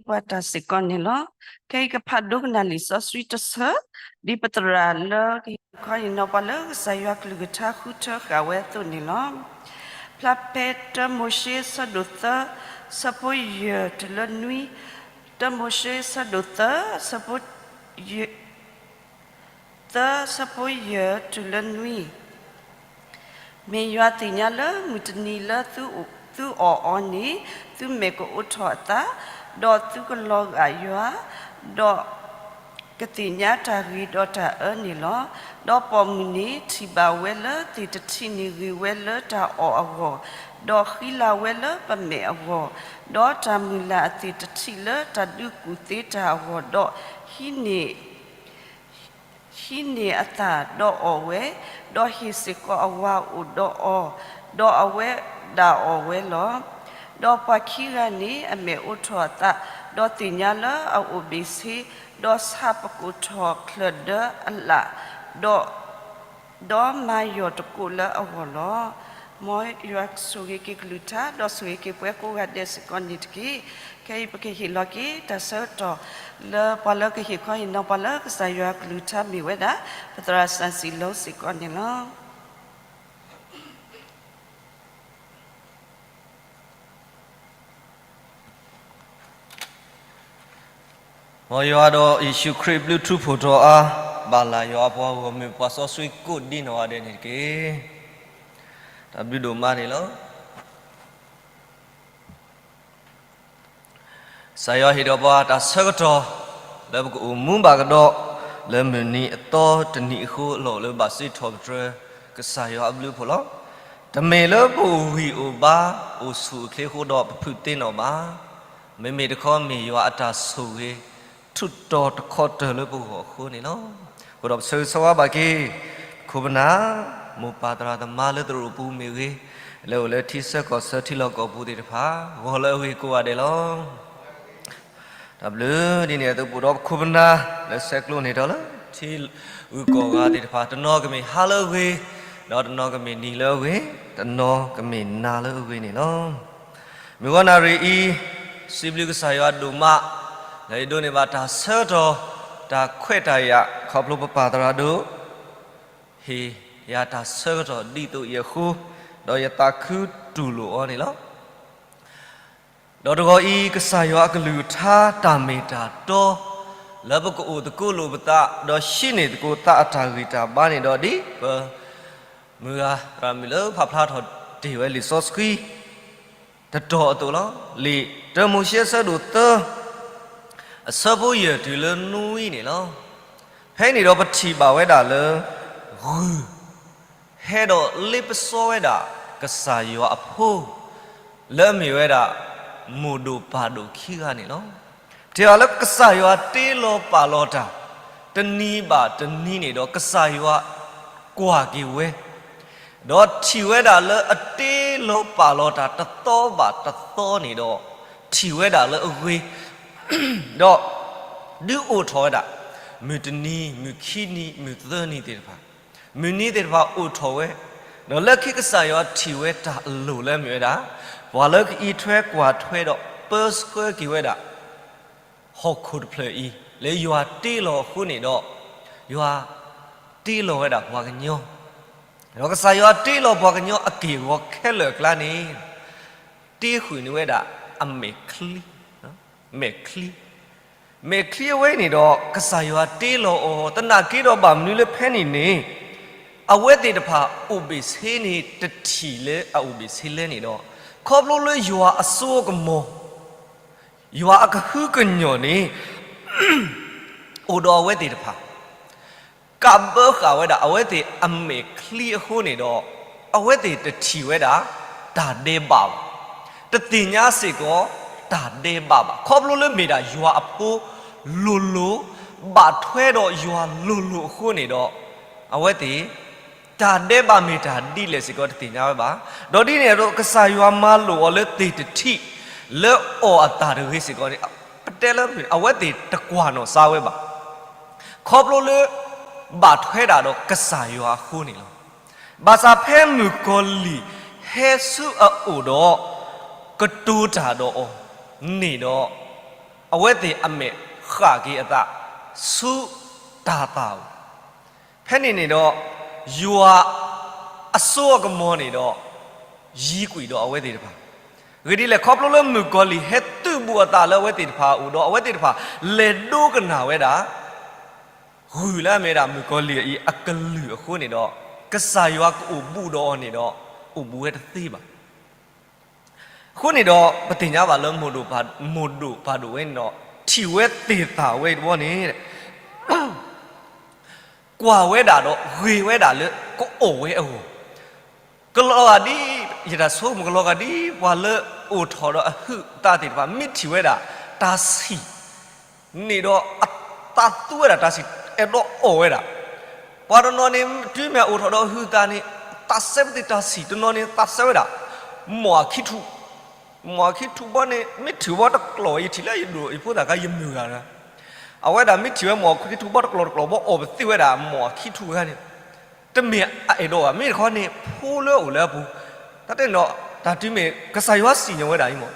ပကကွၢ်တၢ်စ့ၢ်ကီးန့ၣ်လီၤ. ခဲအံၤကဖးဒိကနၣ်လံာ်စီဆှံတဆၢ, ဒ်ပသရၣ်လၢကဟ့ၣ်ခီဟ့ၣ်နီၤပှၤလၢကစၢ်ယွၤကလုၢ်ကထါဃုထၢဃာ်ဝဲအသိးန့ၣ်လီၤ. ဖျါဖဲတၢမိၤၡ့ဆၢဒိၣ်သၢ, ဆၢဖိယဲၢ်တုၤလၢနွံ, တၢမိၤၡ့ဆၢဒိၣ်သၢ, ဆၢဖိ သၢဆၢဖိယဲၢ်တုၤလၢနွံ, မ့ၢ်ယွၤသ့ၣ်ညါလၢမုၢ်တနံၤလၢသုအီၣ်အီၤန့ၣ်, သုမဲာ်ကအိးထီၣ်အသး, ဒီးသုကလီၤဂာ်ယွၤ, ဒီးကသ့ၣ်ညါတၢ်ဂ့ၤဒီးတၢ်အၢန့ၣ်လီၤ. ဒီးပိာ်မုၣ်န့ၣ်ထံၣ်ဘၣ်ဝဲလၢသ့ၣ်တထံၣ်န့ၣ် ဂ့ၤဝဲလၢတၢ်အီၣ်အဂီၢ်, ဒီးဃံလၤဝဲလၢပမဲာ်အဂီၢ်, ဒီးတၢ်မုၢ်လၢ်အသ့ၣ်တထံၣ်လၢတၢ်ဒုးကူၣ်သ့တၢ်အဂီၢ်, ဒီးဟံးန့ၢ် ဟံးန့ၢ်အသၣ်ဒီးအီၣ်ဝဲ, ဒီးဟ့ၣ်စ့ၢ်ကီးအဝၤအိၣ်ဒီးအီၤ, ဒီးအဝဲဒၣ်အီၣ်ဝဲလီၤ. ဒီးပှၤခံဂၤန့ၣ်အမဲာ်အိးထီၣ်အသး, ဒီးသ့ၣ်ညါလၢအအိၣ်ဘ့ၣ်ဆ့, ဒီးဆးပကိာ်ထီၣ်ချၢၣ်ဒၢအလၣ်, ဒီး ဒီးမၤယီၢ်တကိးလၢအဂီၢ်လီၤ. မ်ယွၤဆိၣ်ဂ့ၤက့ၤကလုၢ်ကထါ ဒီးဆိၣ်ဂ့ၤက့ၤပှၤကိးဂၤဒဲးစ့ၢ်ကီးန့ၣ်တက့ၢ်. ခဲအံၤပကဟ့ၣ်လီၤက့ၤတၢ်ဆၢကတီၢ် လၢပှၤလၢကဟ့ၣ်ခီဟ့ၣ်နီၤပှၤလၢကစၢ်ယွၤကလုၢ်ကထါမ့ၢ်ဝဲဒၣ် ပသရၣ်စၣ်စံလိစ့ၢ်ကီးန့ၣ်လီၤ. မ်ယွၤဒီးယ့ၣ်ၡူးခရံာ်ဘျုးထူးဖှိၣ်ထီၣ်အါ, ဘၣ်လၢယွၤအပှၤဂီၢ်မုၢ်ပှၤစီဆှံကိးဒံနီၢ်ဂၤဒဲးန့ၣ်တက့ၢ်. တၢ်ဘျုးဒိၣ်မးန့ၣ်လီၤ. ကစၢ်ယွၤဟ့ၣ်ဒီးပှၤတၢ်ဆၢကတီၢ် လၢပကအိၣ်မူဘၣ်ကဒီး လၢမုၢ်နံၤအသီတနံၤအဃိ အလီၢ်လၢဘၣ်စ့ထီၣ်ပတြၢၤ ကစၢ်ယွၤအဘျုးအဖှိၣ်လီၤ. တမ့ၢ်လၢပအိၣ်ဂံၢ်အိၣ်ဘါ အိၣ်ဆူၣ်အိၣ်ချ့အဃိဒီးပဖုးသ့နီၣ်ဘၣ်. မ့မ့ၢ်တခီမ့ၢ်ယွၤအတၢ်ဆိၣ်ဂ့ၤ ထုးတီၤတခီတၢၢ်လၢပဂီၢ်အဃိန့ၣ်လီၤ. အဃိဒီးပဆၢဂ့ၤဆၢဝါဘၣ်က့ၤ ပခိၣ်ပနၢ် မိၢ်ပၢ်သရၣ်သမါလၢသရိာ်ပူၤမ့ၢ်ဂ့ၤ, လၢအိၣ်လၢထံဆၢကီၢ်ဆၢထံလီၢ်ကီၢ်ပူၤသ့ၣ်တဖၣ် ဂီၤလၢအဂ့ၤကိးဂၤဒဲးလီၤ. တၢ်ဘျုးဒ်န့ၣ်အသိး ပအိၣ်ဒီးပခိၣ်ပနၢ် လၢဆဲးကျိးန့ၢ်တၢ်လၢ ထံဂုၤကီၢ်ဂၤသ့ၣ်တဖၣ် တနီၤကမ့ၢ်ဟါလၢအဂ့ၤ, ဒီးတနီၤကမ့ၢ်နံၤလၢအဂ့ၤ, တနီၤကမ့ၢ်နၤလၢအဂ့ၤန့ၣ်လီၤ. မုၢ်ဂီၤနၣ်ရံၣ်အံၤ စံးဘျုးကစၢ်ယွၤဒိၣ်မး လၢယဒိးန့ၢ်ဘၣ်တၢ်ဆၢကတီၢ် တၢ်ခွဲးတၢ်ယာ် ခီဖျိပပၢ်သရၣ်ဒိၣ် ဟ့ၣ်ယၤတၢ်ဆၢကတီၢ်ဒ်သိးအံၤအဃိ, ဒီးယသးခုတူၢ်လိာ်အီၤန့ၣ်လီၤ. ဒီးတဂီၤအံၤ ကစၢ်ယွၤအကလုၢ်ကထါတၢ်မ့ၢ်တၢ်တီ လၢပကအိၣ်သကိးလိာ်ပသး ဒီးဟံးန့ၢ်သကိးသးအတၢ်ဂံၢ်တၢ်ဘါန့ၣ်ဒီး ဒ်ပ မုၢ်ဂၤသရၣ်မုၣ်လၢဖးဖျါထီၣ်တ့ၢ်ဝဲလံာ်စီဆှံ တတီၤအသိးလီၤ. လံာ်တၢမိၤၡ့ဆၢဒိၣ်သၢ အဆၢဖိယဲၢ်တုၤလၢနွံန့ၣ်လီၤ. ဖဲန့ၣ်ဒီးပထံၣ်ဘၣ်ဝဲဒၣ်လၢ ဂုၢ် ဟဲဒီးလ့ပစီဝဲဒၣ် ကစၢ်ယွၤအဖိ လၢအမ့ၢ်ဝဲဒၣ် မိၢ်ဒိၣ်ပၢ်ဒိၣ်ခံဂၤန့ၣ်လီၤ. ပထံၣ်ဘၣ်လၢကစၢ်ယွၤတ့လီၤပာ်လီၤတၢ် တနံၤဘၣ်တနံၤန့ၣ်ဒီး ကစၢ်ယွၤကွၢ်က့ၤဝဲ ဒီးထံၣ်ဝဲဒၣ်လၢအတ့လီၤပာ်လီၤတၢ်တသီဘၣ်တသီန့ၣ်ဒီး ထံၣ်ဝဲဒၣ်လၢအဂ့ၤ ဒီးဒုးအိၣ်ထီၣ်ဝဲဒၣ် မုၢ်တနံၤ မုၢ်ခံနံၤ မုၢ်သၢနံၤသ့ၣ်တဖၣ် မုၢ်နံၤသ့ၣ်တဖၣ်အိၣ်ထီၣ်ဝဲ, ဒီးလၢခံကစၢ်ယွၤထံၣ်ဝဲတၢ်အလိၣ်လၢအမ့ၢ်ဝဲဒၣ် ပှၤလၢကအံးထွဲကွၢ်ထွဲဒီးပၢဆှၢက့ၤဝဲဒၣ် ဟီၣ်ခိၣ်တဖျၢၣ်အံၤ လၢယွၤတ့လီၤအဃိန့ၣ်ဒီး ယွၤတ့လီၤဝဲဒၣ်ပှၤကညီ, ဒီးကစၢ်ယွၤတ့လီၤပှၤကညီအက့ၢ်အဂီၤခဲလၢာ်အကျါန့ၣ် တ့ဃုာ်န့ၢ်ဝဲဒၣ်အမဲာ်ချံ, မဲာ်ချံ, မဲာ်ချံအဝဲန့ၣ်ဒီး ကစၢ်ယွၤတ့လီၤအီၤ သနာ်က့ဒီးဘၣ်မနုၤလၢဖဲန့ၣ်န့ၣ် အဝဲသ့ၣ်တဖၣ်အိၣ်ဘ့ၣ်ဆ့န့ၣ် တထံၣ်လၢအအိၣ်ဘ့ၣ်ဆ့လဲၣ်န့ၣ်ဒီး ခီဖျိလၢယွၤအစိအကမီၤ ယွၤအကဟုကညီၢ်န့ၣ် အိၣ်ဒီးအဝဲသ့ၣ်တဖၣ် ကးဘၢဃာ်ဝဲဒၣ်အဝဲသ့ၣ်အမဲာ်ချံအဃိန့ၣ်ဒီး အဝဲသ့ၣ်တထံၣ်ဝဲဒၣ် တၢ်ဒဲးဘးဘၣ်, တသ့ၣ်ညါစ့ၢ်ကီး တၢ်ဒဲးဘးဘၣ်. ခီဖျိလၢမ့ၢ်ဒၣ်ယွၤအဖိလိၤလိၤ, ဘၣ်ထွဲဒီးယွၤလိၤလိၤအဃိန့ၣ်ဒီး အဝဲသ့ၣ် တၢ်ဒဲးဘးမ့ၢ်တၢ်ဒ်လဲၣ်စ့ၢ်ကီးတသ့ၣ်ညါဝဲဘၣ်. ဒီးဒ်န့ၣ်အသိး ကစၢ်ယွၤမၤလိာ်အီၤလၢသ့ၣ်တထံၣ် လၢအီၣ်အသၣ်တဂ့ၤစ့ၢ်ကီးန့ၣ် ပတဲလၢအဝဲသ့ၣ်တကွၢ်နီၣ်စါဝဲဘၣ်. ခီဖျိလၢ ဘၣ်ထွဲဒၣ်ဒီးကစၢ်ယွၤအဃိန့ၣ်လီၤ. ဘၣ်ဆၣ်ဖဲမုၣ်ကီၤလံၢ်ဟဲဆူအအိၣ်ဒီး ကတိၤတၢ်ဒီးအီၤန့ၣ်ဒီး အဝဲသ့ၣ်အမဲာ်ဃၣ်က့ၤအသး ဆူတၤသၣ်ဧိၤ, ဖဲန့ၣ်န့ၣ်ဒီး ယွၤအစိအကမီၤန့ၣ်ဒီး ယံၤကွံာ်ဒီးအဝဲသ့ၣ်တဖၣ်, အဂ့ၢ်ဒ်လဲၣ် ခီဖျိလၢမုၣ်ကီၤလံၢ်ဟဲသုးဘူးအသးလၢအဝဲသ့ၣ်တဖၣ်အအိၣ်ဒီး အဝဲသ့ၣ်တဖၣ်လဲၤဒိကနၣ်ဝဲဒၣ် ဂုၢ်လၢအမ့ၢ်ဝဲဒၣ်မုၣ်ကီၤလံၢ်အံၤအကလုၢ်အဃိန့ၣ်ဒီး ကစၢ်ယွၤကအိၣ်ဘူးဒီးအီၤန့ၣ်ဒီး အိၣ်ဘူးဝဲတသ့ဘၣ်. အဃိန့ၣ်ဒီး ပသ့ၣ်ညါဘၣ်လၢ မိၢ်ဒိၣ်ပၢ်ဒိၣ်ဝဲန့ၣ်ဒီး ထံၣ်ဝဲသ့ၣ်သၣ်ဝဲတဘျီန့ၣ် ကွၢ်ဝဲဒၣ်ဒီးဂ့ၤဝဲဒၣ်လၢကအီၣ်ဝဲအဂီၢ်, ကလီၤဂာ်ဒ် ယတၢ်ဆိကမိၣ်ကလီၤဂာ်ဒ် ပှၤလၢအိၣ်ထီၣ်ဒီးအဟုးအသးသ့ၣ်တဖၣ် မ့ၢ်ထံၣ်ဝဲဒၣ်တၢ်ဆံၣ်န့ၣ်ဒီး အသးသူဝဲဒၣ်တၢ်ဆံၣ် အဲၣ်ဒိးအီၣ်ဝဲဒၣ်, ပှၤတနီၤန့ၣ် တုၤမ့ၢ်အအိၣ်ထီၣ်ဒီးအဟုးအသးန့ၣ် သးစဲပသ့ၣ်တၢ်ဆံၣ်, တနီၤန့ၣ်သးစဲဝဲဒၣ် မိၢ်အခံထူၣ်, မိၢ်အခံထူၣ်ဘီန့ၣ် မ့ၢ်ထုးဘီတကျီၢ် ယထံၣ်လၢယဒိၣ်ယဖိသၣ်ခါ ယမုၢ်ဂၤဒီး အဝဲဒၣ်မ့ၢ်ထံၣ်ဝဲမိၢ်အခံထူၣ်ဘီတကျီၢ်တကျီၢ်ဘီ အီၣ်ပသ့ဝဲဒၣ်မိၢ်အခံထူၣ်ခါန့ၣ် တမ့ၢ်အအဲၣ်ဒိးဘၣ်. မ့ၢ်တခီန့ၣ် ဖိလၢအအိၣ်လၢအပူၤ တၢ်တဲန့ၣ်ဒီး တၢ်တုၤမ့ၢ်ကစၢ်ယွၤစံၣ်ညီၣ်ဝဲဒၣ်အံၤမး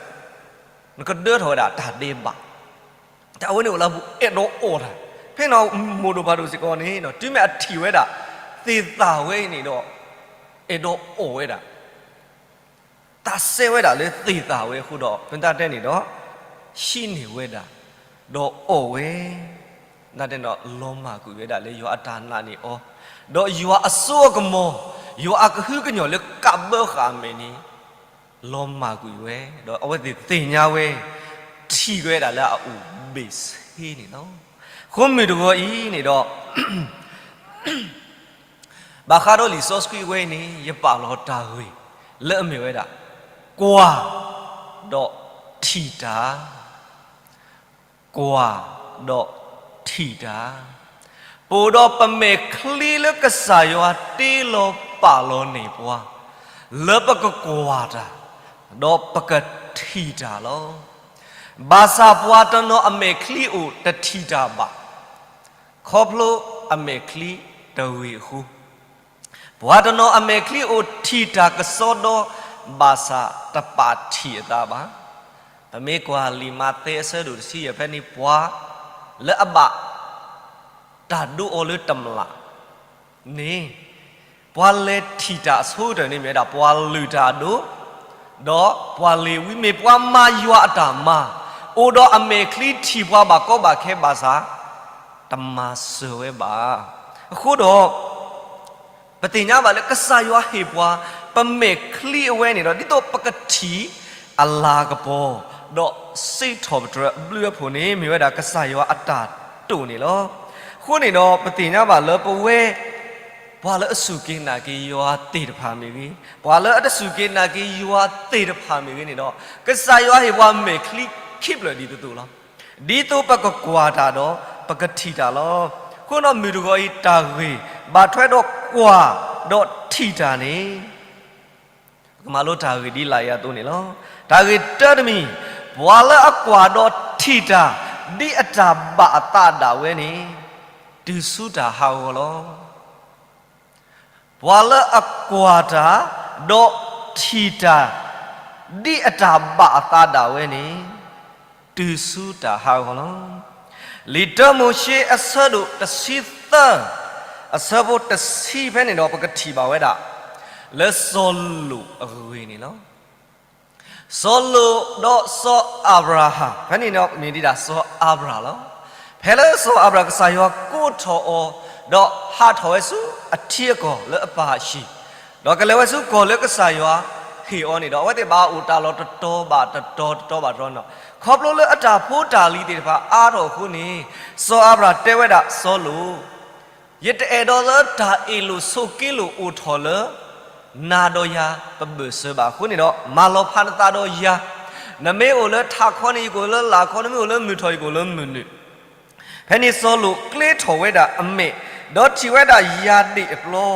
နကဒၢထီၣ်ဝဲဒၣ်တၢ်ဒဲးဘး, တၢ်အဝဲန့ၣ်အိၣ်လၢအပူၤ အဲၣ်ဒိးအီၣ်တၢ်, ဖဲန့ၣ်မိၢ်ဒိၣ်ပၢ်ဒိၣ်စ့ၢ်ကီးန့ၣ် တုၤမ့ၢ်အထံၣ်ဝဲဒၣ် သ့ၣ်သၣ်ဝဲအံၤန့ၣ်ဒီး အဲၣ်ဒိးအီၣ်ဝဲဒၣ် သးစဲဝဲဒၣ်လၢသ့ၣ်သၣ်ဝဲအဃိဒီး ပတၢ်တဲန့ၣ်ဒီး ဟံးန့ၢ်ဝဲဒၣ် ဒီးအီၣ်ဝဲ, တၢ်တဲန့ၣ်ဒီး လီၤမၢ်ကွံာ်ဝဲဒၣ်လၢယွၤအတၢ်နာ်န့ၢ်အီၤ, ဒီးယွၤအစိအကမီၤ, ယွၤအကဟုကညီၢ်လၢကးဘၢဃာ်အမဲာ်န့ၣ် လီၤမၢ်ကွံာ်ဝဲ, ဒီးအဝဲသ့ၣ်သ့ၣ်ညါဝဲ, ထံၣ်ဝဲဒၣ်လၢအအိၣ်ဘ့ၣ်ဆ့န့ၣ်လီၤ. အဃိမုၢ်တဂီၤအံၤန့ၣ်ဒီး ဘၣ်ဃးဒီးလံာ်စီဆှံအဝဲအံၤန့ၣ် ယပာ်လီၤတၢ်ဂ့ၢ်လၢအမ့ၢ်ဝဲဒၣ် ကွၢ်ဒီးထံၣ်တၢ်, ကွၢ်ဒီးထံၣ်တၢ်, ပအိၣ်ဒီးပမဲာ်ချံလၢကစၢ်ယွၤတ့လီၤပာ်လီၤန့ၢ်ပှၤ လၢပကကွၢ်တၢ် ဒီးပကထံၣ်တၢ်လီၤ. ဘၣ်ဆၣ်ပှၤတနီၤအမဲာ်ချံအိၣ်တထံၣ်တၢ်ဘၣ် ခီဖျိအမဲာ်ချံတဂ့ၤအဃိ, ပှၤတနီၤအမဲာ်ချံအိၣ်ထံၣ်တၢ်ကစီဒီ ဘၣ်ဆၣ်တပာ်ထံၣ်အသးဘၣ်. ပမ့ၢ်ကွၢ်လံာ်မးသဲအဆၢဒိၣ်တဆံယဲၢ်ဖဲန့ၣ် ပှၤလၢအဘၣ်တၢ်ဒိအီၤလၢတမျၢ်န့ၣ် ပှၤလဲၤထံၣ်တၢ်အဆိကတၢၢ်န့ၣ်မ့ၢ်ဝဲဒၣ် ပှၤလုၢ်တၢ်အဒိ, ဒီးပှၤလ့ၤဝံမ့ၢ်ပှၤမၤယွၤအတၢ်မၤ, အိၣ်ဒီးအမဲာ်ချံထံၣ်ပှၤဘၣ်ကီဘၣ်ခဲဘၣ်ဆၣ် တမၤစၢၤဝဲဘၣ်. အဃိဒီး ပသ့ၣ်ညါဘၣ်လၢကစၢ်ယွၤဟ့ၣ်ပှၤ ပမဲာ်ချံအဝဲန့ၣ်ဒီး ဒ်သိးပကထံၣ်အလၤကပီၤ, ဒီးစံးထီၣ်ပတြၢၤအဘျုးအဖှိၣ်န့ၣ် မ့ၢ်ဝဲဒၣ်ကစၢ်ယွၤအတၢ်တိာ်န့ၣ်လီၤ. အဃိန့ၣ်ဒီး ပသ့ၣ်ညါဘၣ်လၢပဝဲ ပှၤလၢအစူၢ်က့ၤနာ်က့ၤယွၤသ့ၣ်တဖၣ်မ့ၢ်ဂ့ၤ, ပှၤလၢအတစူၢ်က့ၤနာ်က့ၤယွၤသ့ၣ်တဖၣ်မ့ၢ်ဂ့ၤန့ၣ်ဒီး ကစၢ်ယွၤဟ့ၣ်ပှၤမဲာ်ချံခံဖျၢၣ်ဒ်သိးသိးလီၤ. ဒ်သိးပကကွၢ်တၢ်ဒီး ပကထံၣ်တၢ်လီၤ. အဃိဒီးမုၢ်တဂီၤအံၤတၢ်ဂ့ၢ် ဘၣ်ထွဲဒီးကွၢ်ဒီးထံၣ်တၢ်န့ၣ် ပကမၤလိတၢ်ဂ့ၢ်ဒ်လာ်အံၤအသိးန့ၣ်လီၤ. တၢ်ဂ့ၢ်တၢတမံၤ, ပှၤလၢအကွၢ်ဒီးထံၣ်တၢ် ဒ်အတၢ်ဘၣ်အသးဒၣ်ဝဲန့ၣ် တုၤဆူတၢ်ဟးဂီၤလီၤ. ပှၤလၢအကွၢ်တၢ် ဒီးထံၣ်တၢ် ဒ်အတၢ်ဘၣ်အသးဒၣ်ဝဲန့ၣ် တုၤဆူတၢ်ဟးဂီၤလီၤ. လံာ်တၢမိၤၡ့အဆၢဒိၣ်တဆံသၢ အဆၢဖိတဆံဖဲန့ၣ်ဒီး ပကထံၣ်ဘၣ်ဝဲဒၣ် လၢစီၤလိာ်အဂ့ၢ်န့ၣ်လီၤ. စီၤလိာ်ဒီးစီၤအၤဘြၤဟၣ် ဖဲန့ၣ်ဒီးမ့ၢ်ဒ်ဒၣ်စီၤအၤဘြၤဟၣ်လီၤ. ဖဲလၢစီၤအၤဘြၤဟၣ်ကစၢ်ယွၤကိးထီၣ်အီၤ ဒီးဟးထီၣ်ဝဲဆူအထံအကီၢ်လၢအပၢ်အဟံၣ်, ဒီးကလဲၤဝဲဆူကီၢ်လၢကစၢ်ယွၤဟ့ၣ်အီၤန့ၣ်ဒီး အဝဲသ့ၣ်ဘၣ်အိၣ်တၢ်လီၢ်တတီၤဘၣ်တတီၤ တတီၤဘၣ်တတီၤန့ၣ်လီၤ. ခီဖျိလၢအတၢ်ဖိတၢ်လံၤသ့ၣ်တဖၣ်အါထီၣ်အဃိန့ၣ် စီၤအၤဘြၤဟၣ်တဲဝဲဒၣ်စီၤလိာ် ယတအဲၣ်ဒိးလၢတၢ်အ့ၣ်လိာ်ဆိးက့လိာ်အိၣ်ထီၣ်လၢ နၤဒီးယၤပဘၢၣ်စၢၤဘၣ်. အဃိန့ၣ်ဒီး မၤလီၤဖးနသးဒီးယၤ, နမ့ၢ်အိၣ်လၢထးခီန့ၣ် ယကအိၣ်လၢလာ်ခီ, နမ့ၢ်အိၣ်လၢမုၢ်ထီၣ် ယကအိၣ်လၢမုၢ်နုာ်. ဖဲန့ၣ်စီၤလိာ်ကျ့ထီၣ်ဝဲဒၣ်အမဲာ်, ဒီးထံၣ်ဝဲဒၣ်ယၢ်ဒ့ၣ်အပျီ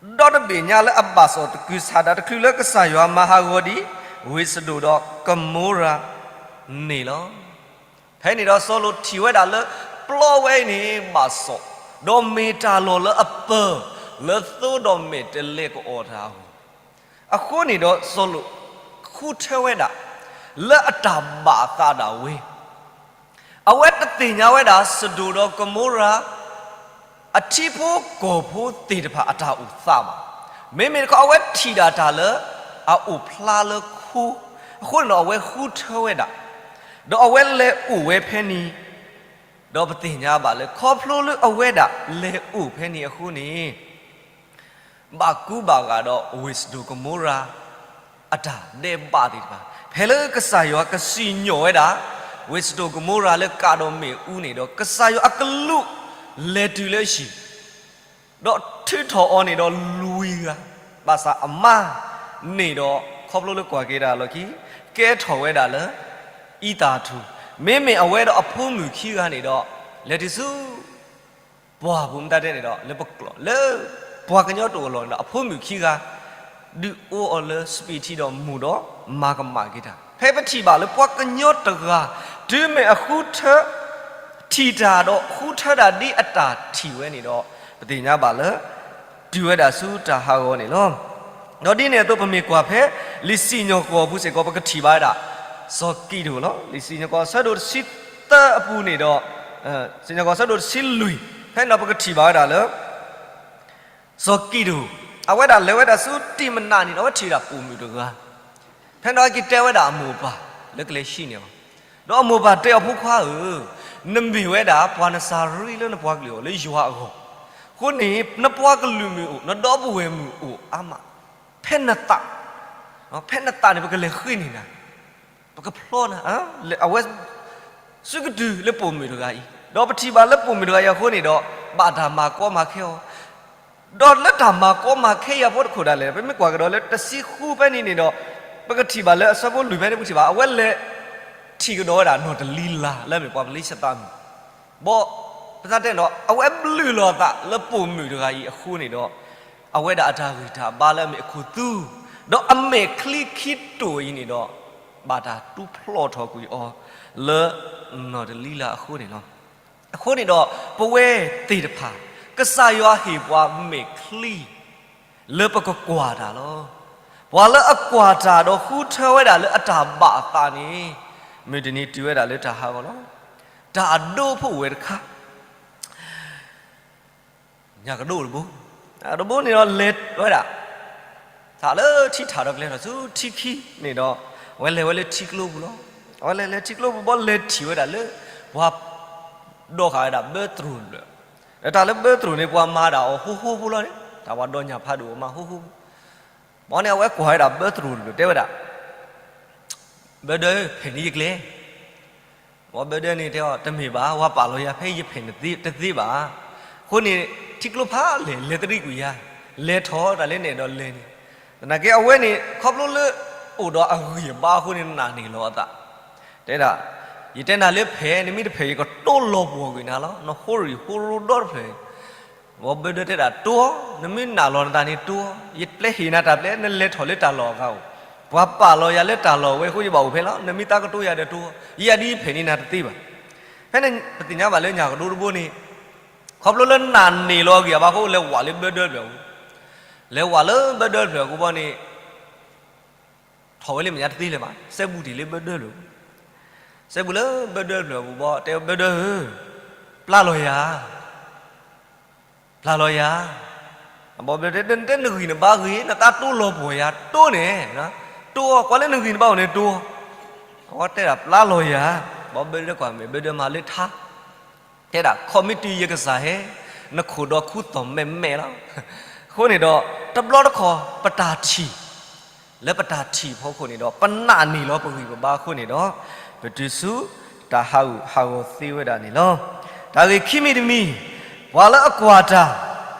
ဒီတဘ့ၣ်ညါလၢအဘၣ်စီၣ်တကုၤဆးဒးတချုးလၢကစၢ်ယွၤမၤဟးဂီၤဒံး ဝ့ၢ်စဒိၣ်ဒီးကမိၤရၤန့ၣ်လီၤ. ဖဲန့ၣ်ဒီးစီၤလိာ်ထံၣ်ဝဲဒၣ်လၢ ပျီဝဲအံၤန့ၣ်ဘၣ်စီၣ်, ဒီးမ့ၢ်တၢ်လီၢ်လၢအပၢၢ် လၢသိဒီးမဲာ်တဲးလဲးကအီၣ်တၢ်အဂီၢ်, အဃိန့ၣ်ဒီးစီၤလိာ်ဃုထၢဝဲဒၣ် လၢအတၢ်ဘၣ်အသးဒၣ်ဝဲ, အဝဲတသ့ၣ်ညါဝဲဒၣ် စဒိၣ်ဒီးကမိရၤ အထံဖိကီၢ်ဖိသ့ၣ်တဖၣ်အတၢ်အိၣ်သးဘၣ်. မ့မ့ၢ်တခီ အဝဲထံၣ်ဒၣ်တၢ်လၢအအိၣ်ဖျါလၢခိ, အဃိန့ၣ်ဒီး အဝဲဃုထၢဝဲဒၣ်, ဒီးအဝဲလဲၤအိၣ်ဝဲဖဲန့ၣ်, ဒီးပသ့ၣ်ညါဘၣ်လၢ ခီဖျိလၢအဝဲဒၣ်လဲၤအိၣ်ဖဲန့ၣ်အဃိန့ၣ် ဘၣ်ကူဘၣ်ဂာ်ဒီးဝ့ၢ်စဒိၣ်ကမိရၤ အတၢ်ဒဲးဘးသ့ၣ်တဖၣ်, ဖဲလၢကစၢ်ယွၤကစံၣ်ညီၣ်ဝဲဒၣ် ဝ့ၢ်စဒိၣ်ကမိရၤလၢကၤဒီးမ့ၣ်အူန့ၣ်ဒီး ကစၢ်ယွၤအကလူးလဲၤတုၤလၢအဟံၣ်, ဒီးထုးထီၣ်အီၤန့ၣ်ဒီးလွံၢ်ဂၤ, ဘၣ်ဆၣ်အမါန့ၣ်ဒီး ခီဖျိလၢကွၢ်က့ၤတၢ်လီၢ်ခံ ကဲထီၣ်ဝဲဒၣ်လၢ အံသၣ်ထူၣ်, မ့မ့ၢ်အဝဲဒီးအဖိမုၣ်ခံဂၤန့ၣ်ဒီး လဲၤတုၤဆူ ပှၢ်ပူၤမတၤတဲန့ၣ်ဒီး လၢပကျိာ်လၢ ပှၤကညီတအိၣ်လီၤန့ၣ်ဒီး အဖိမုၣ်ခံဂၤ ဒုးအိၣ်အီၤလၢစပံးထံဒီးမိၢ်ဒီးမၤကမၣ်က့ၤတၢ်, ဖဲပထံၣ်ဘၣ်လၢပှၤကညီတဂၤ တုၤမ့ၢ်အဃုထၢ ထံၣ်တၢ်ဒီးဃုထၢတၢ်ဒ်အတၢ်ထံၣ်ဝဲန့ၣ်ဒီး ပသ့ၣ်ညါဘၣ်လၢ တုၤဝဲဒၣ်ဆူတၢ်ဟးဂီၤန့ၣ်လီၤ. ဒီးဒ်န့ၣ်အသိး ပမ့ၢ်ကွၢ်ဖဲ လံာ်စံၣ်ညီၣ်ကွီၢ်အပူၤစ့ၢ်ကီး ပကထံၣ်ဘၣ်ဝဲဒၣ် စီၤကံးဒဧိၣ်လီၤ. လံာ်စံၣ်ညီၣ်ကွီၢ်အဆၢဒိၣ်တဆံသၢအပူၤန့ၣ်ဒီး စံၣ်ညီၣ်ကွီၢ်အဆၢဒိၣ်တဆံလွံၢ် ဖဲန့ၣ်ဒီးပကထံၣ်ဘၣ်ဝဲဒၣ်လၢ စီၤကံးဒဧိၣ် အဝဲဒၣ်လဲၤဝဲဒၣ်ဆူတံၢ်မနးန့ၣ်ဒီး အဝဲထံၣ်ဝဲဒၣ်ပိာ်မုၣ်တဂၤ, ဖဲန့ၣ်ဒီးက့ၤတဲဝဲဒၣ်အမိၢ်အပၢ်လၢကလဲၤဟံးန့ၢ်အီၤ, ဒီးအမိၢ်အပၢ်တဲအီၤ ဖိခွါဧၢ, နမ့ၢ်ဝဲဒၣ်ပှၤနစၤရ့လၢနပှၤကလုာ်အအိၣ်လၢယွၤအဂီၢ်, အဃိန့ၣ် နပှၤကလုာ်မ့ၢ်အိၣ် နဒီပုၢ်ဝဲၢ်မုၣ်အိၣ်အါမး, ဖဲနသး, ဖဲနသးန့ၣ် ပကလဲၤဃ့န့ၢ်နၤ, ပကဖျီနၤ, အဝဲ စုကတုၤလၢပိာ်မုၣ်တဂၤအံၤ, ဒီးပထံၣ်ဘၣ်လၢပိာ်မုၣ်တဂၤအံၤအဃိန့ၣ်ဒီး ဘၣ်တၢ်မၤကီမၤခဲအီၤ, ဒီးလၢတၢ်မၤကီမၤခဲအံၤအဖီခိၣ်ဒၣ်လဲာ် ပမ့ၢ်ကွၢ်ကဒီးလၢတဆံဃုဖဲန့ၣ်န့ၣ်ဒီး ပကထံၣ်ဘၣ်လၢအဆၢဖိလွံၢ်ဖဲန့ၣ် ပကထံၣ်ဘၣ် အဝဲလဲၤထံၣ်ကဒီးဝဲဒ၁နီၢ်တလံလၤ လၢအမ့ၢ်ပှၤဖလ့ၡသးမုၣ်, ဘၣ်ဆၣ်တဲဒီး အဝဲဘျုးလီၤအသးလၢပိာ်မုၣ်တဂၤအံၤအဃိန့ၣ်ဒီး အဝဲဒၣ်အတၢ်ဂံၢ်တၢ်ဘါလၢအမ့ၢ်အခိၣ်သူ, ဒီးအမဲာ်ချံခံတိာ်အံၤန့ၣ်ဒီး ဘၣ်တၢ်တူဖျီၣ်ထီၣ်ကွံာ်အီၤ လၢနီၢ်တလံလၤအဃိန့ၣ်လီၤ. အဃိန့ၣ်ဒီး ပဝဲသ့ၣ်တဖၣ် ကစၢ်ယွၤဟ့ၣ်ပှၤမဲာ်ချံ လၢပကကွၢ်တၢ်လီၤ. ပှၤလၢအကွၢ်တၢ်ဒီးဃုထၢဝဲဒၣ်လၢအတၢ်ဘၣ်အသးန့ၣ် မုၢ်တနံၤတုၤဝဲဒၣ်လၢတၢ်ဟးဂီၤလီၤ. တၢ်အဒိဖိအိၣ်ဝဲတခါ ညၣ်ကဒိၣ်တဘိ, ညၣ်ကဒိၣ်ဘိန့ၣ်ဒီးလဲၤဝဲဒၣ် ထးလၢထံထးဒီးကျဲထီၣ်ဆူထံခံန့ၣ်ဒီး အဝဲလဲၤဝဲလၢထံကျိပူၤလီၤ. အဝဲလဲၤလဲၤထံကျိပူၤဘၣ် လဲၤထံၣ်ဝဲဒၣ်လၢ ပှၤဒိးဃာ်ဝဲဒၣ်ဘၢတြိၤတဖျၢၣ်, ဒီးတၢ်လၢဘၢတြိၤန့ၣ် ပှၤမၤဒၣ်အီၤဟိဟိဖိလီၤန့ၣ် တၢ်ပှၤဒိးညၣ်ဖးဒိၣ်အီၤမၤဟိဟိဖိ, ဘၣ်န့ၣ် အဝဲကွၢ်ဝဲဒၣ်ဘၢတြိၤတဖျၢၣ်တဲဝဲဒၣ် ဘၢဒၢ ဖဲးန့ၢ်ယကျဲ, ဝံၤဘၢဒၢန့ၣ်တဲအီၤ တမ့ၢ်ဘၣ် ဝၤပာ်လီၤယၤ ဖဲယဖဲးန့ၢ်တသ့ဘၣ်. အဃိန့ၣ် ထံကျိဖးလဲၢ် လဲၤတရံးကွံာ်ယၤ, လဲၤထီၣ်တၢ်လၢနဲၣ်ဒီးလဲၤန့ၣ်, သနာ်က့အဝဲန့ၣ် ခီဖျိလၢ အိၣ်ဒီးအဂံၢ်အဘါအဃိန့ၣ် နာ်န့ၢ်လီၤအသး, တဲဒၣ် ယတဲနၤလၢဖဲး နမ့ၢ်တဖဲး ယကတိလိာ်ပှီၢ်ကွံာ်နၤလီၤ, နဟိရံၣ်ဟိရိဒီတဖျၢၣ် ဝံၤဘၢဒၢတဲဒၣ် တိ, နမ့ၢ်နာ်လီၤနသးန့ၣ်တိ, ယပျဲဟ့ၣ်နၤတၢ်ပျဲ နလဲၤထီၣ်လၢတၢ်လီၢ်အဂၤအိၣ်, ပှၤပာ်လီၤယၤလၢတၢ်လီၢ်ဝဲအဃိ ယဘၣ်အိၣ်ဖဲလီၤ, နမ့ၢ်သးကတိၤယၤဒီးတိ, ယၤဒ်ယဖဲးန့ၢ်နၤတသ့ဘၣ်. ဖဲန့ၣ် ပသ့ၣ်ညါဘၣ်လၢညၣ်ကဒိၣ်တဘိန့ၣ် ခီဖျိလၢနာ်န့ၢ်လီၤအဂံၢ်အဘါအဃိ လဲၤဝးလၢဘၢဒၢတဖျၢၣ်အပူၤ, လဲၤဝးလၢဘၢဒၢတဖျၢၣ်အပူၤဘၣ်န့ၣ် ထီၣ်ဝဲလၢမဲာ်ညါတသ့လၢၤဘၣ်, စဲဘူးတ့ၢ်လၢဘၢဒၢတဖျၢၣ်အပူၤ, စဲဘူးလၢဘၢဒၢတဖျၢၣ်အပူၤဘၣ် တဲဘၢဒၢဧၢ, ပျၢ်လီၤယၤ ပျၢ်လီၤယၤ, ဘၣ်ဘၢဒၢတဲ နဂံၢ်နဘါဂ့ၤ နသးတိလိာ်ပှီၢ်ယၤ တိန့ၣ်, တိ ကွၢ်လၢနဂံၢ်နဘါအိၣ်န့ၣ်တိ, အဝဲတဲဒၣ်ပျၢ်လီၤယၤ, ဘၣ်ဘၢဒၢကွၢ်မဲာ်ဘၢဒၢမၤလၢထါ, တဲဒၣ် ခီမ့ၢ်တုၤယကစၢ်ဟဲ, နခိၣ်ဒီးခူသီၣ်မဲာ်မဲာ်လီၤ. အဃိန့ၣ်ဒီး တဘျီတခီၣ် ပတၢ်ထံၣ် လၢပတၢ်ထံၣ်ဖီခိၣ်န့ၣ်ဒီး ပနာ်န့ၢ်လီၤပဂံၢ်ပဘါအဃိန့ၣ်ဒီး ပတုၤဆူတၢ်ဟးဂူာ်ဟးဂီၤသ့ဝဲဒၣ်န့ၣ်လီၤ. တၢ်ဂ့ၢ်ခံမံၤတမံၤ, ပှၤလၢအကွၢ်တၢ်,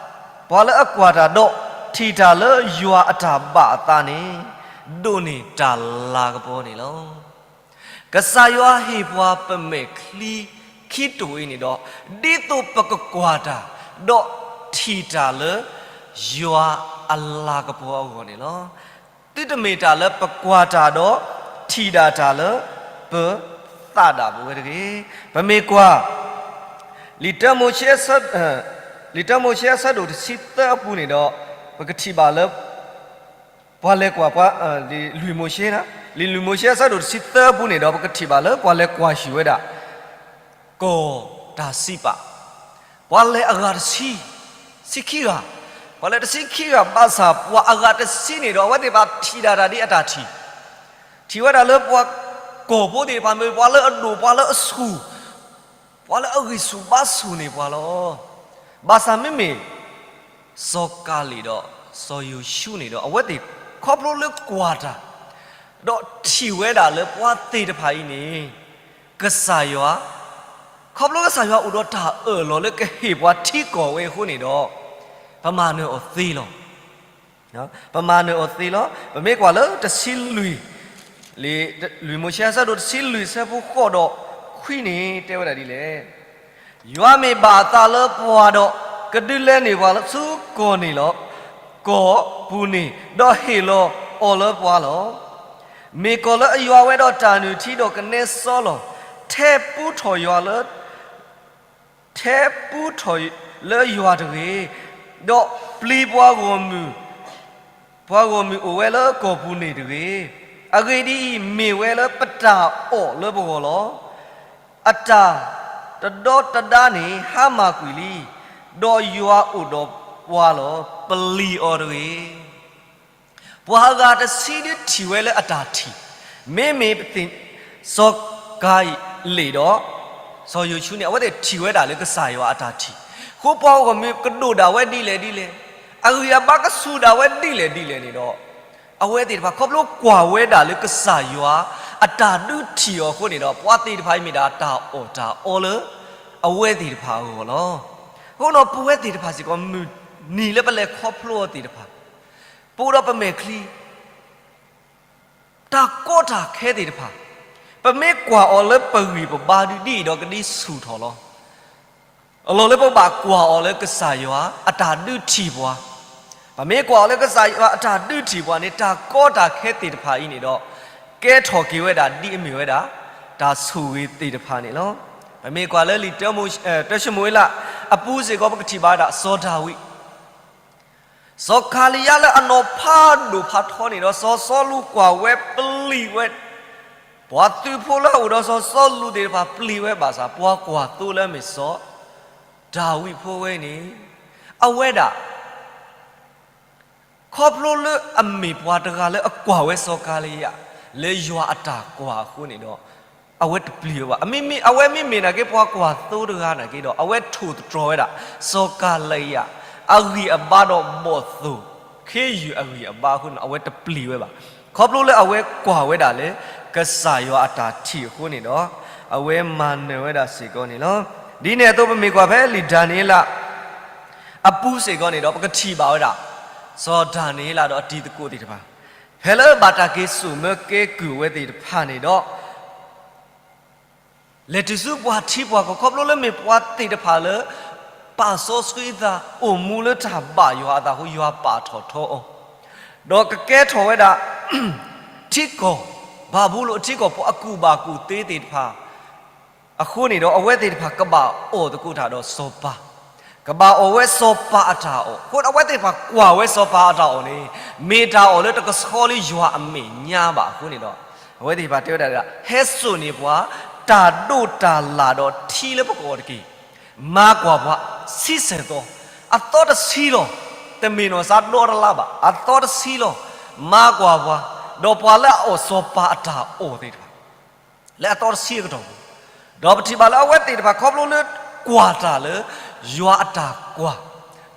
ပှၤလၢအကွၢ်တၢ်ဒီးထံၣ်တၢ်လၢယွၤအတၢ်ဘၣ်အသးန့ၣ် ဒိးန့ၢ်တၢ်လၤကပီၤန့ၣ်လီၤ. ကစၢ်ယွၤဟ့ၣ်ပှၤပမဲာ်ချံခံတိာ်အံၤန့ၣ်ဒီး ဒ်သိးပကကွၢ်တၢ် ဒီးထံၣ်တၢ်လၢယွၤအလၤကပီၤအဂီၢ်န့ၣ်လီၤ. သုတမ့ၢ်တၢ်လၢပကွၢ်တၢ်ဒီးထံၣ်ဒၣ်တၢ်လၢပသးဒၣ်ပဝဲတဂ့ၤ. ပမ့ၢ်ကွၢ် လံာ်တၢမိၤၡ့ လံာ်တၢမိၤၡ့အဆၢဒိၣ်တဆံသၢအပူၤန့ၣ်ဒီး ပကထံၣ်ဘၣ်လၢ ပှၤလဲၤကွၢ် လွံၢ်မိၤၡ့န့ၣ် လံာ်လွံၢ်မိၤၡ့အဆၢဒိၣ်တဆံသၢအပူၤန့ၣ်ဒီး ပကထံၣ်ဘၣ်လၢပှၤလဲၤကွၢ်ဟံၣ်ဝဲဒၣ် ကီၢ်တၢ်စံးပာ်, ပှၤလဲၤအဂၤတဆံ, တဆံခံဂၤ, ပှၤလဲၤတဆံခံဂၤ ဘၣ်ဆၣ်ပှၤအဂၤတဆံန့ၣ်ဒီး အဝဲသ့ၣ်တဖၣ်ထံၣ်ဒၣ်တၢ်ဒ်အတၢ်ထံၣ်, ထံၣ်ဝဲဒၣ်လၢပှၤကီၢ်ဖိသ့ၣ်တဖၣ် မ့ၢ်ပှၤလၢအဒိၣ် ပှၤလၢအဆူၣ် ပှၤလၢအဂံၢ်ဆူၣ်ဘါဆူၣ်န့ၢ်ပှၤလီၤ. ဘၣ်ဆၣ်မ့မ့ၢ် စီၤကၤလ့းဒီး စီၤယိၤၡူန့ၣ်ဒီး အဝဲသ့ၣ်ခီဖျိလၢကွၢ်တၢ် ဒီးထံၣ်ဝဲဒၣ်လၢပှၤသ့ၣ်တဖၣ်အံၤန့ၣ် ကစၢ်ယွၤ, ခီဖျိကစၢ်ယွၤအိၣ်ဒီးတၢ်အၢၣ်လီၤလၢကဟ့ၣ်ပှၤထံကီၢ်ဝဲအဃိန့ၣ်ဒီး ပမၤနၢၤအီၤသ့လီၤ. ပမၤနၢၤအီၤသ့လီၤ. ပမ့ၢ်ကွၢ်လၢတဆံလွံၢ်, လံာ်လွံၢ်မိၤၡ့အဆၢဒိၣ်တဆံလွံၢ် ဆၢဖိဃိးဒီးခွံန့ၣ် တဲဝဲဒၣ်ဒ်လဲၣ်. ယွၤမ့ၢ်ဘၣ်အသးလၢပှၤဒီး ကဒုးလဲန့ၢ်ပှၤလၢဆူကီၢ်န့ၣ်လီၤ. ကီၢ်ပူၤန့ၣ် ဒီးဟ့ၣ်လီၤအီၤလၢပှၤလီၤ. မ့ၢ်ကီၢ်လၢအယွၤဝဲဒီးတၢ်နုၢ်ထံဒီးကနဲစီလီၤ. ထဲပူထီၣ်ယွၤလၢ ထဲပူထီၣ်လၢယွၤတဂ့ၤ, ဒီးပျံၤပှၤဂီၢ်မုၢ်, ပှၤဂီၢ်မုၢ်အိၣ်ဝဲလၢကီၢ်ပူၤန့ၣ်တဂ့ၤ. အဂ့ၢ်ဒ်အံၤ, မ့ၢ်ဝဲလၢပတၢ်အီၣ်လၢပဂီၢ်လီၤ. အတၢ်တဒီတဒါန့ၣ် ဟါမၢ်ကွံာ်လံ, ဒီးယွၤအိၣ်ဒီးပှၤလီၤ. ပျံၤအီၤတဂ့ၤ. ပှၤအဂၤတဆံဒုးထံၣ်ဝဲလၢအတၢ်ထံၣ်, မ့မ့ၢ်ပသ့ၣ် စီၤကၤလ့းဒီး စီၤယိၤၡူန့ၣ် အဝဲသ့ၣ်ထံၣ်ဝဲဒၣ်လၢကစၢ်ယွၤအတၢ်ထံၣ်, ဃိပှၤဂီၢ်မုၢ်ကဒိၣ်ဒၣ်ဝဲဒ်လဲၣ်ဒ်လဲၣ်, အဂံၢ်အဘါကဆူၣ်ဒၣ်ဝဲဒ်လဲၣ်ဒ်လဲၣ်န့ၣ်ဒီး, အဝဲသ့ၣ်တဖၣ်ခီဖျိကွၢ်ဝဲဒၣ်လၢကစၢ်ယွၤအတၢ်ဒုးထံၣ်အီၤအဃိန့ၣ်ဒီး ပှၤသ့ၣ်တဖၣ်အံၤမ့ၢ်ဒၣ်တၢ်အီၣ်တၢ်အီလၢ အဝဲသ့ၣ်တဖၣ်အဂီၢ်လီၤ. အဃိဒီးပဝဲသ့ၣ်တဖၣ်စ့ၢ်ကီး မုၢ်နံၤလၢပလဲၤခီဖျိအီၤသ့ၣ်တဖၣ်, ပအိၣ်ဒီးပမဲာ်ချံ တၢ်ကီတၢ်ခဲသ့ၣ်တဖၣ်, ပမ့ၢ်ကွၢ်အီၤလၢပဂံၢ်ပဘါဒုးဒ်အံၤဒီးကဒ်ဆူၣ်ထီၣ်လီၤ. အလီၢ်လၢပဘၣ်ကွၢ်အီၤလၢကစၢ်ယွၤအတၢ်ဒုးထံၣ်ပှၤ, ပမ့ၢ်ကွၢ်အီၤလၢကစၢ်ယွၤအတၢ်ဒုးထံၣ်ပှၤန့ၣ် တၢ်ကီတၢ်ခဲသ့ၣ်တဖၣ်အံၤန့ၣ်ဒီး ကဲထီၣ်က့ၤဝဲဒၣ်ဒ်အမ့ၢ်ဝဲဒၣ် တၢ်ဆိၣ်ဂ့ၤသ့ၣ်တဖၣ်န့ၣ်လီၤ. ပမ့ၢ်ကွၢ်လၢလံာ်တၢၡမူၤအ့လးအပူၤစ့ၢ်ကီး ပကထံၣ်ဘၣ်ဝဲဒၣ်စီၤဒၤဝံး စီၤကၤလံယါလၢအနီၢ်ဖးဒိၣ်ဖးထီန့ၣ်ဒီး စီၤစီလူးကွၢ်ဝဲပျံၤဝဲ, ပှၤသုးဖိလၢအအိၣ်ဒီးစီၤစီလူးသ့ၣ်တဖၣ်ပျံၤဝဲဘၣ်ဆၣ် ပှၤကွၢ်သိလၢအမ့ၢ်စီၤဒၤဝံးဖိဝဲန့ၣ်, အဝဲဒၣ် ခီဖျိလၢအမ့ၢ်ပှၤတဂၤလၢအကွၢ်ဝဲစီၤကၤလံယါ လၢယွၤအတၢ်ကွၢ်အဃိန့ၣ်ဒီး အဝဲတပျံၤဝဲဘၣ်. အဝဲမ့မ့ၢ်နာ်က့ ပှၤကွၢ်သိတဂၤနာ်က့ဒီး အဝဲထိၣ်သတြီၤဝဲဒၣ် စီၤကၤလံယါ အဂံၢ်အဘါဒီးဘီၣ်သိၣ်ခ့ယုၢ်အဂံၢ်အဘါအဃိန့ၣ် အဝဲတပျံၤဝဲဘၣ်. ခီဖျိလၢအဝဲကွၢ်ဝဲဒၣ်လၢ ကစၢ်ယွၤအတၢ်ထံၣ်အဃိန့ၣ်ဒီး အဝဲမၤနၢၤဝဲဒၣ်စ့ၢ်ကီးန့ၣ်လီၤ. ဒ်န့ၣ်အသိး ပမ့ၢ်ကွၢ်ဖဲလံာ်ဒၤနံးယ့လး အပူၤစ့ၢ်ကီးန့ၣ်ဒီး ပကထံၣ်ဘၣ်ဝဲဒၣ် စီၤဒၤနံးယ့လးဒီးအတံၤသကိးသ့ၣ်တဖၣ် ဖဲလၢဘၣ်တၢ်က့ၤစိာ်မၢကဲကုၢ်ဝဲသ့ၣ်တဖၣ်န့ၣ်ဒီး လဲၤတုၤဆူပှၤထံပှၤကီၢ် ခီဖျိလၢမ့ၢ်ပှၤသ့ၣ်တဖၣ်လၢ ပာ်စီဆှံအသး အိၣ်မူလၢတၢ်ဘၣ်ယွၤအသးအဃိ ယွၤပာ်ထီၣ်ထီအီၤ, ဒီးကကဲထီၣ်ဝဲဒၣ် ထံကီၢ် ဘၤဘူလိၣ်အထံကီၢ်ဖိအကူၣ်ဘၣ်ကူၣ်သ့သ့ၣ်တဖၣ် အဃိန့ၣ်ဒီး အဝဲသ့ၣ်တဖၣ်ကဘၣ်အီၣ်သကိးတၢ်ဒီးစီၤပၤ, ကဘၣ်အီၣ်ဝဲစီၤပၤအတၢ်အီၣ်. အဃိန့ၣ်အဝဲသ့ၣ်တဖၣ်ကွၢ်ဝဲစီၤပၤအတၢ်အီၣ်န့ၣ် မ့ၢ်တၢ်အီၣ်လၢတကဆှီလၢယွၤအမဲာ်ညါဘၣ်အဃိန့ၣ်ဒီး အဝဲသ့ၣ်တဖၣ်တဲဝဲဒၣ် ဟဲစိာ်န့ၢ်ပှၤ တၢ်ဒိးတၢ်လၣ်ဒီးထံလၢပကအီၣ်တက့ၢ်. မၤကွၢ်ပှၤ ဆံဆဲၣ်သီ, အသီတဆံလီၤ. တမ့ၢ်နီၢ်စါဒီတလါဘၣ်, အသီတဆံလီၤ. မၤကွၢ်ပှၤ, ဒီးပှၤလၢအအီၣ်စီၤပၤအတၢ်အီၣ်သ့ၣ်တဖၣ် လၢအသီတဆံအကတီၢ်ပူၤ, ဒီးပထံၣ်ဘၣ်လၢအဝဲသ့ၣ်တဖၣ်ခီဖျိလၢ ကွၢ်တၢ်လၢ ယွၤအတၢ်ကွၢ်,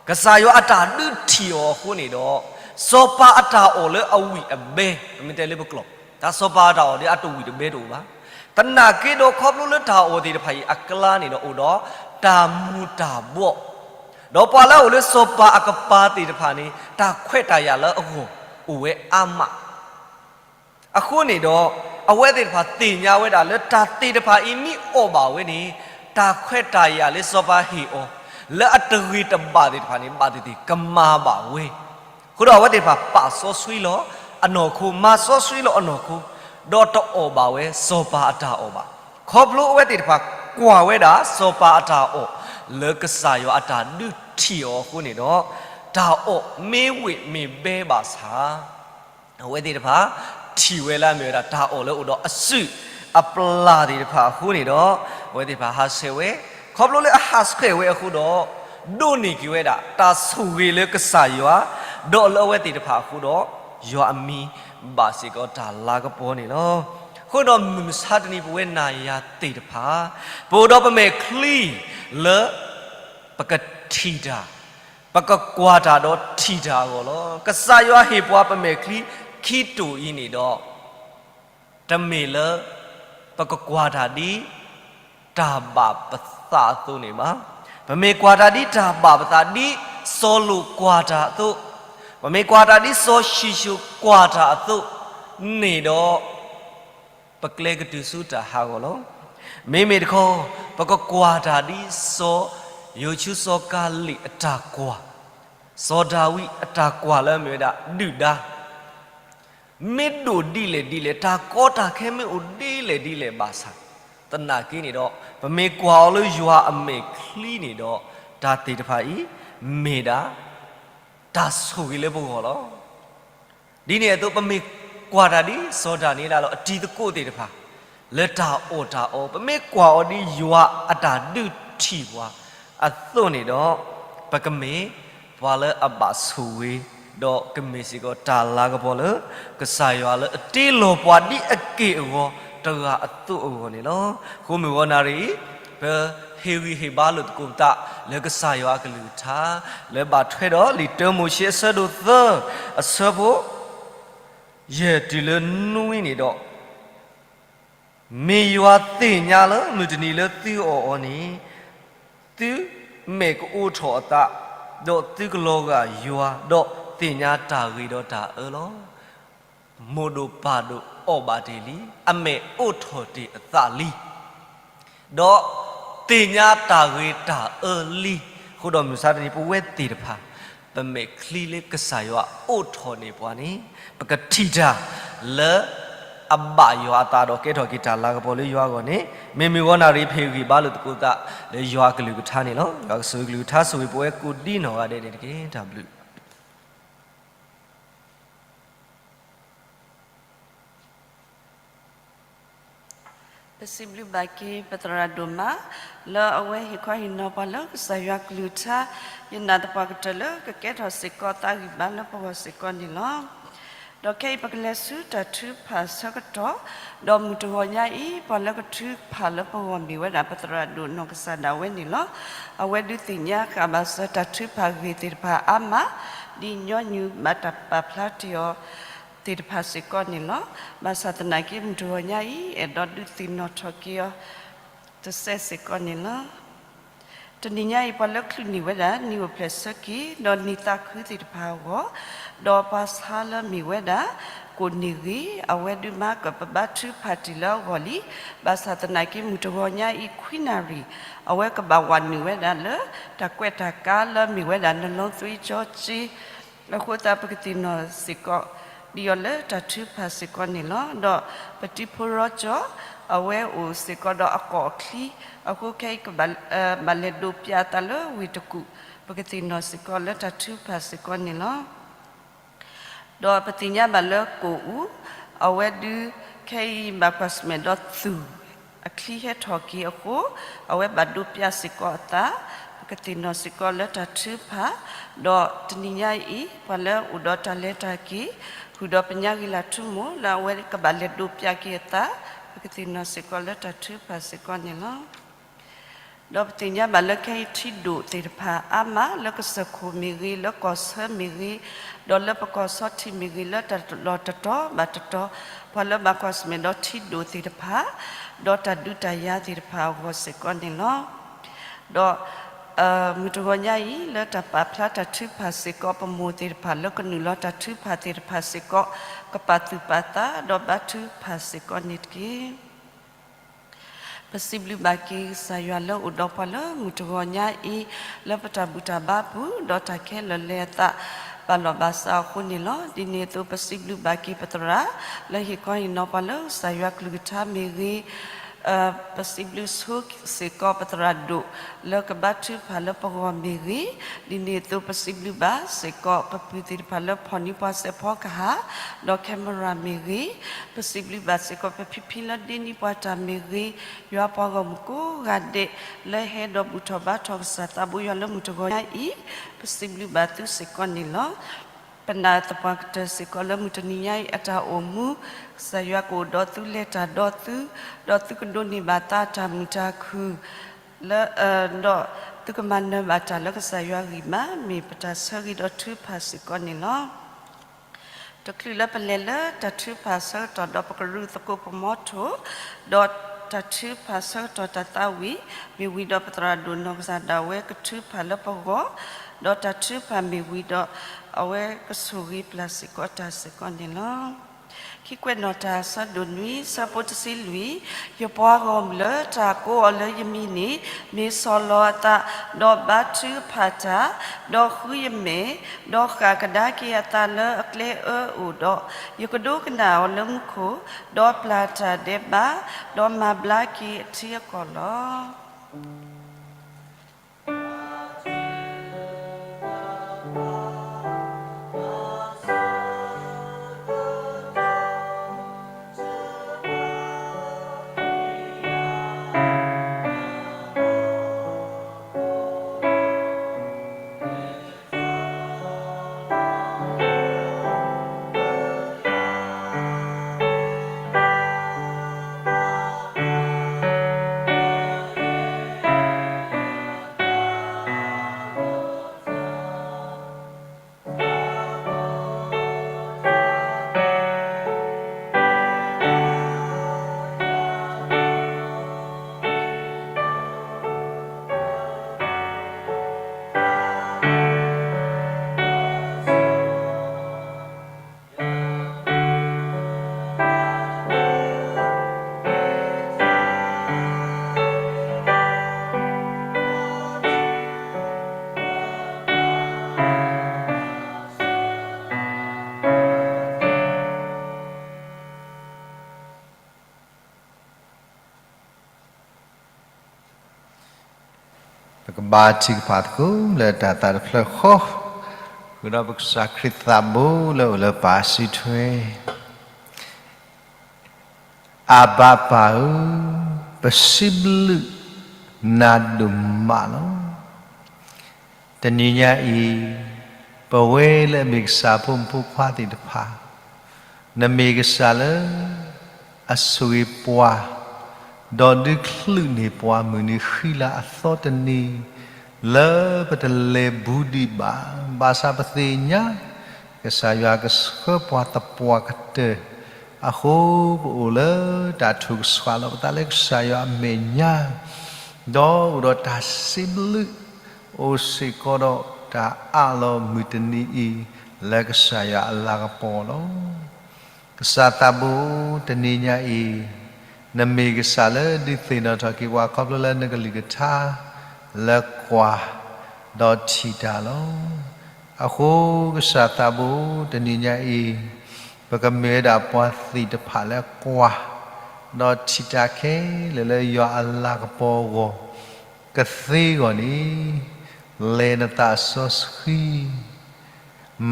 ကစၢ်ယွၤအတၢ်ဒုးထံၣ်အီၤအဃိန့ၣ်ဒီး စီၤပၤအတၢ်အီၣ်လၢအဝံၣ်အဘဲ, ပမ့ၢ်တဲလၢပကျိာ်, တၢ်စီၤပၤအတၢ်အီၣ်ဒ်အတဝံၣ်တဘဲတအိၣ်ဘၣ်. သနာ်က့ဒီးခီဖျိလၢတၢ်အီၣ်သ့ၣ်တဖၣ်အံၤအကျါန့ၣ်ဒီးအိၣ်ဒီး တၢ်မူၤတၢ်ဘှီၣ်, ဒီးပှၤလၢအအိၣ်လၢစီၤပၤအကပၤသ့ၣ်တဖၣ်န့ၣ် တၢ်ခွဲးတၢ်ယာ်လၢအဂီၢ် အိၣ်ဝဲအါမး အဃိန့ၣ်ဒီး အဝဲသ့ၣ်တဖၣ်သ့ၣ်ညါဝဲဒၣ်လၢတၢ်သ့ၣ်တဖၣ်အံၤမ့ၢ်အီၣ်ဘၣ်ဝဲန့ၣ် တၢ်ခွဲးတၢ်ယာ်လၢစီၤပၤဟ့ၣ်အီၤ လၢအတဂ့ၤတဘၣ်သ့ၣ်တဖၣ်န့ၣ် ဘၣ်သ့ၣ်သ့ၣ်ကမၤဘၣ်ဝဲ. အဃိဒီးအဝဲသ့ၣ်တဖၣ်ပာ်စီဆှံလီၤအနီၢ်ခိ မၤစီဆှံလီၤအနီၢ်ခိ ဒီးတအီၣ်ဘၣ်ဝဲစီၤပၤအတၢ်အီၣ်ဘၣ်. ခီဖျိအဝဲသ့ၣ်တဖၣ်ကွၢ်ဝဲဒၣ်စီၤပၤအတၢ်အီၣ် လၢကစၢ်ယွၤအတၢ်ဒုးထံၣ်အီၤအဃိန့ၣ်ဒီး တၢ်အီၣ်မ့ၢ်ဝံၣ်မ့ၢ်ဘဲဘၣ်ဆၣ် အဝဲသ့ၣ်တဖၣ် ထံၣ်ဝဲလၢအမ့ၢ်ဝဲဒၣ်တၢ်အီၣ်လၢအိၣ်ဒီးအစုၣ်အပျၢ်သ့ၣ်တဖၣ်အဃိန့ၣ်ဒီး အဝဲသ့ၣ်တဖၣ်ဟးဆှဲးဝဲ, ခီဖျိလၢအဟးဆှဲးဝဲအဃိဒီး ဒိးန့ၢ်က့ၤဝဲဒၣ်တၢ်ဆိၣ်ဂ့ၤလၢကစၢ်ယွၤ, ဒီးလၢအဝဲသ့ၣ်တဖၣ်အဃိဒီး ယွၤအမံၤဘၣ်စ့ၢ်ကီးတၢ်လၤကပီၤန့ၣ်လီၤ. အဃိဒီးမုၢ်မဆါတနံၤပဝဲနၤယၤသ့ၣ်တဖၣ် ပအိၣ်ဒီးပမဲာ်ချံလၢ ပကထံၣ်တၢ်, ပကကွၢ်တၢ်ဒီးထံၣ်တၢ်အဂီၢ်လီၤ. ကစၢ်ယွၤဟ့ၣ်ပှၤပမဲာ်ချံခံတိာ်အံၤန့ၣ်ဒီး တမ့ၢ်လၢ ပကကွၢ်တၢ်ဒ်တၢ်ဘၣ်ပသးအသိးန့ၣ်ဘၣ်. ပမ့ၢ်ကွၢ်တၢ်ဒ်တၢ်ဘၣ်ပသး ဒ်စီၤလိာ်ကွၢ်တၢ်အသိး, ပမ့ၢ်ကွၢ်တၢ်ဒ်စီၤၡံၣ်ၡိၣ်ကွၢ်တၢ်အသိးန့ၣ်ဒီး ပကျဲကတုၤဆူတၢ်ဟးဂီၤလီၤ. မ့မ့ၢ်တခီ ပကကွၢ်တၢ်ဒ်စီၤယိၤၡူစီၤကၤလံၣ်အတၢ်ကွၢ်, စီၤဒၤဝံးအတၢ်ကွၢ်လၢအမ့ၢ်ဝဲဒၣ်ဒုၣ်ဒါ မ့ၢ်ဒိၣ်ဒ်လဲၣ်ဒ်လဲၣ်, တၢ်ကီတၢ်ခဲမ့ၢ်အိၣ်ဒ်လဲၣ်ဒ်လဲၣ်ဘၣ်ဆၣ်, သနာ်က့န့ၣ်ဒီး ပမ့ၢ်ကွၢ်အီၤလၢယွၤအမဲာ်ချံန့ၣ်ဒီး တၢ်သ့ၣ်တဖၣ်အံၤ မ့ၢ်ဒၣ် တၢ်ဆိၣ်ဂ့ၤလၢပဂီၢ်လီၤ. ဒ်န့ၣ်အသိး ပမ့ၢ်ကွၢ်တၢ်ဒ်စီၤဒၤနံးယ့လးဒီးအတံၤသကိးသ့ၣ်တဖၣ် လၢတၢ်အီၣ်တၢ်အီ, ပမ့ၢ်ကွၢ်အီၤဒ်ယွၤအတၢ်ဒုးထံၣ်ပှၤအသိးန့ၣ်ဒီး ပကမ့ၢ်ပှၤလၢအဘၣ်ဆိၣ်ဂ့ၤ, ဒီးကမ့ၢ်စ့ၢ်ကီးတၢ်လၤကပီၤလၢ ကစၢ်ယွၤလၢအတ့လီၤပှၤဒ်အက့ၢ်အဂီၤတဂၤအသိးအဂီၢ်န့ၣ်လီၤ. အဃိမုၢ်ဂီၤနၣ်ရံၣ်အံၤ ပဟ့ၣ်ဂံၢ်ဟ့ၣ်ဘါလိာ်သကိးပသး လၢကစၢ်ယွၤအကလုၢ်ကထါ လၢဘၣ်ထွဲဒီးလံာ်တၢမိၤၡ့အဆၢဒိၣ်သၢ အဆၢဖိ ယဲၢ်တုၤလၢနွံန့ၣ်ဒီး, မ့ၢ်ယွၤသ့ၣ်ညါလၢမုၢ်တနံၤလၢသုအီၣ်အီၤန့ၣ်, သုမဲာ်ကအိးထီၣ်အသး, ဒီးသုကလီၤဂာ်ယွၤ, ဒီးသ့ၣ်ညါတၢ်ဂ့ၤဒီးတၢ်အၢလီၤ. မိၢ်ဒိၣ်ပၢ်ဒိၣ်အီၣ်ဘၣ်တ့ၢ်လံ, အမဲာ်အိးထီၣ်တ့ၢ်အသးလံ ဒီးသ့ၣ်ညါတၢ်ဂ့ၤတၢ်အၢလံ. အဃိဒီးမုၢ်မဆါတနံၤ ပဝဲသ့ၣ်တဖၣ် ပမဲာ်ချံလၢကစၢ်ယွၤအိးထီၣ်န့ၢ်ပှၤန့ၣ် ပကထံၣ်တၢ်လၢအဘၣ်ယွၤအသးဒီးကဲထီၣ်က့ၤတၢ်လၤကပီၤလၢယွၤအဂီၢ်န့ၣ် မ့မ့ၢ်ဂီၤနၣ်ရံၣ် ပဟ့ၣ်ဂံၢ်ဘါလိာ်သကိးသး လၢယွၤအကလုၢ်ကထါန့ၣ်လီၤ. ယွၤကဆိၣ်ဂ့ၤကလုၢ်ကထါ ဆိၣ်ဂ့ၤပဝဲကိးဒံနီၢ်ဂၤဒဲးန့ၣ်တက့ၢ်. တၢ်ဘျုး ပစံးဘျုးဘၣ်က့ၤပသရၣ်ဒိၣ်မး လၢအဝဲဟ့ၣ်ခီဟ့ၣ်နီၤပှၤလၢကစၢ်ယွၤကလုၢ်ကထါ, ယနာ်သပှၢ်ကတၢၢ်လၢကကဲထီၣ်စ့ၢ်ကီးသးဂံၢ်ဘါလၢပဂီၢ်စ့ၢ်ကီးန့ၣ်လီၤ. ဒီးခဲအံၤပကလဲၤဆူတၢ်ထုကဖၣ်အဆၢကတီၢ်, ဒီးမုၢ်တဂီၤညါအံၤ ပှၤလၢကထုကဖၣ်လၢပဂီၢ်မ့ၢ်ဝဲဒၣ် ပသရၣ်ဒိၣ်နီၢ်ကစၢ်ဒၣ်ဝဲန့ၣ်လီၤ. အဝဲဒုးသ့ၣ်ညါဃာ်ဘၣ်စၢၤတၢ်ထုကဖၣ်ဂ့ၢ်သ့ၣ်တဖၣ်အါမး, ဒ်ညီနုၢ်ဘၣ်တၢ်ပာ်ဖျါတ့ၢ်အီၤ သ့ၣ်တဖၣ်စ့ၢ်ကီးန့ၣ်လီၤ. ဘၣ်ဆၣ်သနာ်က့ မုၢ်တဂီၤညါအံၤ အဲၣ်ဒိးဒုးသ့ၣ်နီၣ်ထီၣ်က့ၤအီၤ တစဲးစ့ၢ်ကီးန့ၣ်လီၤ. တနံၤညါအံၤ ပှၤလၢချုးန့ၢ်ဝဲဒၣ် နံၣ်အိၣ်ဖျဲၣ်ဆၢက့ၤ ဒီးနံၣ်သးခုသ့ၣ်တဖၣ်အဂီၢ်, ဒီးပှၤဆါလၢမ့ၢ်ဝဲဒၣ် ကိၣ်န့ၢ်ဂ့ၤ, အဝဲဒုးမၤကပဘါထုကဖၣ်တ့ၢ်လၢအဂီၢ်လံ. ဘၣ်ဆၣ်သနာ်က့ မုၢ်တဂီၤညါအံၤ ခွံနၣ်ရံၣ် အဝဲကဘၣ်ဝးနုာ်ဝဲဒၣ်လၢ တၢ်ကွဲးတၢ်ကါလၢမ့ၢ်ဝဲဒၣ် နလီသွံကၠီကၠ့ အဃိသတး ပကသ့ၣ်နီၣ်စ့ၢ်ကီး ဒ်အီၤလၢတၢ်ထုကဖၣ်စ့ၢ်ကီးန့ၣ်လီၤ. ဒီးပတံၤဖိရီကၠီ အဝဲအိၣ်စ့ၢ်ကီးဒီးအကီၢ်အချံ, အဃိခဲအံၤ ကဘၣ်လဲၤဒိးပၠးအသးလၢဝ့ၢ်တကူၣ်, ပကသ့ၣ်နီၣ်စ့ၢ်ကီးလၢတၢ်ထုကဖၣ်စ့ၢ်ကီးန့ၣ်လီၤ. ဒီးပသ့ၣ်ညါဘၣ်လၢကိၣ်အူ, အဝဲဒုး ခဲအံၤဘၣ်ကွၢ်ဆၢၣ်မဲာ်ဒီးသူၣ် အချံဟဲထီၣ်က့ၤအဃိ, အဝဲဘၣ်ဒိးပၠးစ့ၢ်ကီးအသး, ပကသ့ၣ်နီၣ်စ့ၢ်ကီးလၢတၢ်ထုကဖၣ်, ဒီးတနံၤညါအံၤ ပှၤလၢအိၣ်ဒီးတၢ်လဲၤတၢ်က့ၤ ဃုာ်ဒီးပညါဂ့ၤလၢထူမိၣ် လၢအဝဲကဘၣ်လဲၤဒိးပၠးက့ၤအသး, ပကသ့ၣ်နီၣ်စ့ၢ်ကီးလၢတၢ်ထုကဖၣ်စ့ၢ်ကီးန့ၣ်လီၤ. ဒီးပသ့ၣ်ညါဘၣ်လၢခဲအံၤထံဒိၣ်သ့ၣ်တဖၣ်အါမး လၢကစၢၢ်ခိၣ်မ့ၢ်ဂ့ၤ, လၢကီၢ်ဆၢမ့ၢ်ဂ့ၤ, ဒီးလၢပကီၢ်ဆီထံးမ့ၢ်ဂ့ၤ, လၢတၢ်လီၢ်တတီၤဘၣ်တတီၤ, ပှၤလၢဘၣ်ကွၢ်ဆၢၣ်မဲာ်ဒီးထံဒိၣ်သ့ၣ်တဖၣ်, ဒီးတၢ်ဒုးတၢ်ယၤသ့ၣ်တဖၣ်အဂီၢ်စ့ၢ်ကီးန့ၣ်လီၤ. ဒီး မုၢ်တဂီၤညါအံၤ လၢတၢ်ပာ်ဖျါတၢ်ထုကဖၣ်စ့ၢ်ကီး ပမိၢ်သ့ၣ်တဖၣ်လၢကနုာ်လီၤတၢ်ထုကဖၣ်သ့ၣ်တဖၣ်စ့ၢ်ကီး ကပာ်သူၣ်ပာ်သး ဒီးဘါထုကဖၣ်စ့ၢ်ကီးန့ၣ်တက့ၢ်. ပစံးဘျုးဘၣ်က့ၤကစၢ်ယွၤလၢအိၣ်ဒီးပှၤလၢမုၢ်တဂီၤညါအံၤ လၢပတၢ်ဘူၣ်တၢ်ဘါပူၤ ဒီးတၢ်ခဲလၢာ်လဲၤအသး ဘၣ်လီၢ်ဘၣ်စးအဃိန့ၣ်လီၤ. ဒ်န့ၣ်အသိး ပစံးဘျုးဘၣ်က့ၤပသရၣ် လၢဟ့ၣ်ခီဟ့ၣ်နီၤပှၤလၢကစၢ်ယွၤကလုၢ်ကထါမ့ၢ်ဂ့ၤ, ပစံးဘျုးဆိစ့ၢ်ကီးပသရၣ်ဒိၣ်လၢကဘါထုကဖၣ်လၢပဂီၢ်မ့ၢ်ဂ့ၤ, ဒ်န့ၣ်အသိး ပစံးဘျုးဘၣ်စ့ၢ်ကီးပပုၢ်သ့ၣ်တဖၣ်လၢဖီၣ်န့ၢ်ပှၤစဲးဖီကဟၣ်, ဒီး camera မ့ၢ်ဂ့ၤ, ပစံးဘျုးဘၣ်စ့ၢ်ကီးပဖံဖံလၢဒ့န့ၢ်ပှၤတၢ်မ့ၢ်ဂ့ၤ, ယွၤပှၤဂီၢ်မုၢ်ကိးဂၤဒဲး လၢဟဲဒီးဘူၣ်ထီၣ်ဘါထီၣ်ကစၢ်သးဘိယွၤလၢမုၢ်တဂီၤညါအံၤ, ပစံးဘျုးဘၣ်သုစ့ၢ်ကီးန့ၣ်လီၤ. ပနာ်သပှၢ်ကတၢၢ်စ့ၢ်ကီးလၢမုၢ်တနံၤညါအံၤအတၢ်အိၣ်မူ, ကစၢ်ယွၤကအိၣ်ဒီးသုလဲၤတၢ်ဒီးသု, ဒီးသုကဒိးန့ၢ်ဘၣ်သါတၢ်မုာ်တၢ်ခုၣ်, လၢ, ဒီးသုကမၤနၢၤဘၣ်တၢ်လၢကစၢ်ယွၤဂံၢ်မး မ့ၢ်ပတၢ်ဆၢဂ့ၤဒီးထုကဖၣ်စ့ၢ်ကီးန့ၣ်လီၤ. တချုးလၢပလဲၤလၢတၢ်ထုကဖၣ်ဆၢကတီၢ်ဒီးပကရူၢ်သကိးပမီထိၣ်, ဒီးတၢ်ထုကဖၣ်ဆၢကတီၢ်တၢ်သးဝံၣ်, မ့ၢ်ဝံၤဒီးပသရၣ်ဒိၣ်နီၢ်ကစၢ်ဒၣ်ဝဲကထုကဖၣ်လၢပဂီၢ်, ဒီးတၢ်ထုကဖၣ်မ့ၢ်ဝံၤဒီး အဝဲကဆိၣ်ဂ့ၤပျၢ်စ့ၢ်ကီးတၢ်စ့ၢ်ကီးန့ၣ်လီၤ. ခံကွဲးနီၣ်တၢ်ဆၢဒိၣ်နွံ ဆၢဖိတဆံလွံၢ်, ယပှၤဂီၢ်မုၢ်လၢတၢ်ကိးအီၤလၢယမံၤန့ၣ် မ့ၢ်ဆီၣ်လီၤအသး, ဒီးဘါထုကဖၣ်တၢ်, ဒီးဃုယမဲာ်, ဒီးဃၣ်ကဒါက့ၤအသးလၢအကျဲအၢအိၣ်ဒီး, ယကဒိကနၣ်အီၤလၢမူခိၣ်, ဒီးပျၢ်တၢ်ဒဲးဘး, ဒီးမၤဘျါက့ၤအထံအကီၢ်လီၤ. ပကဘါထုကဖၣ်သကိးလၢတၢ်သးတဖျၢၣ်ဃီ, ဃုာ်ဒီးပကစၢ်ခရံာ်သးဘိလၢအိၣ်လၢပၢ်စုထွဲ အၤဘၤပၢ်ဧၢ, ပစံးဘျုးနၤဒိၣ်မးလီၤ. တနံၤညါအံၤ, ပဝဲလၢအမ့ၢ်ကစၢ်ဖိမုၣ်ဖိခွါသ့ၣ်တဖၣ်, နမ့ၢ်ကစၢ်လၢအဆိၣ်ဂ့ၤပှၤ, ဒီးဒုးချုးန့ၢ်ပှၤမုၢ်နံၤဃံလၤအသီတနံၤ, လၢပတလဲၤဘူးဒံးဘၣ်, ဘၣ်ဆၣ်ပသ့ၣ်ညါ ကစၢ်ယွၤကဆှၢပှၤသပှၢ်ကတၢၢ်, အဃိပအိၣ်လၢတၢ်ထိၣ်ကဆှီလီၤပသးလၢကစၢ်ယွၤအမဲာ်ညါ, ဒီးအိၣ်ဒီးတၢ်စံးဘျုး, အိၣ်စ့ၢ်ကီးဒီးတၢ်အးလီၤမုၢ်တနံၤအံၤ လၢကစၢ်ယွၤအလၤကပီၤလီၤ. ကစၢ်သးဘိတနံၤညါအံၤ, နမ့ၢ်ကစၢ်လၢဒုးသ့ၣ်နီၣ်ထီၣ်က့ၤပှၤခီဖျိလၢနကလုၢ်ကထါ, လၢကွၢ်, ဒီးထံၣ်တၢ်လီၤ. အဃိကစၢ်သးဘိတနံၤညါအံၤ, ပကမ့ၢ်ဝဲဒၣ်ပှၤသ့ၣ်တဖၣ်လၢကွၢ်, ဒီးထံၣ်တၢ်ခဲလၢာ်လၢယွၤအလၤကပီၤအဂီၢ်, ကသ့အဂီၢ်န့ၣ်, လဲၤနသးစီဆှံ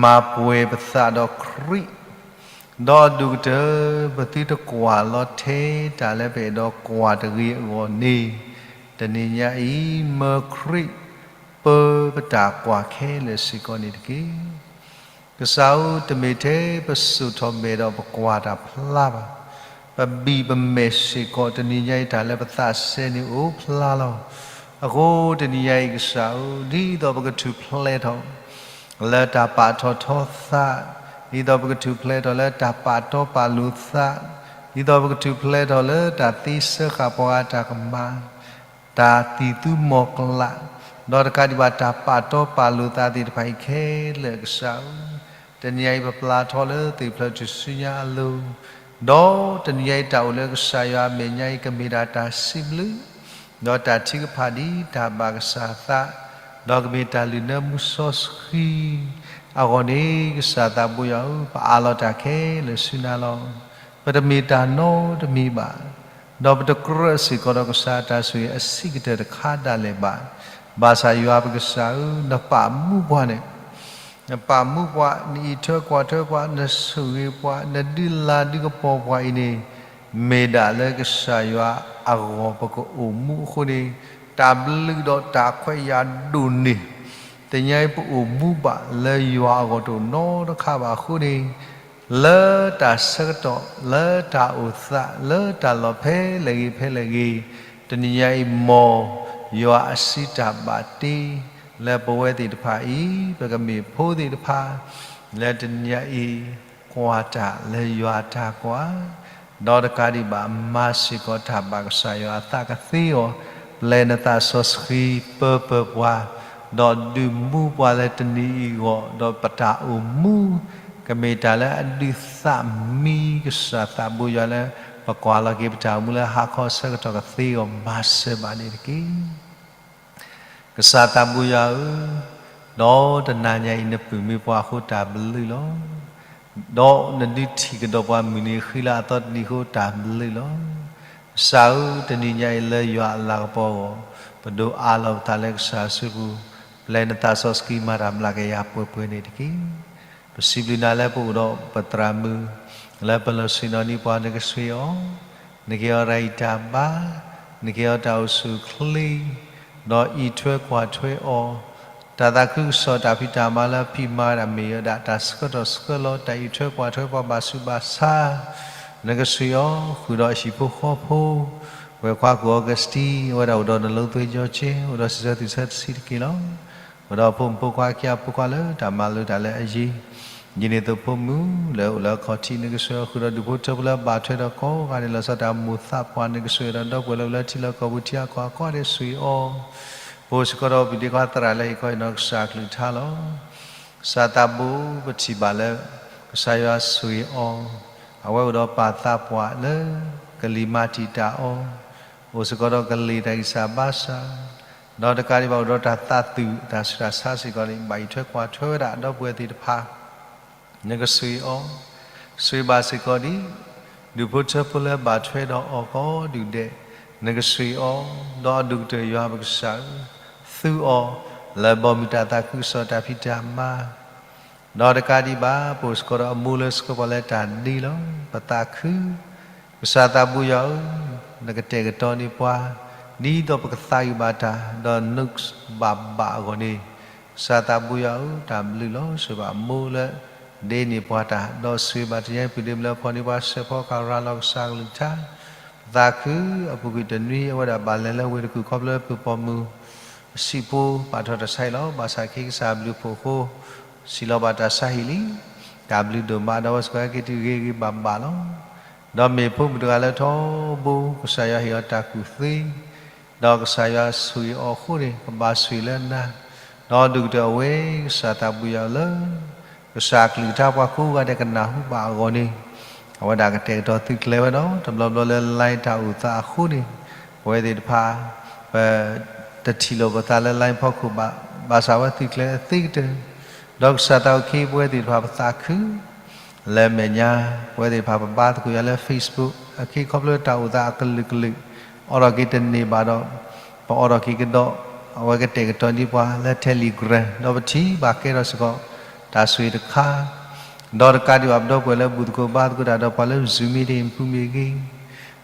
မၤပှဲၤပသးဒီးခရံာ်, ဒီးအဒိၣ်ကတၢၢ် ပသုတကွၢ်လီၤထဲတၢ်လၢပအဲၣ်ဒိးကွၢ်တဂ့ၤအဂီၢ်န့ၣ်, တနံၤညါအံၤ မၢခရံာ်ပၢပတၢ်ကွၢ်ခဲလၢာ်စ့ၢ်ကီးန့ၣ်တက့ၢ်. ကစၢ်ဧၢ, တမ့ၢ်ထဲပစိာ်ထီၣ်မဲာ်ဒီးပကွၢ်တၢ်ဖျါဘၣ်. ပဘံၣ်ပမဲာ်စ့ၢ်ကီး တနံၤညါအံၤတၢ်လၢပသးစဲန့ၣ်အိၣ်ဖျါလီၤ. အဃိတနံၤညါအံၤကစၢ်ဧၢ, ဒ်သိးပကထူၣ်ဖျဲးထီၣ် လၢတၢ်ပာ်ထီၣ်ထီသး, ဒ်သိးပကထူၣ်ဖျဲးထီၣ်လၢတၢ်ပာ်တီပာ်လိၤသး, ဒ်သိးပကထူၣ်ဖျဲးထီၣ်လၢတၢ်သ့စၢဃာ်ပှၤဂၤတၢ်ကမၣ်, တၢ်သံၣ်သူမီၤကျၢ်, ဒီးတကးဒံးဘၣ်တၢ်ပာ်တီပာ်လိၤသးသ့ၣ်တဖၣ်အံၤခဲလၢာ်ကစၢ်ဧၢ, တနံၤညါအံၤပပျၢ်ထီၣ်လၢသ့ၣ်ဖျၢၣ်ထူၣ်စုညါအလိၤ, ဒီးတနံၤညါအံၤတၢ်အိၣ်လၢကစၢ်ယွၤအမဲာ်ညါအံၤ ကမ့ၢ်ဒၣ်တၢ်စံးဘျုး ဒီးတၢ်ထုကဖၣ်ဒ်တၢ်ဘၣ်ကစၢ်သး, ဒီးကမ့ၢ်တၢ်လုၢ်နၢမူစီဆှံအဂီၢ်န့ၣ်, ကစၢ်သးဘိယွၤဧၢ, ပအးလီၤတၢ်ခဲလၢာ်ဆူနၤလီၤ. ပတမ့ၢ်တၢ်နီတမံၤဘၣ်. ဒီးပတကြၢးစ့ၢ်ကီးဒီးကစၢ်တၢ်ဆိၣ်ဂ့ၤအဆံးကတၢၢ်တခါဒၣ်လဲာ်ဘၣ်. ဘၣ်ဆၣ်ယွၤပကစၢ်ဧၢ, နပာ်မူပှၤန့ၣ်, နပာ်မူပှၤ, နအံးထွဲကွၢ်ထွဲပှၤ, နဆိၣ်ဂ့ၤပှၤ, နဒုးလၤဒုးကပီၤပှၤအံၤန့ၣ်, မ့ၢ်ဒၣ်လၢကစၢ်ယွၤအဂီၢ်ပကအိၣ်မူအဃိန့ၣ်, တၢ်ဘျုးဒီးတၢ်ခွဲးယာ်ဒိၣ်န့ၢ်, တနံၤအံၤပအိၣ်မူဘၣ်လၢယွၤအဂီၢ်တအိၣ်နီတခါဘၣ်အဃိန့ၣ်, လၢတၢ်ဆၢကတီၢ်, လၢတၢ်အိၣ်သး, လၢတၢ်လီၢ်ဖဲလဲၣ်ဂ့ၤဖဲလဲၣ်ဂ့ၤ, တနံၤညါအံၤမ်ယွၤအစုတၢ်ဘၣ်တ့ လၢပဝဲသ့ၣ်တဖၣ်အံၤ, ပကမ့ၢ်ဖိသ့ၣ်တဖၣ်, လၢတနံၤညါအံၤ, ကွၢ်တၢ်လၢယွၤတၢ်ကွၢ်, ဒီးတကးဒံးဘၣ်မၤစ့ၢ်ကီးတၢ်ဘၣ်ကစၢ်ယွၤအသးကသ့အီၤ, ပျဲနသးစီဆှံပၢပၢပှၤ, ဒီးဒုးမူပှၤလၢတနံၤအံၤအဂီၢ်, ဒီးပတၢ်အိၣ်မူ ကမ့ၢ်တၢ်လၢအဒုးသးမံကစၢ်သးဘိယွၤလၢ ပကွၢ်လီၤက့ၤပတၢ်အိၣ်မူလၢဟါခီဆၢကတီၢ်ကသ့အီၤမၤစၢၤဘၣ်န့ၣ်တက့ၢ်. ကစၢ်သးဘိယွၤဧၢ, ဒီးတနၤညါအံၤနပုၢ်မ့ၢ်ပှၤအဃိတၢ်ဘျုးလီၤ. ဒီးနဒုးထံၣ်ကဒီးပှၤမုၢ်နံၤဃံလၤအသီတနံၤအဃိတၢ်ဘျုးလီၤ. ကစၢ်ဧၢ, တနံၤညါအံၤလၢယွၤအလၤကပီၤအဂီၢ်, ပဒိးအးလီၤပသးလၢကစၢ်အစုပူၤ, ပျဲနသးစီဆှံမၤတၢ်မျးကယၤပှဲၤပှဲၤန့ၣ်တက့ၢ်. ပစံးဘျုးနၤလၢပအိၣ်ဒီးပသရၣ်မုၣ်, လၢပလီၢ်ဆ့ၣ်နီၤနံၤပှၤနကဆိၣ်ဂ့ၤအီၤ, နကဟ့ၣ်အီၤတၢ်ဂံၢ်တၢ်ဘါ, နကဟ့ၣ်အီၤတၢ်အိၣ်ဆူၣ်အိၣ်ချ့, ဒီးအံးထွဲကွၢ်ထွဲအီၤ, တၢ်သးခုကစီၣ်တၢ်ဖံးတၢ်မၤလၢအဖံးမၤဝဲဒၣ်မ့ၢ်ဝဲဒၣ် တၢ်ဆှၢထီၣ်ဆှၢလီၤ တၢ်အံးထွဲကွၢ်ထွဲပှၤဘၣ်ဆူးဘၣ်ဆါ, နကဆိၣ်ဂ့ၤအီၤ ဃုာ်ဒီးဟံၣ်ဖိဃီဖိ, ဝဲၢ်ခွါကူၣ်အီကူးစတံ, အဝဲဒၣ်အိၣ်ဒီးနလိသဝ့ကၠီကၠ့, အိၣ်ဒီးစံးဆၢသုဆၢတဆံးတက့ၢ်လီၤ. အိၣ်ဒီးဖိမုၣ်ဖိခွါခံဂၤဖိခွါလၢတၢ်မၤလိတၢ်လၢအယံၤ, ဒ်န့ၣ်အသိးဖိမုၣ်လၢအိၣ်လၢအခီၣ်ထံး နကဆိၣ်ဂ့ၤအီၤဃုာ်ဒီးဒူၣ်ဖိထၢဖိလၢအဘၣ်ထွဲဒီးကိးဂၤဒဲး လီၤဆီဒၣ်တၢ်မိၢ်သးပှၢ် နကဆိၣ်ဂ့ၤဒီးဒီပုၢ်ဝဲၢ်လၢအိၣ်လၢထံလီၢ်ကီၢ်ပူၤထံဂၤကီၢ်ဂၤကိးဂၤဒဲးဆိၣ်ဂ့ၤအီၤ, ပအိၣ်စ့ၢ်ကီးဒီးပဒ့ခွါသရၣ်လၢဟ့ၣ်ခီဟ့ၣ်နီၤကစၢ်အကလုၢ်ကထါလီၤ. ကစၢ်သးဘိပထံၣ်ဘၣ်လၢ ကစၢ်ယွၤဆိၣ်ဂ့ၤအီၤ, အဝဲအိၣ်ဒီးပၢ်သးပှၢ်လၢ ကလံၤမၤတံာ်တာ်အီၤ, အိၣ်စ့ၢ်ကီးဒီးကလံၤတၢ်ဂံၢ်စၢ်ဘါစၢ်, ဒီးတကးဒံးဘၣ်အိၣ်ဒီးတၢ်သးသူၣ်တၢ်ဆူးတၢ်ဆါစ့ၢ်ကီးန့ၣ် ဘၣ်အံးထွဲကွၢ်ထွဲဝဲဒၣ်ဒီပုၢ်ဝဲၢ်သ့ၣ်တဖၣ် နကဆိၣ်ဂ့ၤအီၤ, ဆိၣ်ဂ့ၤဘၣ်စ့ၢ်ကီးဒံး ဒူၣ်ဖိထၢဖိလၢဘၣ်ထွဲဒီးအီၤကိးဒူၣ်ဒဲး, နကဆိၣ်ဂ့ၤအီၤ, ဒီးအဒိၣ်ကတၢၢ်ယွၤပကစၢ်ဧၢ, သူအီၤလၢဘီမုၢ်တၢ်သးခုကစီၣ်တၢ်ဖံးတၢ်မၤ, ဒီးတကးဒံးဘၣ် ပအိၣ်စ့ၢ်ကီးဒီးအမိၢ်လၢဆှၢပှၤလၢတၢ်ဒ့လီၤ. ပသးခု ကစၢ်သးဘိယွၤဧၢ, နကတဲာ်ကတီၤန့ၢ်ပှၤ ဒ်သိးပကသးဂံၢ်ဘၣ်တၢ် ဒီးနိးဘၣ်ဘၣ်အဂီၢ်န့ၣ်, ကစၢ်သးဘိယွၤဧၢ, တၢ်ဘျုးလီၤ. ဆိၣ်ဂ့ၤဘၣ်အမိၢ်လၢဒ့န့ၢ်ပှၤတၢ်, ဒီးဆိၣ်ဂ့ၤဘၣ်တနံၤအံၤပုၢ်ဒ့မုၣ်လၢဖီၣ်န့ၢ်ပှၤစဲးဖီကရၤလီၤကစၢ်ကလုၢ်ကထါ, ပသးခုအပူၤကွံာ်တနွံအဝဲဒၣ်ဘၣ်လဲၤလၢဝ့ၢ်တကူၣ်ခီဖျိလၢပုၢ်ပိာ်မုၣ် အဆံးဖိပာ်ထီၣ်တၢ်ဆါဟံၣ်လီၤ. ဘၣ်ဆၣ်ခဲကစၢ်ဘျုးဖှိၣ်အဃိ စံးလီၤဘၣ်တၢ်ဆါဟံၣ်လံ. တၢ်ဘျုးဒိၣ်မး ဒီးအဝဲစ့ၢ်ကီးဟဲက့ၤတုၤဂ့ၤဂ့ၤဘၣ်ဘၣ်လီၤ. ဒီးမ့ၢ်ဖိမုၣ်တဂၤလၢထီဘိ ကစၢ်ယွၤဟ့ၣ်အီၤတၢ်ကူၣ်သ့, ဒီးကစၢ်ယွၤဆိၣ်ဂ့ၤအီၤအဃိန့ၣ် ကဘၣ်ဆိၣ်ဂ့ၤလၢနၤ, ဒီးဒူၣ်ကတၢၢ်အဝဲ ကစၢ်သးဘိယွၤလၢ ကစၢ်အကလုၢ်ကထါပှၤကိးဂၤဒဲးကနၢ်ဟူဘၣ်အဂီၢ်န့ၣ်, အဝဲဒၣ်ကတဲာ်ကတီၤသုးကျဲၤဝဲဒီး တဘျီဘျီလၢ line တၢ်အိၣ်သးအဃိန့ၣ်, ပဝဲသ့ၣ်တဖၣ် ပတထံၣ်လိာ်ပသးလၢ line ဖီခိၣ်ဘၣ်, ဘၣ်ဆၣ်ဝဲသုးကျဲၤသ့ကတၢၢ်, ဒီးကစၢ်သးအုးက့ၤပဝဲသ့ၣ်တဖၣ်ပသးခု လၢမဲာ်ညါ, ပဝဲသ့ၣ်တဖၣ်ပဘါသကိးယွၤလၢ Facebook အခံခီဖျိတၢ်အိၣ်သးအကလုာ်ကလုာ်, အိးထီၣ်က့ၤတန့ၢ်ဘၣ်ဒီး, ပအိးထီၣ်က့ၤကဒီး, အဝဲကတဲာ်ကတီၤန့ၢ်ပှၤလၢ Telegram ဒီးပထံၣ်ဘၣ်ကဲထီၣ်စ့ၢ်ကီး တၢ်ဆိၣ်ဂ့ၤတခါ, ဒီးတကးဒံးဘၣ်ပဒီပုၢ်ဝဲၢ်လၢဘူၣ်သကိးဘါသကိးတၢ်ဒီးပှၤလၢ Zoom meeting ပူၤမ့ၢ်ဂ့ၤ,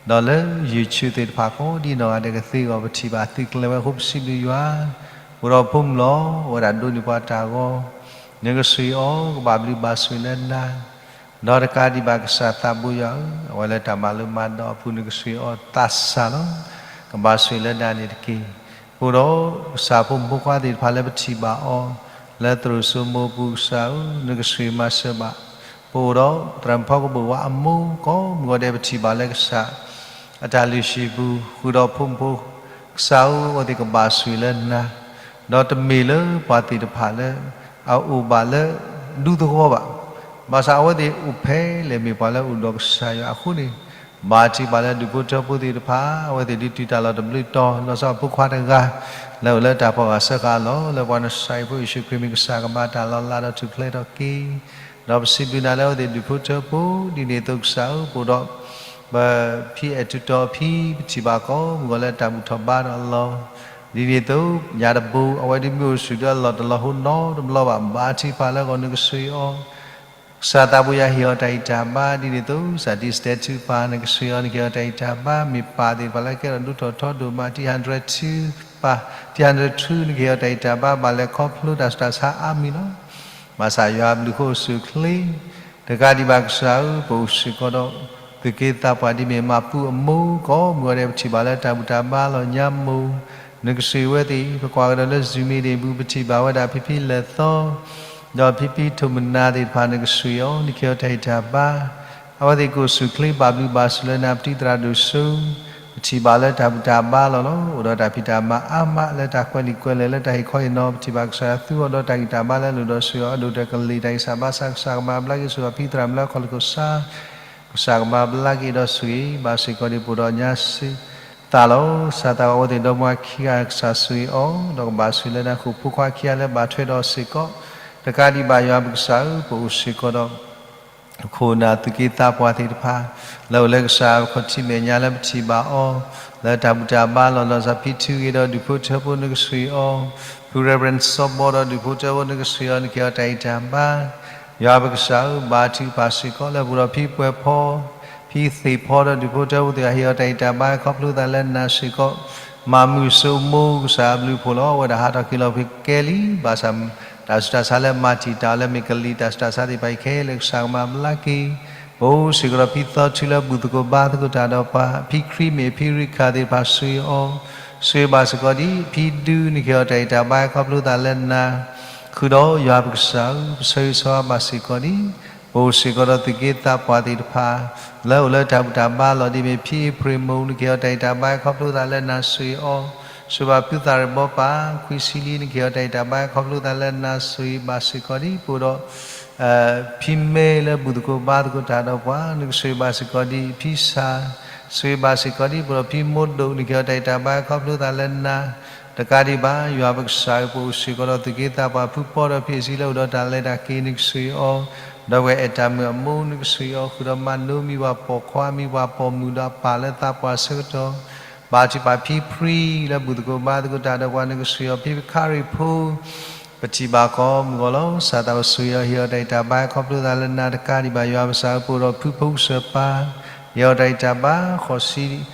ဒီးလၢ YouTube သ့ၣ်တဖၣ်ကိးဒ်နီၢ်ဂၤဒဲးကသ့အဂီၢ် ပထံၣ်ဘၣ်သုးကျဲၤဝဲအဃိပစံးဘျုးယွၤ, အိၣ်ဒီးဖိမုၣ်လီၤ, အဝဲဒၣ်ဒိးန့ၢ်ပှၤတၢ်ဂီၤ, နကဆိၣ်ဂ့ၤအီၤ ကဘၣ်ဘျုးဘၣ်ဆိၣ်ဂ့ၤလၢနၤ ဒီးတကးဒံးဘၣ်ကစၢ်သးဘိယွၤဧၢ, အဝဲလၢတၢ်မၤလိမၤဒိးအပူၤ နကဆိၣ်ဂ့ၤအီၤသးစၢ်လီၤ. ကဘၣ်ဆိၣ်ဂ့ၤလၢနၤန့ၣ်တက့ၢ်. ပအိၣ်ဒီးကစၢ်ဖိမုၣ်ဖိခွါသ့ၣ်တဖၣ်လၢပထံၣ်ဘၣ်အီၤ လၢသရိာ်စိမိၤပူၤ ကစၢ်ဧၢ, နကဆိၣ်ဂ့ၤမၤစၢၤဘၣ်. ပအိၣ်ဒီးသရၣ်မုၣ်ဖီကဘိၣ်ဝါအမိၢ်ကိးမုၢ်ဂီၤဒဲး ပထံၣ်ဘၣ်လၢကစၢ် အတၢ်လုၢ်ဟံၣ်ပူၤ ဃုာ်ဒီးဖိမုၣ်ဖိ ကစၢ်ဧၢ, အဝဲသ့ၣ်ကဘၣ်ဆိၣ်ဂ့ၤလၢနၤ, ဒီးတမ့ၢ်လၢပှၤသ့ၣ်တဖၣ်လၢ အအိၣ်ဘၣ်လၢဒူသဝီဘၣ်. ဘၣ်ဆၣ်အဝဲသ့ၣ်အိၣ်ဖဲလဲၣ်မ့ၢ်ပှၤလၢအိၣ်ဒီးကစၢ်ယွၤအဃိန့ၣ်, ဘၣ်ထံၣ်ဘၣ်လၢဒူၣ်ဖိထၢဖိသ့ၣ်တဖၣ် အဝဲသ့ၣ်ဒုးတုၤတၢ်လီၢ်တဘျုးတီၤ လီၤဆီအဖိခွါတဂၤ လၢအိၣ်လၢတၢ်ဖီၣ်ဂၢၢ်စၢဃာ်အလီၢ် လၢပှၤနစၤအံၤဖိယ့ၣ်ၡူးခရံာ်မ့ၢ်ကစၢ်ကဘၣ်တၢ်လီၤလးဒီးထူၣ်ဖျဲးထီၣ်က့ၤ, ဒီးပစံးဘျုးနၤလၢအဝဲသ့ၣ်ဒူၣ်ဖိထၢဖိ ဒ်န့ၣ်အသိးကစၢ်ဧၢ, ပအိၣ်ဒီး ပဖံအဲၣ်ထူတီၤဖံ ပထံၣ်ဘၣ်ကိးမုၢ်ဂီၤလၢတၢ်ဘူၣ်ထီၣ်ဘါဒီးအလီၢ်, ဒ်န့ၣ်အသိး ညၣ်တဘိ အဝဲဒၣ်မ့ၢ်အိၣ်ဆူၣ်ဒီးအလီၢ်တလီၤဟိနီတဘျီဘၣ်, ဘါထုကဖၣ်လၢအဂီၢ် နကဆှၢအီၤ ကစၢ်သးပူၤယွၤဟ့ၣ်အီၤတၢ်ဂံၢ်တၢ်ဘါ, ဒ်န့ၣ်အသိး ကစၢ်တံၤစတဲထူပၢ် နကဆှၢအီၤ နကဟ့ၣ်အီၤတၢ်ဂံၢ်တၢ်ဘါ, မ့ၢ်ပၢ်သ့ၣ်တဖၣ်လၢကဲထီၣ်ဒိၣ်ထီၣ်ထီဒိၣ်မး တံၤဟၣ်ဒြဲၣ်ထူပၢ် တံၤဟၣ်ဒြဲၣ်ထူ နကဟ့ၣ်အီၤတၢ်ဂံၢ်တၢ်ဘါ ဘၣ်လဲၤခီဖျိတၢ်ဆူးတၢ်ဆါအါမံၤလီၤ. ဘၣ်ဆၣ်ယွၤအဘျုးအဖှိၣ်အိၣ်ဆူၣ်အိၣ်ချ့, တကးဒံးဘၣ်ကစၢ်ဧၢ, ပအိၣ်စ့ၢ်ကီးဒီး သူၣ်က့သးပှၢ်ဒ်မ့ၢ်မးပူအမိၢ်ကိးမုၢ်ဂီၤဒဲး ပထံၣ်ဘၣ်လၢတၢ်ဘူၣ်တၢ်ဘါလီၢ်ညါမိၢ်, နကဆှၢဝဲသ့ၣ်, ပကွၢ်ကဒီးလၢ Zoom meeting ပူၤ ပထံၣ်ဘၣ်ဝဲဒၣ်ဖံဖံလဲၤသီ ဒီးဖံဖံထိၣ်မနၤသ့ၣ်တဖၣ် နကဆှၢအီၤ နကဟ့ၣ်အီၤတၢ်ဂံၢ်တၢ်ဘါ, အဝဲသ့ၣ်ကအိၣ်ဆူၣ်အိၣ်ချ့ ဘၣ်ဘျုးဘၣ်ဆိၣ်လၢနၤ ပတံၤသရၣ်ဒိၣ်စိ, ပထံၣ်ဘၣ်လၢတၢ်ဘူၣ်တၢ်ဘါလီၢ်လီၤ. အိၣ်ဒီးတၢ်ဖံးတၢ်မၤအါမးလၢတၢ်ကွဲးလံာ်ကွဲးလဲၢ်လၢတၢ်ဟ့ၣ်ခီဟ့ၣ်နီၤ ပထံၣ်ဘၣ်ကစၢ်ယွၤသူအီၤဒီးတၢ်ဂံၢ်တၢ်ဘါလၢအလိၣ်ဒီးဆိၣ်ဂ့ၤအီၤ အဒိၣ်ဒီးကလံၣ်တၢ်ဂံၢ်စၢ်ဘါစၢ် ကစၢ်ကမၤဘျါက့ၤ ဆိၣ်ဂ့ၤအီၤဖံသရၣ်မုၣ်လၢအခီၣ်လ့ၢ်ခိၣ်ဆါ ကစၢ်ကမၤဘျါက့ၤဒီးဆိၣ်ဂ့ၤ ဘၣ်စ့ၢ်ကီးဒ်ပအိၣ်ဒီးညါစ့ၢ်သးလီၤ. ကစၢ်သးဘၣ်အဝဲသ့ၣ်ဒီမါခံဂၤ ကစၢ်ဆိၣ်ဂ့ၤအီၤ ဒီးကဘၣ်ဆိၣ်ဂ့ၤလၢနၤ ဃိာ်ဖိခွါခံဂၤလၢဘၣ်ထွဲဒီးစ့ၢ်ကီး, တကးဒံးဘၣ်ယွၤပကစၢ်ဧၢ, ပအိၣ်စ့ၢ်ကီးဒီး ခိၣ်နၢ်သူၣ်က့သးပှၢ်သ့ၣ်တဖၣ် လၢအိၣ်လၢကစၢ်ခီၣ်ထံးမဲာ်ညါလၢပထံၣ်ဘၣ်အီၤ လၢတၢ်ဘူၣ်တၢ်ဘါလီၢ်လီၤ ကစၢ်ဖံထူဂ့ၤဒီးဒူၣ်ဖိထၢဖိ နကဆှၢအီၤ, ဖု Reverend စီၤဘီဒီးဒူၣ်ဖိထၢဖိ နကဆှၢအီၤ နကဟ့ၣ်အီၤတၢ်ဂံၢ်တၢ်ဘါ, ယွၤပကစၢ်ဧၢ, ဘါထုကဖၣ်စ့ၢ်ကီးလၢပအိၣ်ဒီးဖံပှဲၤဖီ ဖံသ့ၣ်ဖီဒီးဒူၣ်ဖိထၢဖိသ့ၣ်တဖၣ် ဟ့ၣ်အီၤတၢ်ဂံၢ်တၢ်ဘါ ခီဖျိသးလၢနၤစ့ၢ်ကီး, မၤမုာ်စိမိၢ် ကစၢ်အဘျုးအဖှိၣ်လီၤ. အဝဲဒၣ်ဟးထီၣ်က့ၤလီၤကဲလံ, ဘၣ်ဆၣ် တၢ်ဆူးတၢ်ဆါလၢမၤတံာ်တာ်အီၤလၢမ့ၢ်ကလံၣ်တၢ်ဆူးတၢ်ဆါသ့ၣ်တဖၣ်အံၤခဲလၢာ် ကစၢ်ကမၤဘျါက့ၤ, ပအိၣ်စ့ၢ်ကီးဒီးဖံသီထူလၢဘူၣ်သကိးဘါသကိးတၢ်ဒီးပှၤ, ဖံခရံမ့ၢ်ဖံရံခၣ်သ့ၣ်တဖၣ် ဆိၣ်ဂ့ၤအီၤ, ဆိၣ်ဂ့ၤဘၣ်စ့ၢ်ကီးဒ်ဖံဒူ နကဟ့ၣ်အီၤတၢ်ဂံၢ်တၢ်ဘါ ခီဖျိသးလၢနၤ, ဃုာ်ဒီးယွၤပကစၢ်ဧၢ, ပဆၢဂ့ၤဆၢဝါဘၣ်စ့ၢ်ကီးဒ် ပအိၣ်စ့ၢ်ကီးဒီးသူၣ်က့သးပှၢ်သ့ၣ်တဖၣ် လၢအိၣ်လၢတၢ်ဘူၣ်တၢ်ဘါလီၢ်ဒ်မ့ၢ်ဖံအ့ဖြ့ၣ်မိၢ် နကဟ့ၣ်အီၤတၢ်ဂံၢ်တၢ်ဘါ ခီဖျိသးလၢနၤ ဆိၣ်ဂ့ၤအီၤ, ဆိၣ်ဂ့ၤဘၣ်ဖုသးရ့ၣ်ဘီပၢ် ခွံဆံလံ နကဟ့ၣ်အီၤတၢ်ဂံၢ်တၢ်ဘါ ခီဖျိသးလၢနၤ ဆိၣ်ဂ့ၤဘၣ်စ့ၢ်ကီးဒ် ပအိၣ်ဒီး ဖံမဲလၢဘူၣ်သကိးဘါသကိးတၢ်ဒီးပှၤ နကဆိၣ်ဂ့ၤဘၣ်စ့ၢ်ကီးဒ်ဖံဆၣ်, ဆိၣ်ဂ့ၤဘၣ်စ့ၢ်ကီးဒ် ပအိၣ်ဒီးဖံမိၢ်ဒိၣ် နကဟ့ၣ်အီၤတၢ်ဂံၢ်တၢ်ဘါ ခီဖျိသးလၢနၤ, တကးဒံးဘၣ် ယွၤပကစၢ်ဧၢ, ပအိၣ်စ့ၢ်ကီးဒီးသူၣ်က့သးပှၢ် ဖုပီဒီးဖံအ့ၣ်စံလၢအိၣ်ဒီးတၢ်လဲၤတၢ်က့ၤ နကဆိၣ်ဂ့ၤအီၤ, ဒီးပဝဲအဲၣ်တၢ်မုၣ်အမိၢ် နကဆိၣ်ဂ့ၤအီၤ ဃုာ်ဒီးမၤနိမံၤပှၤပိာ်ခွါ မံၤပှၤပိာ်မုၣ်ဒီးအပၢ်လၢသးပှၢ်ဆၢကတီၢ်, ဘါထုကဖၣ်ဖံဖြံ လၢဘူၣ်သကိးဘါသကိးတၢ်ဒီးပှၤ နကဆိၣ်ဂ့ၤအီၤ ဖံပခါရံၣ်ဖိ ပထံၣ်ဘၣ်ကိးမုၢ်ဂီၤလီၤ. ကစၢ်သးဘၣ်ဆိၣ်ဂ့ၤအီၤ ဟ့ၣ်အီၤတၢ်ဂံၢ်တၢ်ဘါ ခီဖျိသးလၢနၤ တကးဒံးဘၣ် ယွၤပကစၢ်ဧၢ, ပအိၣ်ဒီးဖုဖိကစၢၢ်ပၢ် ဟ့ၣ်အီၤတၢ်ဂံၢ်တၢ်ဘါ ဃိးဆံ,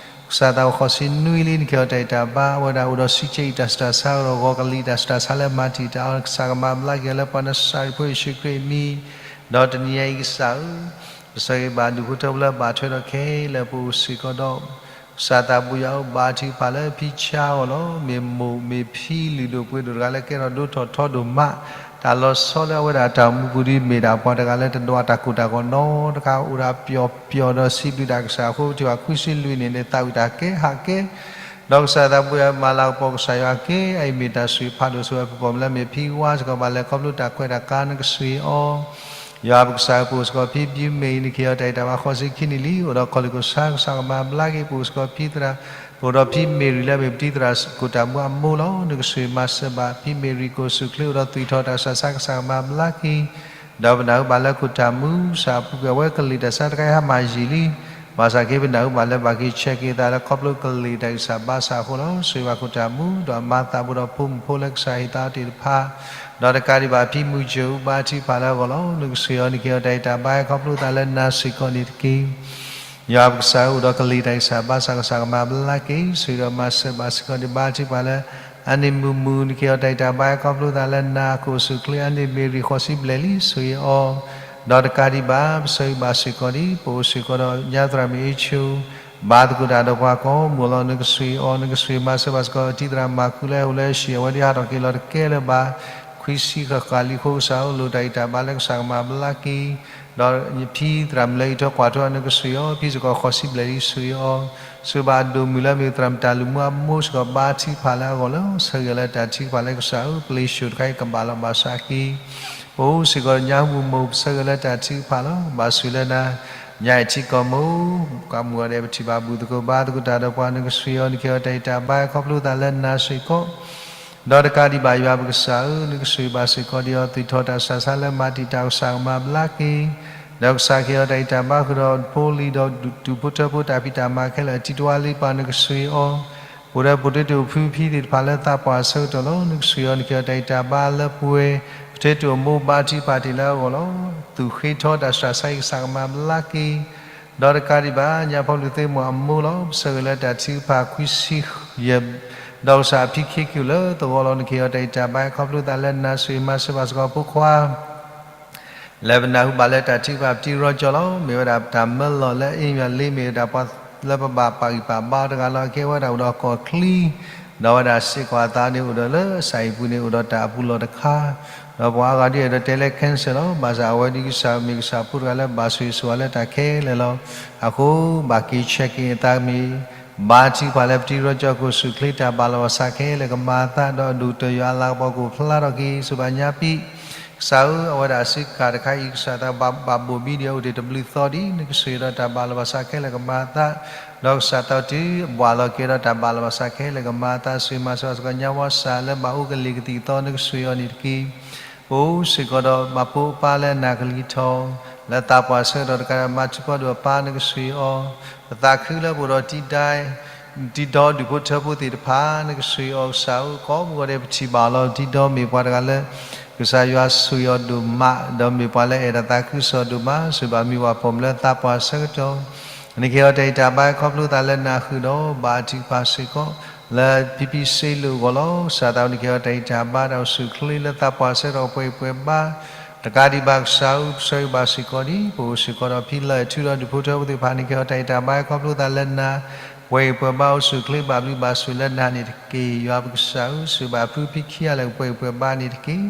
ကစၢ်သးဘၣ်ဃိးဆံနွံလံ နကဟ့ၣ်အီၤတၢ်ဂံၢ်တၢ်ဘါ အဝဲဒၣ်အိၣ်ဒီးဆံးဆံးအံၤတၢ်ဆူးတၢ်ဆါ ဒီးဂီၤကလံၣ်တၢ်ဆူးတၢ်ဆါလၢမၤတံာ်တာ်အီၤ ကစၢ်ကမၤဘျါက့ၤအီၤလၢပှၤနၤစၤရ့းဖိယ့ၣ်ၡူးခရံာ်အမံၤ, ဒီးတနံၤအံၤကစၢ်ဧၢ, ပဆၢဂ့ၤဘၣ်ဒူၣ်ဖိထၢဖိလၢဘၣ်ထွဲဒီးခဲလၢာ် ပအိၣ်စ့ၢ်ကီးဒီး ကစၢ်သးဘိယွၤဧၢ, ဘါထုကဖၣ်လၢဖံဆါအဂီၢ်လီၤ. မ့ၢ်မိၢ်မ့ၢ်ဖံလုၢ်ဒိၣ်ပှ့ၤဒိၣ်တဂၤလၢကဲထီၣ်ဒိၣ်ထီၣ်ထီဒိၣ်မး တၢ်လီၤဆီလၢအဝဲဒၣ်တၢ်အိၣ်မူပူၤဒ်မ့ၢ်ဒၣ်ပှၤတဂၤလၢတဒွးတၢ်ကိၢ်တၢ်ဂီၤနီတခါ အိၣ်ဒၣ်ပျီပျီဒီးစံးဘျုးတၢ်ကစၢ်အဃိ ပထံၣ်ဘၣ်ခွံဆံလွံၢ်န့ၣ်န့ၣ် သးဝံၣ်တၢ်ကဲဟးကဲ ဒီးကစၢ်သးဘိယွၤမၤလၤကပီၤကစၢ်ယွၤက့ၤ အအံၤမ့ၢ်တၢ်ဆိၣ်ဂ့ၤဖးဒိၣ်ဆိၣ်ဂ့ၤပကီၢ်မုၢ်လၢမ့ၢ်ဖံဝါစ့ၢ်ကီး ဘၣ်လဲၤခီဖျိတၢ်ခွဲးတၢ်ယာ် နကဆိၣ်ဂ့ၤအီၤ ယွၤပကစၢ်ဧၢ, ပအိၣ်စ့ၢ်ကီးဖံဘျုးမ့ၢ်အံၤ နကဟ့ၣ်အီၤတၢ်ဂံၢ်တၢ်ဘါဃိးဆံခံနံၣ်လံ အိၣ်ဒီးခီၣ်လ့ၢ်ခိၣ်ဆါ ကစၢ်ကမၤဘျါက့ၤ ပအိၣ်စ့ၢ်ကီးဖံသရၣ်, ပအိၣ်ဒီးဖံမ့ၣ်ရံၤလၢမ့ၢ်ပတံၤသရၣ်ကိၢ်တၢ်မူအမိၢ်လီၤ. နကဆိၣ်ဂ့ၤမၤစၢၤဘၣ် ဖံမ့ၣ်ရံၤကအိၣ်ဆူၣ်အိၣ်ချ့ အိၣ်ဒီးသွံၣ်ထီၣ်တၢ်ဆူးတၢ်ဆါ ကစၢ်ကမၤဘျါက့ၤ ဒီးပနၢ်ဟူဘၣ်လၢခိၣ်တၢ်မူ ကစၢ်အပူၤကွံာ်အဝဲကလံၣ်တၢ်ဆူးတၢ်ဆါတခါအံၤဟါမၢ်ယံာ်လံ, ဘၣ်ဆၣ်က့ၤပနၢ်ဟူဘၣ်လၢဘၣ်က့ၤဆဲးက့ၤသးလၢခီဖျိကလံၣ်တၢ်ဂံၢ်စၢ်ဘါစၢ်အဃိလီၤ. ဆိၣ်ဂ့ၤဘၣ်ခိၣ်တၢ်မူ ဒီးအမါသးဘိဒီးဖိမုၣ်ဖိလၢကစၢ်ဟ့ၣ်သးအီၤသ့ၣ်တဖၣ်, ဒီးတကးဒံးဘၣ်ဖံမုၢ်စၢၤအူ ဘါထုကဖၣ်လၢအဂီၢ်လီၤ. နကဆိၣ်ဂ့ၤအီၤ နကဟ့ၣ်အီၤတၢ်ဂံၢ်တၢ်ဘါ ခီဖျိသးလၢနၤစ့ၢ်ကီးန့ၣ်တက့ၢ်. ယွၤပကစၢ်ဧၢ, အိၣ်ဒီးကလံၣ်တၢ်ဂံၢ်စၢ်ဘါစၢ် ကစၢ်ကမၤဘျါက့ၤ ဆိၣ်ဂ့ၤဒီးမၤစၢၤဘၣ်စ့ၢ်ကီးန့ၣ် ဘါထုကဖၣ်လၢ အန့ၣ်မုၢ်မုၢ် နကဟ့ၣ်အီၤတၢ်ဂံၢ်တၢ်ဘါ ခီဖျိသးလၢနၤ ကအိၣ်ဆူၣ်အိၣ်ချ့ အန့ၣ်မ့ၢ်ရံၤဃိးဆံဘျဲၣ်လံ ဆိၣ်ဂ့ၤအီၤ, ဒီးတကးဒံးဘၣ် ပဆၢဂ့ၤဘၣ်စ့ၢ်ကီးဒ် ပအိၣ်စ့ၢ်ကီးဒီးညါသရၣ်မုၣ်အ့ၣ်ဆိ ဘါသကိးတၢ်ဒီးပှၤကိးမုၢ်လီၤ. နကဆိၣ်ဂ့ၤအီၤ နကဆိၣ်ဂ့ၤမၤစၢၤဘၣ်စ့ၢ်ကီး တံၤသရၣ်မၤကူလၢဟဲအိၣ်လၢဟံၣ် အဝဲဒၣ်ဟးထီၣ်က့ၤလီၤတကဲလၢၤဘၣ် ခွံဆံဃၣ်ဃၣ်လံအဃိ ကစၢ်အိၣ်လိာ်တၢ်ဂံၢ်တၢ်ဘါလၢကစၢ်ကမၤဘျါက့ၤ, ဒီးဖံသရၣ်မုၣ်လၢအံးထွဲကွၢ်ထွဲ နကဆိၣ်ဂ့ၤအီၤ ဖံစ့ၢ်ကီးဃိးဆံဘျဲၣ်လံ ဆိၣ်ဂ့ၤအီၤ, ဆိၣ်ဂ့ၤဘၣ်အဒိၣ်မုၣ်လၢမ့ၢ်သရၣ်မုၣ်တၢ်လုၢ်မူအမိၢ်စ့ၢ်ကီး ဘါထုကဖၣ်လၢအဂီၢ်လၢ ဆၢဂ့ၤလၢတၢ်ထုကဖၣ်လၢကစၢ်ဧၢ, ပလံၤၡိၣ်တခါအံၤကဘၣ်လီၤဘၣ်ဆၣ်က့ၤ ပအိၣ်စ့ၢ်ကီးညါမုၢ်မိၢ် ပဆၢဂ့ၤလၢတၢ်ထုကဖၣ်လီၤ. ဘါဆိၣ်လၢနၤ ညါအံၤထံကီၢ်မိၢ် ကမုၢ်ဂီၤဒဲး ပထံၣ်ဘၣ်ဘူၣ်သကိးဘါသကိးတၢ်ဒီးပှၤ နကဆိၣ်ဂ့ၤအီၤ နကဟ့ၣ်အီၤတၢ်ဂံၢ်တၢ်ဘါ ခီဖျိသးလၢနၤစ့ၢ်ကီး ဒီးတကးဒံးဘၣ်ယွၤပကစၢ်ဧၢ, နကဆိၣ်ဂ့ၤဘၣ်စ့ၢ်ကီးဒ်အံၤ သွံၣ်ထီၣ်တၢ်ဆူးတၢ်ဆါလၢမၤတံာ်တာ် ကစၢ်ကမၤဘျါက့ၤ, ဒီးကစၢ်ကဟ့ၣ်အီၤတၢ်ဂံၢ်တၢ်ဘါဃုာ်ဒီးဖိလံၤဒီးဒူၣ်ဖိထၢဖိတၢ်ဖံးတၢ်မၤခဲလၢာ် အတံၤတဝါလံပၢ် နကဆှ့အီၤ, ပအိၣ်ဒီးဖိတ့တိၣ်ဖုဖံသ့ၣ်တဖၣ်လၢသးပှၢ်အဆၢကတီၢ်လီၤ. နကဆှ့အီၤ နကဟ့ၣ်အီၤတၢ်ဂံၢ်တၢ်ဘါလၢပှဲၤ ပတ့တိၣ်အမိၢ်ဘါထုကဖၣ်တ့ၢ်လၢအဂီၢ်လီၤ. သူၣ်ဃ့ထီတၢ်စှၤဆါအံၤ ကစၢ်ကမၤဘျါက့ၤ ဒီးတကးဒံးဘၣ် ညၣ်ဖီလူၤသ့ၣ်မိၢ်အမိၢ်လီၤ. ပဆၢဂ့ၤလၢတၢ်ထုကဖၣ်ခွံဆံယဲၢ်, ဒီးကစၢ်အဖံခ့ကၠူၣ်လၢသဝီလီၤ. နကဟ့ၣ်အီၤတၢ်ဂံၢ်တၢ်ဘါ ခီဖျိသးလၢနၤ ဆိၣ်ဂ့ၤမၤစၢၤဘၣ်စ့ၢ်ကီးဖိခွါ လၢပနၢ်ဟူဘၣ်လၢတၢ်ထုကဖၣ်ပတံၤရီကၠီလီၤ. မ့ၢ်ဝဲဒၣ်တၢ်မၢလီၢ်လၢအ့မယီၤလ့ မ့ၢ်ဝဲဒၣ်ပှၤလၢပဘၣ်ပာ်ဂံၢ်ပာ်ဘါအီၤတဂၤလီၤ. အကဲဝဲဒၣ်အိၣ်ဒီးကီၢ်ချံ, ဒီးအဝဲဒၣ်စ့ၢ်ကီးအသးန့ၣ် အိၣ်ဒီးလၢအစၢ်အံၤပူၤန့ၣ် အိၣ်ဒီးတၢ်အပူၤလီၢ်တခါ, ဒီးပှၤအါဂၤဒ်အဲၣ်ဒိးတဲလၢ cancer လီၤ. ဘၣ်ဆၣ်အဝဲဒ်ကစၢ်မ့ၢ်ကစၢ်ဖိတဂၤလၢဘၣ်ဆိၣ်ဂ့ၤဆိၣ်ဝါလၢတၢ်ခဲလၢာ်လီၤ. အဃိဘၣ်က့ၤ check in အသးမ့ၢ် ဘါထုကဖၣ်လၢပတံၤရီကၠီ ကအိၣ်ဆူၣ်ချ့ တၢ်ဘၣ်လီၤဘၣ်စးခဲလၢာ်ကမၤအသး ဒီးအဒိၣ်ကတၢၢ်ယွၤအလၤကပီၤကအိၣ်ဖျါထီၣ်က့ၤ ဆိၣ်ဘၣ်ညါပံး ကစၢ်ဧၢ, အဝဲဒၣ်အစုကၢ်တခါအံၤ ကစၢ်သးဘၣ်ဘၣ်ဘိၣ်ဘံဒီးအိၣ်တ့ၢ်တဘျုးသီဒံး နကဆိၣ်ဂ့ၤဒီးတၢ်ဘၣ်လီၤဘၣ်စးခဲလၢာ်ကမၤအသး, ဒီးကစၢ်သးတုၤအဘှၣ်လီၤက့ၤဒီးတၢ်ဘၣ်လီၤဘၣ်စးခဲလၢာ်ကမၤအသး ဆိၣ်ဂ့ၤမၤစၢၤဘၣ်စ့ၢ်ကီးညါဝီစၢ်လၢဘၣ်အိၣ်ကလံၤကသံၣ်သီ နကဆိၣ်ဂ့ၤအီၤန့ၣ်တက့ၢ်. ပအိၣ်စ့ၢ်ကီးဒီးဘၣ်ပိာ်ပၢ်လၢနၢ်ကလံၤထီၣ် လၢသးပှၢ်ဆၢကတီၢ်တကးဒံးဘၣ် မၤထူၣ်ဖီဒိၣ်အပၢ် နကဆိၣ်ဂ့ၤအီၤ, ပသးခုလၢပအိၣ်ဒီးတံၤဒဲ တံၤဒီဒူၣ်ဖိထၢဖိသ့ၣ်တဖၣ် နကဆိၣ်ဂ့ၤအီၤ ကစၢ်ဧၢ, ကိးမုၢ်ဂီၤဒဲးပထံၣ်ဘၣ်အီၤလီၤ. တံၤဒီမ့ၢ်ပှၤတဂၤလၢ ကစၢ်ယွၤဆိၣ်ဂ့ၤအီၤဒိၣ်မး, ဒီးမ့ၢ်ပှၤလၢအဲၣ်ဒိးသးခုကစီၣ်ဒိၣ်မး, ဆိၣ်ဘၣ်မံၤပှၢ်ပိာ်မုၣ်လၢသးပှၢ်ဆၢကတီၢ် နကဟ့ၣ်အီၤတၢ်ဂံၢ်တၢ်ဘါ ခီဖျိသးလၢနၢ်ဃုာ်ဒီး ဘါထုကဖၣ်စ့ၢ်ကီး လၢဖံဖံစ့လိာ်အဂီၢ်လီၤ. ကစၢ်သးဝဲ နကဟ့ၣ်အီၤတၢ်ဂံၢ်တၢ်ဘါ တၢ်အိၣ်ဆူၣ်ချ့လၢသးပှၢ်ဆၢကတီၢ် ပှဲၤဂံၢ်ပှဲၤဘါ တကးဒံးဘၣ် ကစၢ်ဧၢ, ပဆၢဂ့ၤဘၣ်စ့ၢ်ကီးဒံး ပအိၣ်စ့ၢ်ကီးဒီးဖံလၢၢ်ထူဒီးဒူၣ်ဖိထၢဖိသ့ၣ်တဖၣ် နကဟ့ၣ်အီၤတၢ်ဂံၢ်တၢ်ဘါ ခီဖျိသးလၢနၤ ပှဲၤဂံၢ်ပှဲၤဘါ အိၣ်ဆူၣ်ချ့ဘၣ်ဘျုးဘၣ်ဆိၣ်လၢနၤန့ၣ်တက့ၢ်. ယွၤပကစၢ်ဧၢ, ဆိၣ်ဘၣ်ဖုဖံခံဂၤလၢာ် ပှဲၤဂံၢ်ပှဲၤဘါန့ၣ်တက့ၢ်.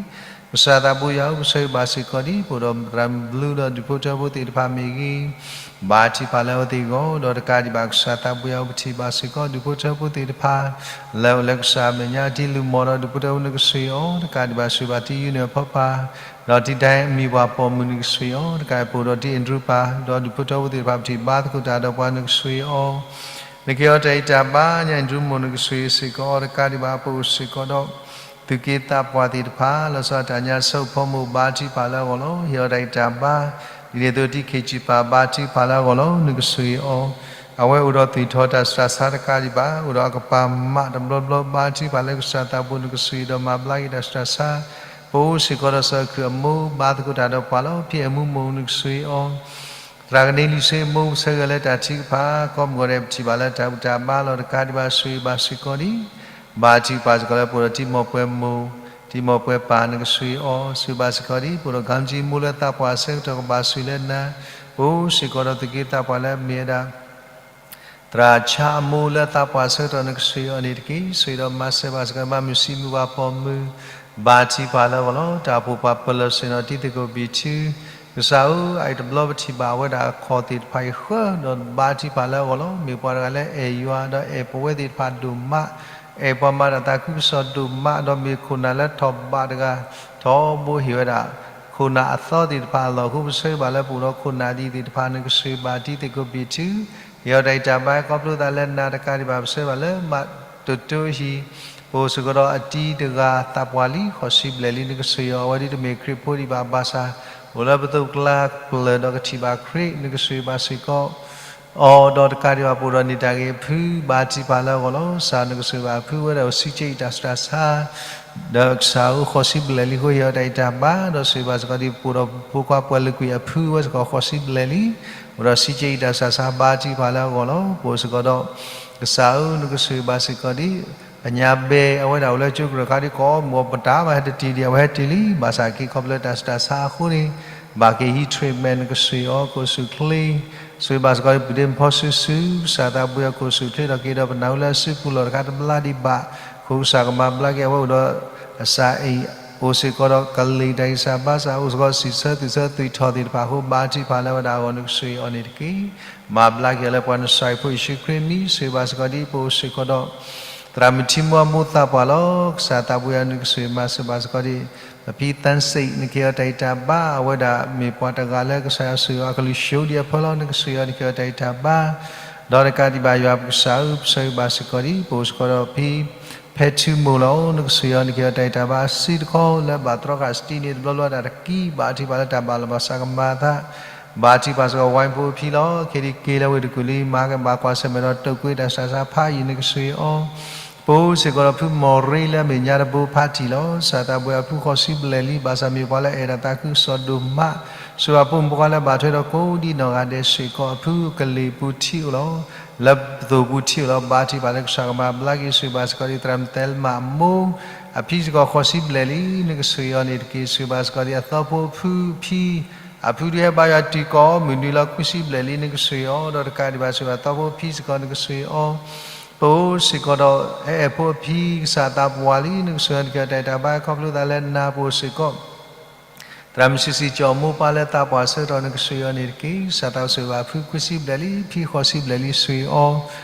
ကစၢ်သးဘိယွၤဧၢ, ပဆၢဂ့ၤဘၣ်စ့ၢ်ကီးဒံး ပအိၣ်ဒီးသရၣ်မုၣ်ဘျုးဒီးဒူၣ်ဖိထၢဖိသ့ၣ်တဖၣ်မ့ၢ်ဂ့ၤ ဘါထုကဖၣ်လၢအဝဲသ့ၣ်အဂီၢ်, ဒီးတကးဒံးဘၣ် ကစၢ်သးဘိယွၤဧၢ, ပထံၣ်ဘၣ်စ့ၢ်ကီးဒူၣ်ဖိထၢဖိသ့ၣ်တဖၣ် လၢအိၣ်လၢကစၢ်အမဲာ်ညါ တံၤလုၢ်မီၢ်ဒီးဒူၣ်ဖိထၢဖိ နကဆိၣ်ဂ့ၤအီၤ, တကးဒံးဘၣ် ဆိၣ်ဘၣ်တံၤယုၢ်န့ၣ်အဖီပၢ် ဒီးတံၤဒဲမံၤပှၢ်ပိာ်မုၣ် နကဆိၣ်ဂ့ၤအီၤ, တကးဒံး ပအိၣ်ဒီးတံၤအ့ဒြူပၢ် ဒီးဒူၣ်ဖိထၢဖိသ့ၣ်တဖၣ် ပထံၣ်ဘါသကိးတၢ်ဒီးပှၤ နကဆိၣ်ဂ့ၤအီၤ နကဟ့ၣ်အီၤတၢ်ဂံၢ်တၢ်ဘါ, ညၣ်အ့ဒြူမိၢ် နကဆိၣ်ဂ့ၤစ့ၢ်ကီးအီၤ, တကးဒံးဘၣ် ပအိၣ်စ့ၢ်ကီးဒီး သူၣ်က့သးပှၢ်သ့ၣ်တဖၣ် လီၤဆီဒၣ်တၢ်ညါ ဆၢဖိမိၢ် ဘါထုကဖၣ်လၢအဂီၢ်လီၤ. ဟ့ၣ်အီၤတၢ်ဂံၢ်တၢ်ဘါ, ဒ်န့ၣ်အသိး တံၤခ့ၣ်စံၣ်ပၢ် ဘါထုကဖၣ်လၢအဂီၢ်လီၤ. နကဆိၣ်ဂ့ၤအီၤ, အဝဲအိၣ်ဒီးသွံၣ်ထီၣ်တၢ်စှၤဆါ တကးဒံးဘၣ် အိၣ်ဒီးအကပၤမးတဘျီဘျီ ဘါထုကဖၣ်လၢကစၢ်သးဘိ နကဆိၣ်ဂ့ၤဒီးမၤဘျါက့ၤတၢ်စှၤဆါ ပအိၣ်စ့ၢ်ကီးဒီးစီၤခုၣ်အမိၢ် ဘါသကိးတၢ်ဒီးပှၤလီၤ. ဖံအဲၣ်မူမိၢ် နကဆိၣ်ဂ့ၤအီၤ, သရၣ်ကနံလံၤဆ့မိၢ် ပဆၢဂ့ၤလၢတၢ်ထုကဖၣ် ကိးမုၢ်ဂီၤဒဲး ပထံၣ်ဘၣ်လၢတၢ်ဘူၣ်တၢ်ဘါလီၤ. တကးဒံးဘၣ် ဆိၣ်ဂ့ၤဘၣ်စ့ၢ်ကီးဒံး ဘါထုကဖၣ်စ့ၢ်ကီးလၢပအိၣ်ဒီးတံၤမီၢ်ပှဲၤမိၢ် တံၤမီၢ်ပှဲၤပၢ် နကဆိၣ်ဂ့ၤအီၤ, ဆိၣ်ဂ့ၤဘၣ်စ့ၢ်ကီးဒံး ပအိၣ်ဒီး ခါကၠံမိၢ် လၢသးပှၢ်ဆၢကတီၢ် ကဘၣ်ဆိၣ်လၢနၤ, ပအိၣ်စ့ၢ်ကီးဒီးသူၣ်က့သးပှၢ်လၢမ့ၢ်ဝဲဒၣ် သရၣ်ဆါအမိၢ် လၢသးပှၢ်ဆၢကတီၢ် နကဆိၣ်ဂ့ၤအီၤန့ၣ်တက့ၢ်. ဆိၣ်ဂ့ၤဒီးမၤစၢၤဘၣ်စ့ၢ်ကီး ဘၣ်မုၢ်ဆံးမုၢ်ပှၢ်ပိာ်မုၣ် ဘါထုကဖၣ်လၢအဂီၢ်လီၤ. တၢ်အိၣ်ဖှိၣ်ပှၤပၢၤလီၢ်ဆ့ၣ်နီၤ တံၤသကိးဘံၣ်ထု ကစၢ်ဧၢ, အအံၤတဘျီပထံၣ်ဘၣ်ဝဲဒၣ်အခီၣ်သ့ၣ်တဖၣ်အံၤဃၢ ဒီးဘါထုကဖၣ်လၢအဂီၢ်လီၤ. မ့ၢ်ပှၤတဂၤလၢအဲၣ်ယွၤ ဒီးအဲၣ်ပဝဲသ့ၣ်တဖၣ်ဒိၣ်မး, အဲၣ်ပှၤမၤတၢ်သးခုကစီၣ်ဒိၣ်မး, ဒီးမ့ၢ်ခိၣ်နၢ်လၢထီၣ်ဘးတဂၤ ထီဘိဟ့ၣ်ဝဲဒၣ် ခိၣ်နၢ်အသီသ့ၣ်တဖၣ်အလီၢ်အဃိ ပဆၢဂ့ၤဘၣ်လၢပအိၣ်ဒီးခိၣ်နၢ်ဒ်သ့ၣ်တဖၣ် နကဆိၣ်ဂ့ၤဘၣ်တံၤသကိးဘံၣ်ထု ဟ့ၣ်အီၤတၢ်ဂံၢ်တၢ်ဘါ ခီဖျိသးလၢနၤ တကးဒံးဘၣ် ပဆၢဂ့ၤဘၣ်လၢမးတတိဟံၣ် ပအိၣ်စ့ၢ်ကီးဒီးအတံၤတဂၤသးပှၢ်လံ ဃိးဆံဘျဲၣ်လံ နကဆိၣ်ဂ့ၤအီၤ, အဝဲဒ်တမ့ၢ်ခရံာ်ဖိဒံးဘၣ် ဘၣ်ဆၣ် အိၣ်လၢပသိးပကျါပျၢၤဒီးကထံၣ်ဘၣ်ခရံာ် နကဆိၣ်ဂ့ၤဘၣ်စ့ၢ်ကီး အီၤ, ဒီးတကးဒံးဘၣ် ပအိၣ်ဒီးန့ၢ်တၢ်ဂ့ၤအဖု ဘါထုကဖၣ်လၢအဂီၢ်လီၤ. ကစၢ်နကဆိၣ်ဂ့ၤဘၣ်အဖု ဝဲဒၣ်အိၣ်ဆံးက့အံၤတၢ်စှၤဆါ ဒီးကစၢ်ဧၢ ဃိးဆံဘျဲၣ်လံအဃိ ဟ့ၣ်အီၤတၢ်ဂံၢ်တၢ်ဘါ ဒီးဆိၣ်ဂ့ၤဘၣ်စ့ၢ်ကီးဒ်ပအိၣ်ဒီးဖိခွါပှၤလၢကွံာ်အဖု ဝဲစ့ၢ်ကီးဃိးဆံဘျဲၣ်လံ, အိၣ်ဒီးဆံးက့အံၤတၢ်စှၤဆါ ဘါထုကဖၣ်လၢအဂီၢ်လီၤ. ပအိၣ်စ့ၢ်ကီးဒီး ကစၢ်ဧၢ နကဆိၣ်ဂ့ၤဘၣ်စ့ၢ်ကီးဒ် အညါဘဲ အဝဲဒၣ်အိၣ်လၢကၠိကရၢၢ်ခါဒ် ကိးမုၢ်ဂီၤပတၢ်ဘၣ်ဟဲတတံၤဒံး အဝဲဟဲတ့ၢ်လံ, ဘၣ်ဆၣ်က့ၤခီဖျိတၢ်စှၤဆါအဃိန့ၣ် ဘၣ်က့ၤဟံး treatment နကဆိၣ်ဂ့ၤအီၤ ကအိၣ်ဆူၣ်ချ့ ဆိၣ်ဂ့ၤဘၣ်စ့ၢ်ကီး ပုၢ်ဒ့မုၣ်ဖီစုစု ကစၢ်သးဘိယွၤ ကအိၣ်ဆူၣ်ချ့ထီၣ်က့ၤဒီး ပနၢ်ဟူလၢအစုပူၤလီၢ်တခါတဘျါဒံးဘၣ်, အဃိကစၢ်ကမၤဘျါက့ၤ အဝဲအိၣ်ဒီးအစၢ်အံၤ အိၣ်စ့ၢ်ကီးဒီးကလံၤတၢ်ဂံၢ်စၢ်ဘါစၢ် အိၣ်စ့ၢ်ကီးစံးဆၢသူၣ်ဆၢသွံၣ်ထီၣ်သ့ၣ်တဖၣ်အဃိ ဘါထုကဖၣ်လၢအဝဲဒၣ်အဂီၢ် နကဆိၣ်ဂ့ၤအီၤန့ၣ်တက့ၢ်. မၤဘျါက့ၤအီၤလၢပှၤနစၢ်အံၤဖိယ့ၣ်ၡူးခရံာ်အမံၤ ဆိၣ်ဂ့ၤဘၣ်စ့ၢ်ကီးဒ်ပအိၣ်စ့ၢ်ကီးဒီး သရၣ်မုၣ်ထံမူအမိၢ်သးပှၢ်လီၤ. ကစၢ်သးဘိယွၤ နကဆိၣ်ဂ့ၤမၤစၢၤဘၣ်စ့ၢ်ကီးဒ် ပဖံသၢစ့း နကဟ့ၣ်အီၤတၢ်ဂံၢ်တၢ်ဘါ အဝဲဒၣ်မ့ၢ်ပှၤတဂၤလၢကစၢ်ယွၤဆိၣ်ဂ့ၤအီၤ ကလုၢ်ၡိဒံးအဖၢလီၤ. နကဆိၣ်ဂ့ၤအီၤ နကဟ့ၣ်အီၤတၢ်ဂံၢ်တၢ်ဘါ ဒီးတကးဒံးဘၣ်ယွၤပကစၢ်ဧၢ ပဆၢဂ့ၤဘၣ်စ့ၢ်ကီးဒ် ပအိၣ်စ့ၢ်ကီးဒီးဖံ ဖဲထူမိၢ်လီၤ. နကဆိၣ်ဂ့ၤအီၤ နကဟ့ၣ်အီၤတၢ်ဂံၢ်တၢ်ဘါ အစုတခီလၢဘၣ်တြီဃာ်စတံန့ၣ် တဘျီဘျီတၢ်တကံၢ်ဘၣ် ထံၣ်ဘၣ်လၢတၢ်ဘၣ်လီၤဘၣ်စးကမၤအသး ဘါထုကဖၣ်စ့ၢ်ကီးဝဲဖိအဖံလီၤ. ခဲဒံးက့ၤလၢဝ့ၢ်တကူၣ်လံ မၤကဘၣ်ကွၢ်ဆၢၣ်မဲာ်ဒီး တိာ်ကွံာ်တၢ်စှၤစၢ်ဖးယံာ် နကဆှ့အီၤ. ပအိၣ်စ့ၢ်ကီးဒီးဖုမိၢ်ရ့လၢအမဲာ်ညါတဘိဖးတံၢ်လီၤ. စၢ်သးပှ့ၤအဖုဃိးဆံဘျဲၣ်လံ ဘၣ်ဆၣ်မ့ၢ်ပှၤလၢအအဲၣ်တၢ်သးခုကစီၣ်ဒိၣ်မး, စူၢ်ဘၣ်ဖိမုၣ်ဖိခွါလၢဘၣ်ထွဲဒီးကိးဒံနီၢ်ဂၤဒဲးစ့ၢ်ကီး အဖုကလ့ၢ်ပူၤထံၣ်အိၣ်လီၤ. လၢပသိၣ်ပူၤထံၣ်အိၣ်လီၤ. ဘါထုကဖၣ်လၢကစၢ်ကမၤဘျါက့ၤ စူၢ်ဘၣ်စ့ၢ်ကီးဒံး သရၣ်မသဲလမၣ်အမိၢ် အဖံစ့ၢ်ကီးဃိးဆံဘျဲၣ်လံ နကဆှ့အီၤန့ၣ်တက့ၢ်. စူၢ်ဘၣ်စ့ၢ်ကီးဒံးအသီဖိအဖုအဖံ အဖုဒုးဟဲဘါယွၤတုၤကိးမုၢ်နံၤလီၤ ခွံဆံဘျဲၣ်လံ နကဆှ့အီၤ. ဒီးတကးဒံးဘၣ် စူၢ်ဘၣ်သီဖိအဖံစ့ၢ်ကီး နကဆှ့အီၤ. ပအိၣ်စ့ၢ်ကီးဒီး အဲအဲၣ်ဖိအဖံ ကစၢ်သးပှၢ်လံ နကဆှ့အီၤ နကဟဲတၢ်အဲၣ်တၢ်ဘါခီဖျိသးလၢနၤ ပအိၣ်စ့ၢ်ကီး သရၣ်မုၣ်ဆံးဆံးကၠီၤမိၢ်ပၢ်လၢသးပှၢ်ဆၢကတီၢ် နကဆှ့အီၤန့ၣ်တက့ၢ်. စၢ်သးစူၢ်ဘၣ်ဖုခွံဆံဘျဲၣ်လံ ဖံဃိးဆံဘျဲၣ်လံ ဆှ့အီၤ.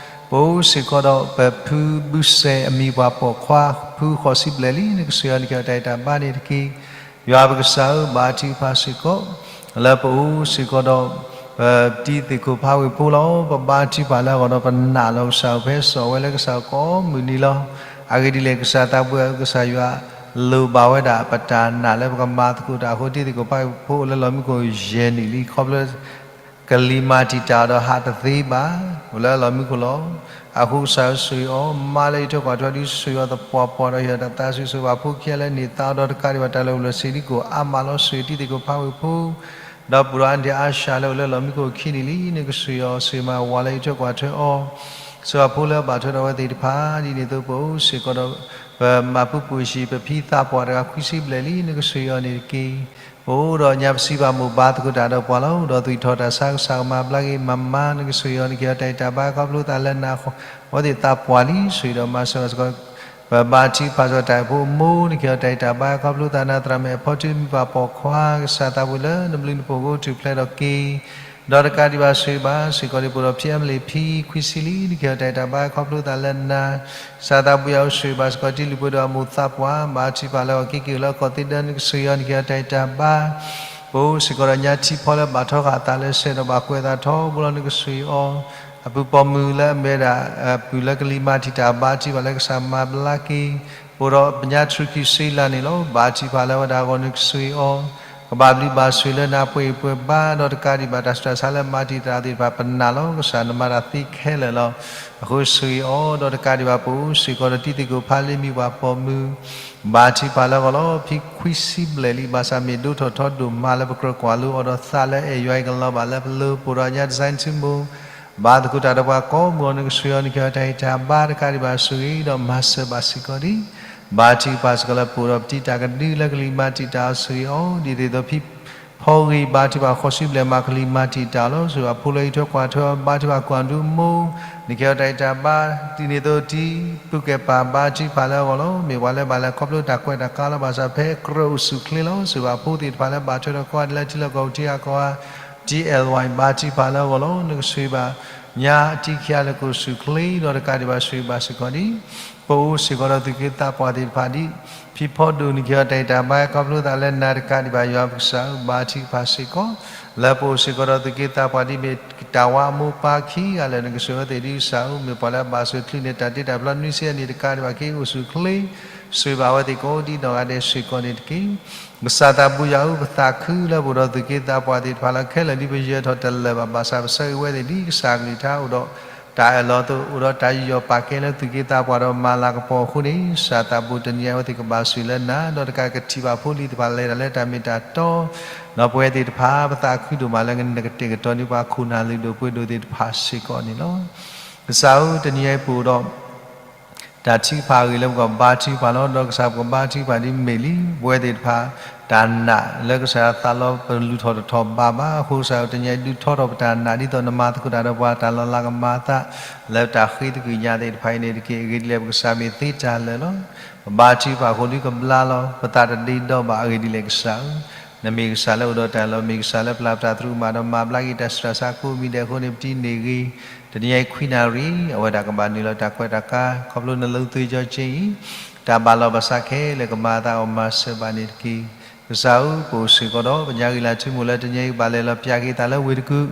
ပအိၣ်စ့ၢ်ကီးဒီးပဖုဘုစဲးအမံၤပှၢ်ပိာ်ခွါ ဖုဃိးဆံဘျဲၣ်လံ နကဆှ့အီၤ နကဟဲတၢ်အဲၣ်တၢ်ဘါန့ၣ်တက့ၢ်. ယွၤပကစၢ်ဧၢ ဘါထုကဖၣ်စ့ၢ်ကီး လၢပအိၣ်စ့ၢ်ကီးဒီး ပတံၤသကိးဖးဝ့ၢ်ဖိလီၤ. ပဘါထုကဖၣ်လၢအဂီၢ်ဒီးပနာ်လီၤကစၢ်ဧၢ ဖဲစိာ်ဝဲလၢကစၢ်ဧၢကိးမုၢ်နံၤလီၤ. အဂ့ၢ်ဒ်လဲၣ် ကစၢ်သးပှၢ်ဧၢ ကစၢ်ယွၤ လိၣ်ဘၣ်ဝဲဒၣ်ပတၢ်နာ်လၢပကမၤသကိးတၢ်အဃိ တံၤသကိးဖးဝ့ၢ်ဖိအိၣ်လၢလီၢ်မံခိၣ်ယဲၢ်နံၣ်လံ ခီဖျိ ကလံၤမၤတံာ်တာ်ဒီးဟးတသ့ဘၣ် အိၣ်လၢလီၢ်မံခိၣ်လီၤ. အဃိကစၢ်ဧၢ ဆှ့အီၤ မါလၢအံးထွဲကွၢ်ထွဲဒုးဆှ့အီၤသပှၢ်ပှၢ်ဒီး ဟ့ၣ်တၢ်သးဆူၣ်စိၤဘၣ်ဖိခံဂၤလၢန့ၢ်သါဒီး တကးဒံးဘၣ်တၢ်လၢပျၢၤစံးဒ်ကိၣ်အါမးလီၤ. ဆှ့တံၤသကိးဖးဝ့ၢ်ဖိ ဒီးပူၤဒီးအါန့ၢ်အါစှၤလၢအိၣ်လၢလီၢ်မံခိၣ်ခံနံၣ်လံ နကဆှ့အီၤ ဆှ့မၤဝၤလၢအံးထွဲကွၢ်ထွဲအီၤ စိၤဘၣ်ဖိလၢအဘၣ်ထွဲဒီးအဝဲသ့ၣ်တဖၣ် ဒ်န့ၣ်အသိးပအိၣ်စ့ၢ်ကီးဒီး ပမၤပူၤပူၤအံၤ ပဖံသးပှၢ်တဂၤခွံဆံဘျဲၣ်လံ နကဆှ့အီၤန့ၣ်တက့ၢ်. ပအိၣ်ဒီးညါပစံးဘၣ်မိၢ်ဘါသကိးတၢ်ဒီးပှၤလီၤ အိၣ်ဒီးသွံၣ်ထီၣ်တၢ်ဆါကစၢ်ကမၤဘျါက့ၤမၤမၤ နကဆှ့အီၤ နကဟဲတၢ်အဲၣ်တၢ်ဘါခီဖျိသးလၢနၤ အဝဲသ့ၣ်သးပှၢ်လံ ဆှ့ဒီးမၤစၢၤဘၣ်စ့ၢ်ကီး ပဘါထုကဖၣ်စ့ၢ်ကီးတၢ်အဲၣ်ဖိအမိၢ် နကဟဲတၢ်အဲၣ်တၢ်ဘါခီဖျိသးနၤ သရၣ်မုၣ်အဖီထုမံၤပှၢ်ပိာ်ခွါ ကစၢ်သးပှၢ်လၢနဘျုးနဖှိၣ်ကအိၣ်ထူၣ်ဖျဲးထီၣ်က့ၤ ဒီးတကးဒံးဘၣ်ဆှ့ဘၣ်စ့ၢ်ကီးဒံးပအိၣ်ဒီးဖံအဲမလ့ၣ်ဖံခွံဆံလံ နကဟဲတၢ်အဲၣ်တၢ်ဘါခီဖျိသးလၢနၤ ကစၢ်သးပှၢ်ယွၤအိၣ်ဆှ့ဘၣ်စ့ၢ်ကီးတံၤလုၢ်ပှ့ၤဒီးအမိၢ်သးပှၢ် ဘါထုကဖၣ်လၢအီၤက့ၤက့ၤလၢအခီၣ်သ့ဒၢ နကဆှ့အီၤ နကဟဲတၢ်အဲၣ်တၢ်ဘါ ပအိၣ်စ့ၢ်ကီးဒီးညါထံဖီလၢဘၣ်ထီဃာ်အသးလၢစဲးဒီးဘၣ်ကွဲးအသးထီဘိလီၤ နကဆှ့အီၤ အပုၢ်ပိာ်မုၣ်လၢအမ့ၢ်ဝဲဒၣ် ပုၢ်လၢကလံၤမၤတံာ်တာ် ဘါထုကဖၣ်လၢကစၢ်မၤဘျါက့ၤ ပအိၣ်ဒီးပညါထြူးခံဆံလၢန့ၣ်လီၤ ဘါထုကဖၣ်လၢဝဲဒၣ်အဂီၢ် နကဆှ့အီၤ ကဘၣ်ဘျုးဘၣ်ဆိၣ်လၢနၤပှဲၤအံၤပှဲၤဘါ ဒီးတကးဒံးဘၣ်တၢ်ဆူးတၢ်ဆါလၢမၤတံာ်တာ်သ့ၣ်တဖၣ် ပနာ်လီၤကစၢ် နမၤတၢ်သ့ခဲလၢာ်လီၤ. အဃိဆှ့အီၤ ဒီးတကးဒံးဘၣ်ပအိၣ်စ့ၢ်ကီးဒီးတံၤသကိးဖးလ့မံၤပှၢ်ပိာ်မုၣ် ဘါထုကဖၣ်လၢအဂီၢ်လီၤ ဖံခွံဆံဘျဲၣ်လံ ဘၣ်ဆၣ်မ့ၢ်ဒိၣ်ထီၣ်ထီဒိၣ်မးလၢပကြၢးကွၢ်လိအီၤဒီးသးလၢအဲၣ်ယွၤအံၤကလီၤဘၣ်လၢပလၢပအိၣ်ဒီးညါ design ထံမိၢ် ဘါသကိးတၢ်ဒီးပှၤကိးမုၢ်အီၤ နကဆှ့အီၤ နကဟဲတၢ်အဲၣ်တၢ်ဘါ တကးဒံးဘၣ်ဆှ့ဒီးမၤစၢၤဘၣ်စ့ၢ်ကီးဒံး ဘါထုကဖၣ်စ့ၢ်ကီးလၢပအိၣ်ဒီးပတံၤတၢ်ကဒုလၢကလံၤမၤတံာ်တာ်အီၤဆှ့အီၤ ဒ်သိးသိးဖံဖီဂ့ၤ ဘါထုကဖၣ်ဃိးဆံဘျဲၣ်မးကလံၤမၤတံာ်တာ်လီၤ စူၢ်ဘၣ်ဖိလၢအံးထွဲကွၢ်ထွဲအီၤ ဘါထုကဖၣ်ကွၢ်ဒူမိၢ် နကဟဲတၢ်အဲၣ်တၢ်ဘါ ဒ်န့ၣ်သိးတံၤ ပုၢ်ကဲၣ်ပၢ် ဘါထုကဖၣ်လၢအဂီၢ်လီၤ မ့ၢ်ပှၤလၢဘၣ်လဲၤခီဖျိတၢ်ကွဲးတၢ်ကါလီၤ ဘၣ်ဆၣ်ဖဲကြၢးအိၣ်ဆူၣ်ချ့လီၤ စူၢ်ဘၣ်ဖိသ့ၣ်တဖၣ်လၢဘၣ်ထွဲဒီးကိးဂၤဒဲးလၢထံလီၢ်ကီၢ်ပူၤထံဂၤကီၢ်ဂၤ တံၤအဲၣ်ဝဲ ဘါထုကဖၣ်လၢအဂီၢ်လီၤ နကဆှ့ဘၣ် ညါအတံၤခံဂၤလၢကအိၣ်ဆူၣ်ချ့ ဒီးတကးဒံးဘၣ်ဆှ့ဘၣ်စ့ၢ်ကီးဒံး ပအိၣ်စ့ၢ်ကီးဒီးသူၣ်က့သးပှၢ်သ့ၣ်တဖၣ်ဒ် ဖံဖီဒိၣ် နကဟဲတၢ်အဲၣ်တၢ်ဘါခီဖျိသးလၢနၤ တကးဒံးဘၣ်ယွၤပကစၢ်ဧၢ ဘါထုကဖၣ်စ့ၢ်ကီး လၢပအိၣ်စ့ၢ်ကီးဒီးသူၣ်က့သးပှၢ်ဒ်မ့ၢ်တၢ်ဝါအမိၢ်ပၢ်ခံဂၤလၢာ် နကဆှ့ဝဲသ့ၣ်ဒ်ကစၢ်ဧၢ မ့ၢ်ပှၤလၢအဘၣ်ဆိၣ်ချုးန့ၢ်တၢ်တ့တၢ်ဖျီနွံဆံအနံၣ် တကးဒံးဘၣ်က့ၤအိၣ်ဆူၣ်ချ့ ဆှ့ဘၣ်အဝဲသ့ၣ်ကိးဒံနီၢ်ဂၤဒဲးစ့ၢ်ကီးန့ၣ်တက့ၢ် ကစၢ်သးဘိယွၤဧၢ ပသးခုလၢပအိၣ်ဒီးသူၣ်က့သးပှၢ်သ့ၣ်တဖၣ်လီၤ ခဲလၢာ်ဒ်ပယၢၤထီၣ်တလၢာ်ဘၣ် ဘၣ်ဆၣ်ပဆၢဂ့ၤဝဲသ့ၣ်ဒ်ကစၢ်ကလုၢ်ကထါအိၣ်ဒီးတၢ်အၢၣ်လီၤအသိး အိၣ်ဒီးတၢ်ယူးယီၣ်ပာ်ကဲလၢသူၣ်က့သးပှၢ်ဒီးမၤလၤကပီၤအဃိန့ၣ် ကစၢ်သးဘိတနံၤအံၤအဝဲသ့ၣ်ကဘၣ်ဆိၣ်ဂ့ၤလၢနၤ ဒီးတကးကထံၣ်ဘၣ်ဖိလံၤသ့ၣ်တဖၣ်လဲၤတၢ်လၢတၢ်မ့ၢ်တၢ်တီ ဒီးပဝဲသ့ၣ်တဖၣ် ပသးခုဒိၣ်မးလၢနကတဲာ်ကတီၤန့ၢ်ပှၤခိၣ်နၢ်လုၢ်ဒိၣ်ပှ့ၤဒိၣ်သ့ၣ်တဖၣ်စ့ၢ်ကီးန့ၣ်လီၤ. ကစၢ်ဧၢ တနံၤအံၤပအိၣ်ဒီး တၢ်ထုကဖၣ်အဂ့ၢ်လၢပကဘါထုကဖၣ်လီၤ. ဒီးကစၢ်ပကဘါထုကဖၣ်ဒ်မ့ၢ်လံ ပဝဲသ့ၣ်တဖၣ် တၢ်နာ်လၢကစၢ်သးလီပလူၤထီၣ်တထီၣ်ဘးဘၣ်. အဃိကစၢ်ဧၢ တနံၤအံၤဒုးထီထီၣ်ပတၢ်နာ် ဒ်သိးနမၤသကိးတၢ်ဒီးပှၤတၢ်လီၤလးကမၤအသး လၢတၢ်ဃ့သကွံာ်ညါသ့ၣ်တဖၣ်အံၤန့ၣ်တက့ၢ်. အဂ့ၢ်ဒ်လဲၣ် ပကစၢ်မ့ၢ်သ့တၢ်လၢာ်လီၤ. ပဘါထုကဖၣ်အဃိဒုးကဘျါလီၤ. ပသးတဒ့ဒီဘၣ်. အဂ့ၢ်ဒ်လဲၣ်ကစၢ်ဧၢ နမ့ၢ်ကစၢ်လၢအိၣ်ဒီးတၢ်လီၤ မ့ၢ်ကစၢ်လၢပျၢ်ပတၢ်သရူးကမၣ်ဒီးမၤဘျါက့ၤတၢ်ဆူးတၢ်ဆါကိးမံၤဒဲးအဃိန့ၣ် ပတံၤန့ၢ်ဂ့ၤ တနံၤအံၤခွံနၣ်ရံၣ် အဝဲဒၣ်ကဘၣ်နုာ်လီၤတၢ်ကွဲးတၢ်ကါ ခီဖျိနလိၤသွ့ကၠီက့အံၤ တၢ်ဘၣ်လီၤဘၣ်စးခဲလၢာ်ကမၤအသးအီၤမၤစၢၤဘၣ်န့ၣ်တက့ၢ်. ကစၢ်ဧၢ ပအိၣ်စ့ၢ်ကီးဒီး ပညါဂ့ၤလၢထံမိၢ်လၢတနံၤအံၤကဘၣ်လဲၤလီၤပၠးက့ၤသးလၢဝ့ၢ်တကူၣ်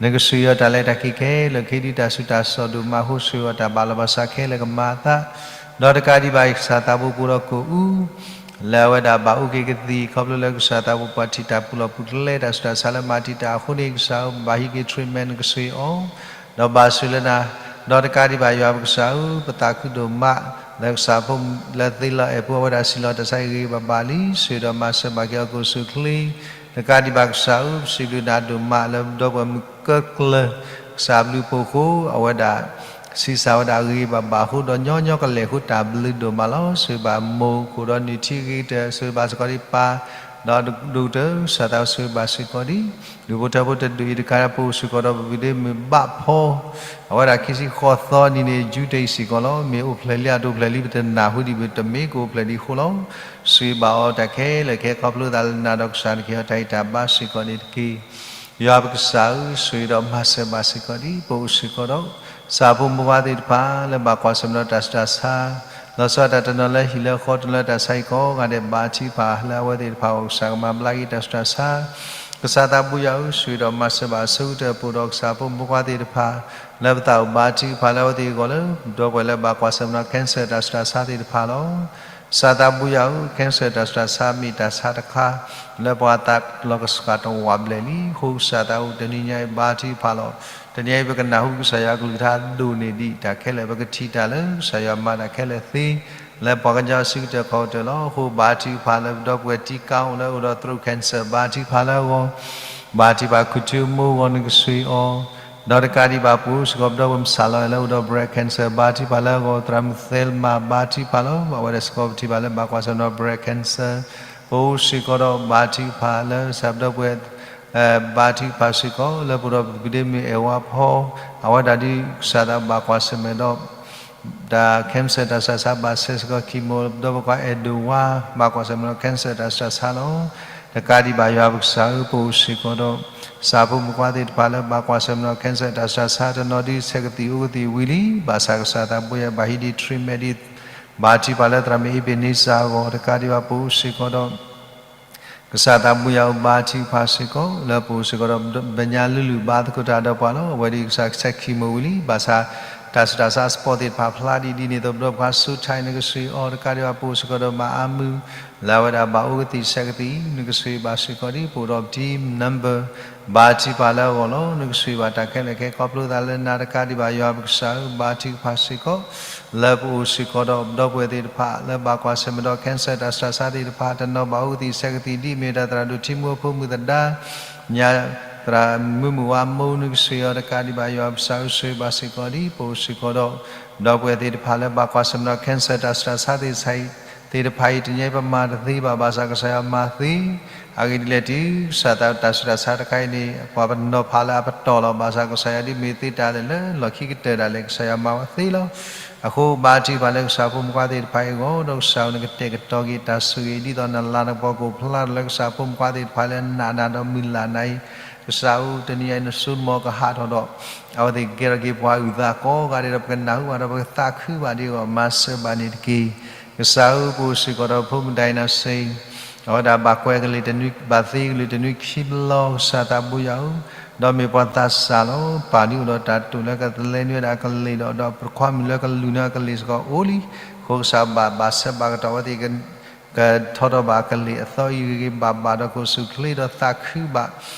နကဆှ့အီၤတၢ်လဲၤတၢ်က့ၤခဲလၢာ် ခ့ဒုးတၢ်ဆူးတၢ်ဆါဒိၣ်မးအဃိ ဆှ့အီၤတၢ်ဘၣ်လီၤဘၣ်စးခဲလၢာ်ကမၤအသး ဒီးတကးဒံးဘၣ် ကစၢ်သးဘိပအိၣ်ဒီးကအိၣ် လၢအဝဲဒၣ်ဘၣ်အိၣ်က့ၤကသံၣ် ခီဖျိလၢကစၢ်သးပူၤပှၤထံၣ်တၢ်ပူၤလီၢ်ပူၤကျဲ တၢ်ဆူးတၢ်ဆါလၢမၤတံာ်တာ်အဃိန့ၣ် ကစၢ်ဧၢ ဘၣ်ဟံးက့ၤ treatment နကစၢ်အံၤအီၤ, ဒီးဘၣ်ဆိၣ်လၢနၤ, ဒီးတကးဒံးဘၣ်ယွၤပကစၢ်ဧၢ ပသးခုဒိၣ်မး လၢကစၢ်ဖိလၢသ့လီၤအဲၣ်ဖိအဝဲဒၣ်စံးလီၤတၢ်ဆါအံၤဂ့ၤဂ့ၤဘၣ်ဘၣ်လံ ဆိၣ်ဂ့ၤဒီးမၤစၢၤဘၣ်က့ၤအီၤကိၣ်ဆူၣ်ချ့, တကးဒံးဘၣ်ကစၢ်ဧၢ ပစံးဘျုးနၤဒိၣ်မးလၢပဒီပုၢ်ဝဲၢ်မုၣ်ကၢကျၢၤ ကစၢ်ဘျုးဖှိၣ်အဃိ အဝဲဒၣ် ဆံးစၢ်ဝဲဒၣ်ဂ့ၤဂ့ၤဘၣ်ဘၣ်အဃိ ဒီးညီညီကလဲာ်အဃိ တၢ်ဘျုးဒိၣ်မးလီၤ. ဆိၣ်ဂ့ၤဘၣ်မိၢ်ခိၣ်ဒီးနုၢ်ထံဂ့ၤကတၢၢ် ဆိၣ်ဂ့ၤဘၣ်စ့ၢ်ကီးဒံးပၢ် ဒီးဒိၣ်ကတၢၢ် ကစၢ်သးဆိၣ်ဂ့ၤဘၣ်စ့ၢ်ကီးဒံး ဒူၣ်ဖိထၢဖိတဒူၣ်အံၤတကးဒီး ပအိၣ်စ့ၢ်ကီးဒီးပပုၢ်ဒ့မုၣ်ဘၣ်ဖီ အဝဲဒၣ်ခံဆံဃိးသီနံၤန့ၣ် ယူတအံၤစ့ၢ်ကီးလီၤ. မ့ၢ်အိၣ်ဖျဲၣ်လံအတအိၣ်ဖျဲၣ်လံ ပတနၢ်ဟူဒံးဘၣ် တမ့ၢ်ကအိၣ်ဖျဲၣ်ဒံးအဃိလီၤ. ဆိၣ်ဂ့ၤဘၣ်အီၤတၢ်ခဲလၢာ်ခဲ ခီဖျိသးလၢနၤဒီးကစၢ်နကဟ့ၣ်အီၤတၢ်ဂံၢ်တၢ်ဘါစ့ၢ်ကီးန့ၣ်တက့ၢ်. ယွၤပကစၢ်ဧၢ ဆိၣ်ဂ့ၤဒီးမၤစၢၤဘၣ်စ့ၢ်ကီးဒံး ပအိၣ်စ့ၢ်ကီးဒီး ကစၢ်ဖိမုၢ်ပှၢ်သ့ၣ်တဖၣ် လၢဘၣ်ကွၢ်ဆၢၣ်မဲာ်ဒီးတၢ်ဆူးတၢ်ဆါ လီၤဆီဒၣ်တၢ်တနီၤလၢဟံၣ်လၢဃီတနီၤလၢတၢ်ဆါဟံၣ်ကိးဂၤဒဲး ဘါထုကဖၣ်လၢအဝဲသ့ၣ်တဖၣ်အဂီၢ် ကစၢ်ကမၤဘျါက့ၤတၢ်ဆူးတၢ်ဆါ ကစၢ်သးဘိယွၤဧၢ ဆိၣ်ဂ့ၤဒီးမၤစၢၤဘၣ်အဆိကတၢၢ် ပအိၣ်ဒီးကစၢ်ဖိမုၢ်ပှၢ်သ့ၣ်တဖၣ် လၢပသးအိၣ်ဘါထုကဖၣ်လၢအဝဲသ့ၣ်အဂီၢ်လၢ ဒီပုၢ်ဝဲၢ်လၢဘၣ်ကွၢ်ဆၢၣ်မဲာ်ဒီး cancer တၢ်ဆူးတၢ်ဆါသ့ၣ်တဖၣ်လီၤ. ကစၢ်သးဘိယွၤဧၢ cancer တၢ်ဆူးတၢ်ဆါမ့ၢ်တၢ်ဆါတခါ လၢပှၤသးလီၤကစၢ်တဝးဘျဲၣ်လံ အဃိကစၢ်သးအိၣ်တနံၤညါအံၤဘါထုကဖၣ်လီၤ. တနံၤအံၤပကနၢ်ဟူကစၢ်ယွၤအကလုၢ်ကထါဒိၣ်န့ၢ်ဒံးတၢ်ခဲလၢာ် ပကထံၣ်တၢ်လၢကစၢ်ယွၤမၤတၢ်ခဲလၢာ်သ့ လၢပှၤကညီအစုကတၢၢ်ခီၣ်ကတၢၢ်လီၤ. အဃိဘါထုကဖၣ်လၢပဒီပုၢ်ဝဲၢ်တံကါအိၣ်လၢအိၣ်ဒီး throat cancer ဘါထုကဖၣ်လၢအဂီၢ် ဘါထုကဖၣ်ခူၣ်ထူအမိၢ်အဂီၢ် နကဆိၣ်ဂ့ၤအီၤ ဒီးတကးဒံးဘၣ်ပအိၣ်စ့ၢ်ကီးပဒီပုၢ်ဝဲၢ်မုၣ်ဆၣ်လီၤအဲၣ်လၢအိၣ်ဒီး breast cancer ဘါထုကဖၣ်လၢအဂီၢ် သရၣ်မုၣ်သဲလမၤဘါထုကဖၣ်လီၤ. အဝဲဒၣ်စ့ၢ်ကီးပထံၣ်ဘၣ်လၢဘၣ်ကွၢ်ဆၢၣ်မဲာ်ဒီး breast cancer ပအိၣ်စ့ၢ်ကီးဒီးဘါထုကဖၣ်လၢကစၢ်ပဒီပုၢ်ဝဲၢ် ဘါထုကဖၣ်စ့ၢ်ကီး လၢပအိၣ်ဒီးပပုၢ်ဒ့မုၣ်အဲၣ်ဝါဖီ အဝဲဒၣ်ဒ်ကစၢ်သးဘၣ်ကွၢ်ဆၢၣ်မဲာ်ဒီး တၢ် cancer တၢ်ဆူးတၢ်ဆါဘၣ်ဆဲးစ့ၢ်ကီး chemo ဒီးပကွၢ်အဲၣ်ဒိၣ်ဝါ ဘၣ်ကွၢ်ဆၢၣ်မဲာ်ဒီး cancer တၢ်ဆူးတၢ်ဆါလီၤ. တကးဒံးဘၣ်ယွၤပကစၢ်ဧၢ ပအိၣ်စ့ၢ်ကီးဒီး ကစၢ်ဖိမုၣ်ပှၢ်သ့ၣ်တဖၣ်လၢဘၣ်ကွၢ်ဆၢၣ်မဲာ်ဒီး cancer တၢ်ဆူးတၢ်ဆါ တနီၤဒ်ဆဲးကသံၣ်အိၣ်ကသံၣ်ဝံၤလံ ဘၣ်ဆၣ်ကစၢ်သးဘိယွၤဘၣ်ဟံးဒံး treatment ဒ် ဘါထုကဖၣ်လၢသရၣ်မုၣ်အ့ဘ့ၣ်န့စၢ်အဂီၢ် တကးဒံးဘၣ်ပအိၣ်စ့ၢ်ကီးဒီး ကစၢ်သးဘိယွၤဧၢ ဘါထုကဖၣ်စ့ၢ်ကီး လၢပအိၣ်စ့ၢ်ကီးဒီး ဘညါလုၢ်လုၢ်ဘါသကိးတၢ်ဒီးပှၤလီၤ. အဝဲဒ်ကစၢ်ဆဲး chemo ဝံၤလံ ဘၣ်ဆၣ် တၢ်ဆူးတၢ်ဆါအ spot သ့ၣ်တဖၣ်ဖျါဒ်ဒ်န့ၣ်သိး ပဒီပုၢ်ဝဲၢ်မုၣ်ဆူးထါအံၤ နကဆိၣ်ဂ့ၤအီၤ တကးဒံးဘၣ်ပအိၣ်စ့ၢ်ကီးဒီး မၤအါမုၢ် လၢအဝဲဒၣ်ဘၣ်အိၣ်ကသံၣ်ဆဲးကသံၣ် နကဆိၣ်ဂ့ၤဘၣ်စ့ၢ်ကီးဒ် ပအိၣ်ဒီး team number ဘါထုကဖၣ်လၢအဂီၢ်လီၤ. နကဆိၣ်ဂ့ၤဘၣ်တၢ်ခဲလၢာ်ခဲ ခီဖျိသးလၢနၤ တကးဒံးဘၣ်ယွၤပကစၢ်ဧၢ ဘါထုကဖၣ်စ့ၢ်ကီး လၢပအိၣ်စ့ၢ်ကီးဒီး ပဒီပုၢ်ဝဲၢ်သ့ၣ်တဖၣ် လၢဘၣ်ကွၢ်ဆၢၣ်မဲာ်ဒီး cancer တၢ်ဆူးတၢ်ဆါသ့ၣ်တဖၣ် တနီၤဘၣ်အိၣ်ကသံၣ်ဆဲးကသံၣ် ဒ်အမ့ၢ်တၢ်သရၣ်ဒိၣ်ထံမူအဖိမုၣ်သဒါ ညါသရၣ်မုၣ်မုၣ်ဝါမိၢ် နကဆိၣ်ဂ့ၤအီၤ တကးဒံးဘၣ်ယွၤပကစၢ်ဧၢ ဆိၣ်ဂ့ၤဘၣ်စ့ၢ်ကီးဒ် ပအိၣ်စ့ၢ်ကီးဒီး ပဒီပုၢ်ဝဲၢ်သ့ၣ်တဖၣ်လၢဘၣ်ကွၢ်ဆၢၣ်မဲာ်ဒီး cancer တၢ်ဆူးတၢ်ဆါသ့ၣ်တဖၣ်အံၤ တနံၤအံၤပမၤတသ့ဘၣ် ဘၣ်ဆၣ်ကစၢ်ယွၤမၤသ့ အဂ့ၢ်ဒ်လဲၣ်တုၤ ကစၢ်သးတၢ်ဆူးတၢ်ဆါတခါအံၤန့ၣ် ပှၤပနီၤဖးလၢအပတီၢ်လီၤ. ဘၣ်ဆၣ်ကစၢ်ယွၤဒ်မ့ၢ်သ့တၢ်လၢာ်လၢလီၢ်ခံကတၢၢ်ဒၣ်လဲာ် ကစၢ်ယွၤမၤဝဲသ့လီၤ. အဃိဘါထုကဖၣ်လၢကစၢ်ဖိမုၣ်ဖိခွါသ့ၣ်တဖၣ်အံၤအဂီၢ် ဒီးကစၢ်ဧၢ နကတဲာ်ကတီၤက့ၤတၢ်ဆိၣ်ဂ့ၤ ဒ်သိးနလၤနကပီၤကအိၣ်ဖျါထီၣ်လၢကစၢ်ဖိမုၣ်ဖိခွါသ့ၣ်တဖၣ်လၢအနးနၤဒီးမုၢ်လၢ်နၤအံၤ ကစၢ်ဧၢ တနံၤအံၤနစိနမီၤကဟးထီၣ်ဒီး အဝဲသ့ၣ်ကကဲထီၣ်က့ၤပှၤအုၣ်သးကိးဂၤဒဲးဒီး ပကနၢ်ဟူဘၣ်ဒီးပကသးခုဘၣ်ဒ်အဂီၢ် မၤစၢၤဘၣ်န့ၣ်တက့ၢ်. ကစၢ်ဧၢ ပအိၣ်စ့ၢ်ကီးဒီးဖိမုၣ်ဒိၣ်နၤစ့ အဝဲဒၣ်ဘၣ်ကွဲးကလံၤတနွံ ဘၣ်သ့ကလုၢ်တနွံခံဘျီ ကစၢ်သးဘိယွၤဧၢ, ဒီးမ့ၢ်ပှၤသးစၢ်လီၤ. ပၢ်ဒ်အိၣ်ဒီးတၢ်တိာ်လၢကသလဲနုာ်ဝဲဒၣ်အကလံၤဒီး ဒီးပခွါမုၣ်လၢကလူၤနုာ်အကလံၤစ့ၢ်ကီးအိၣ်လံ. အဃိကစၢ်ဘၣ်ဘၣ်ဆၢဘၣ်ကတီၢ်အဝဲသ့ၣ် ကထီထီၣ်ဘၣ်အကလံၤအသီအံၤဂ့ၤဂ့ၤဘၣ်ဘၣ်ဒီး ကအိၣ်ဆူၣ်အိၣ်ချ့ဒီးသးခုဘၣ်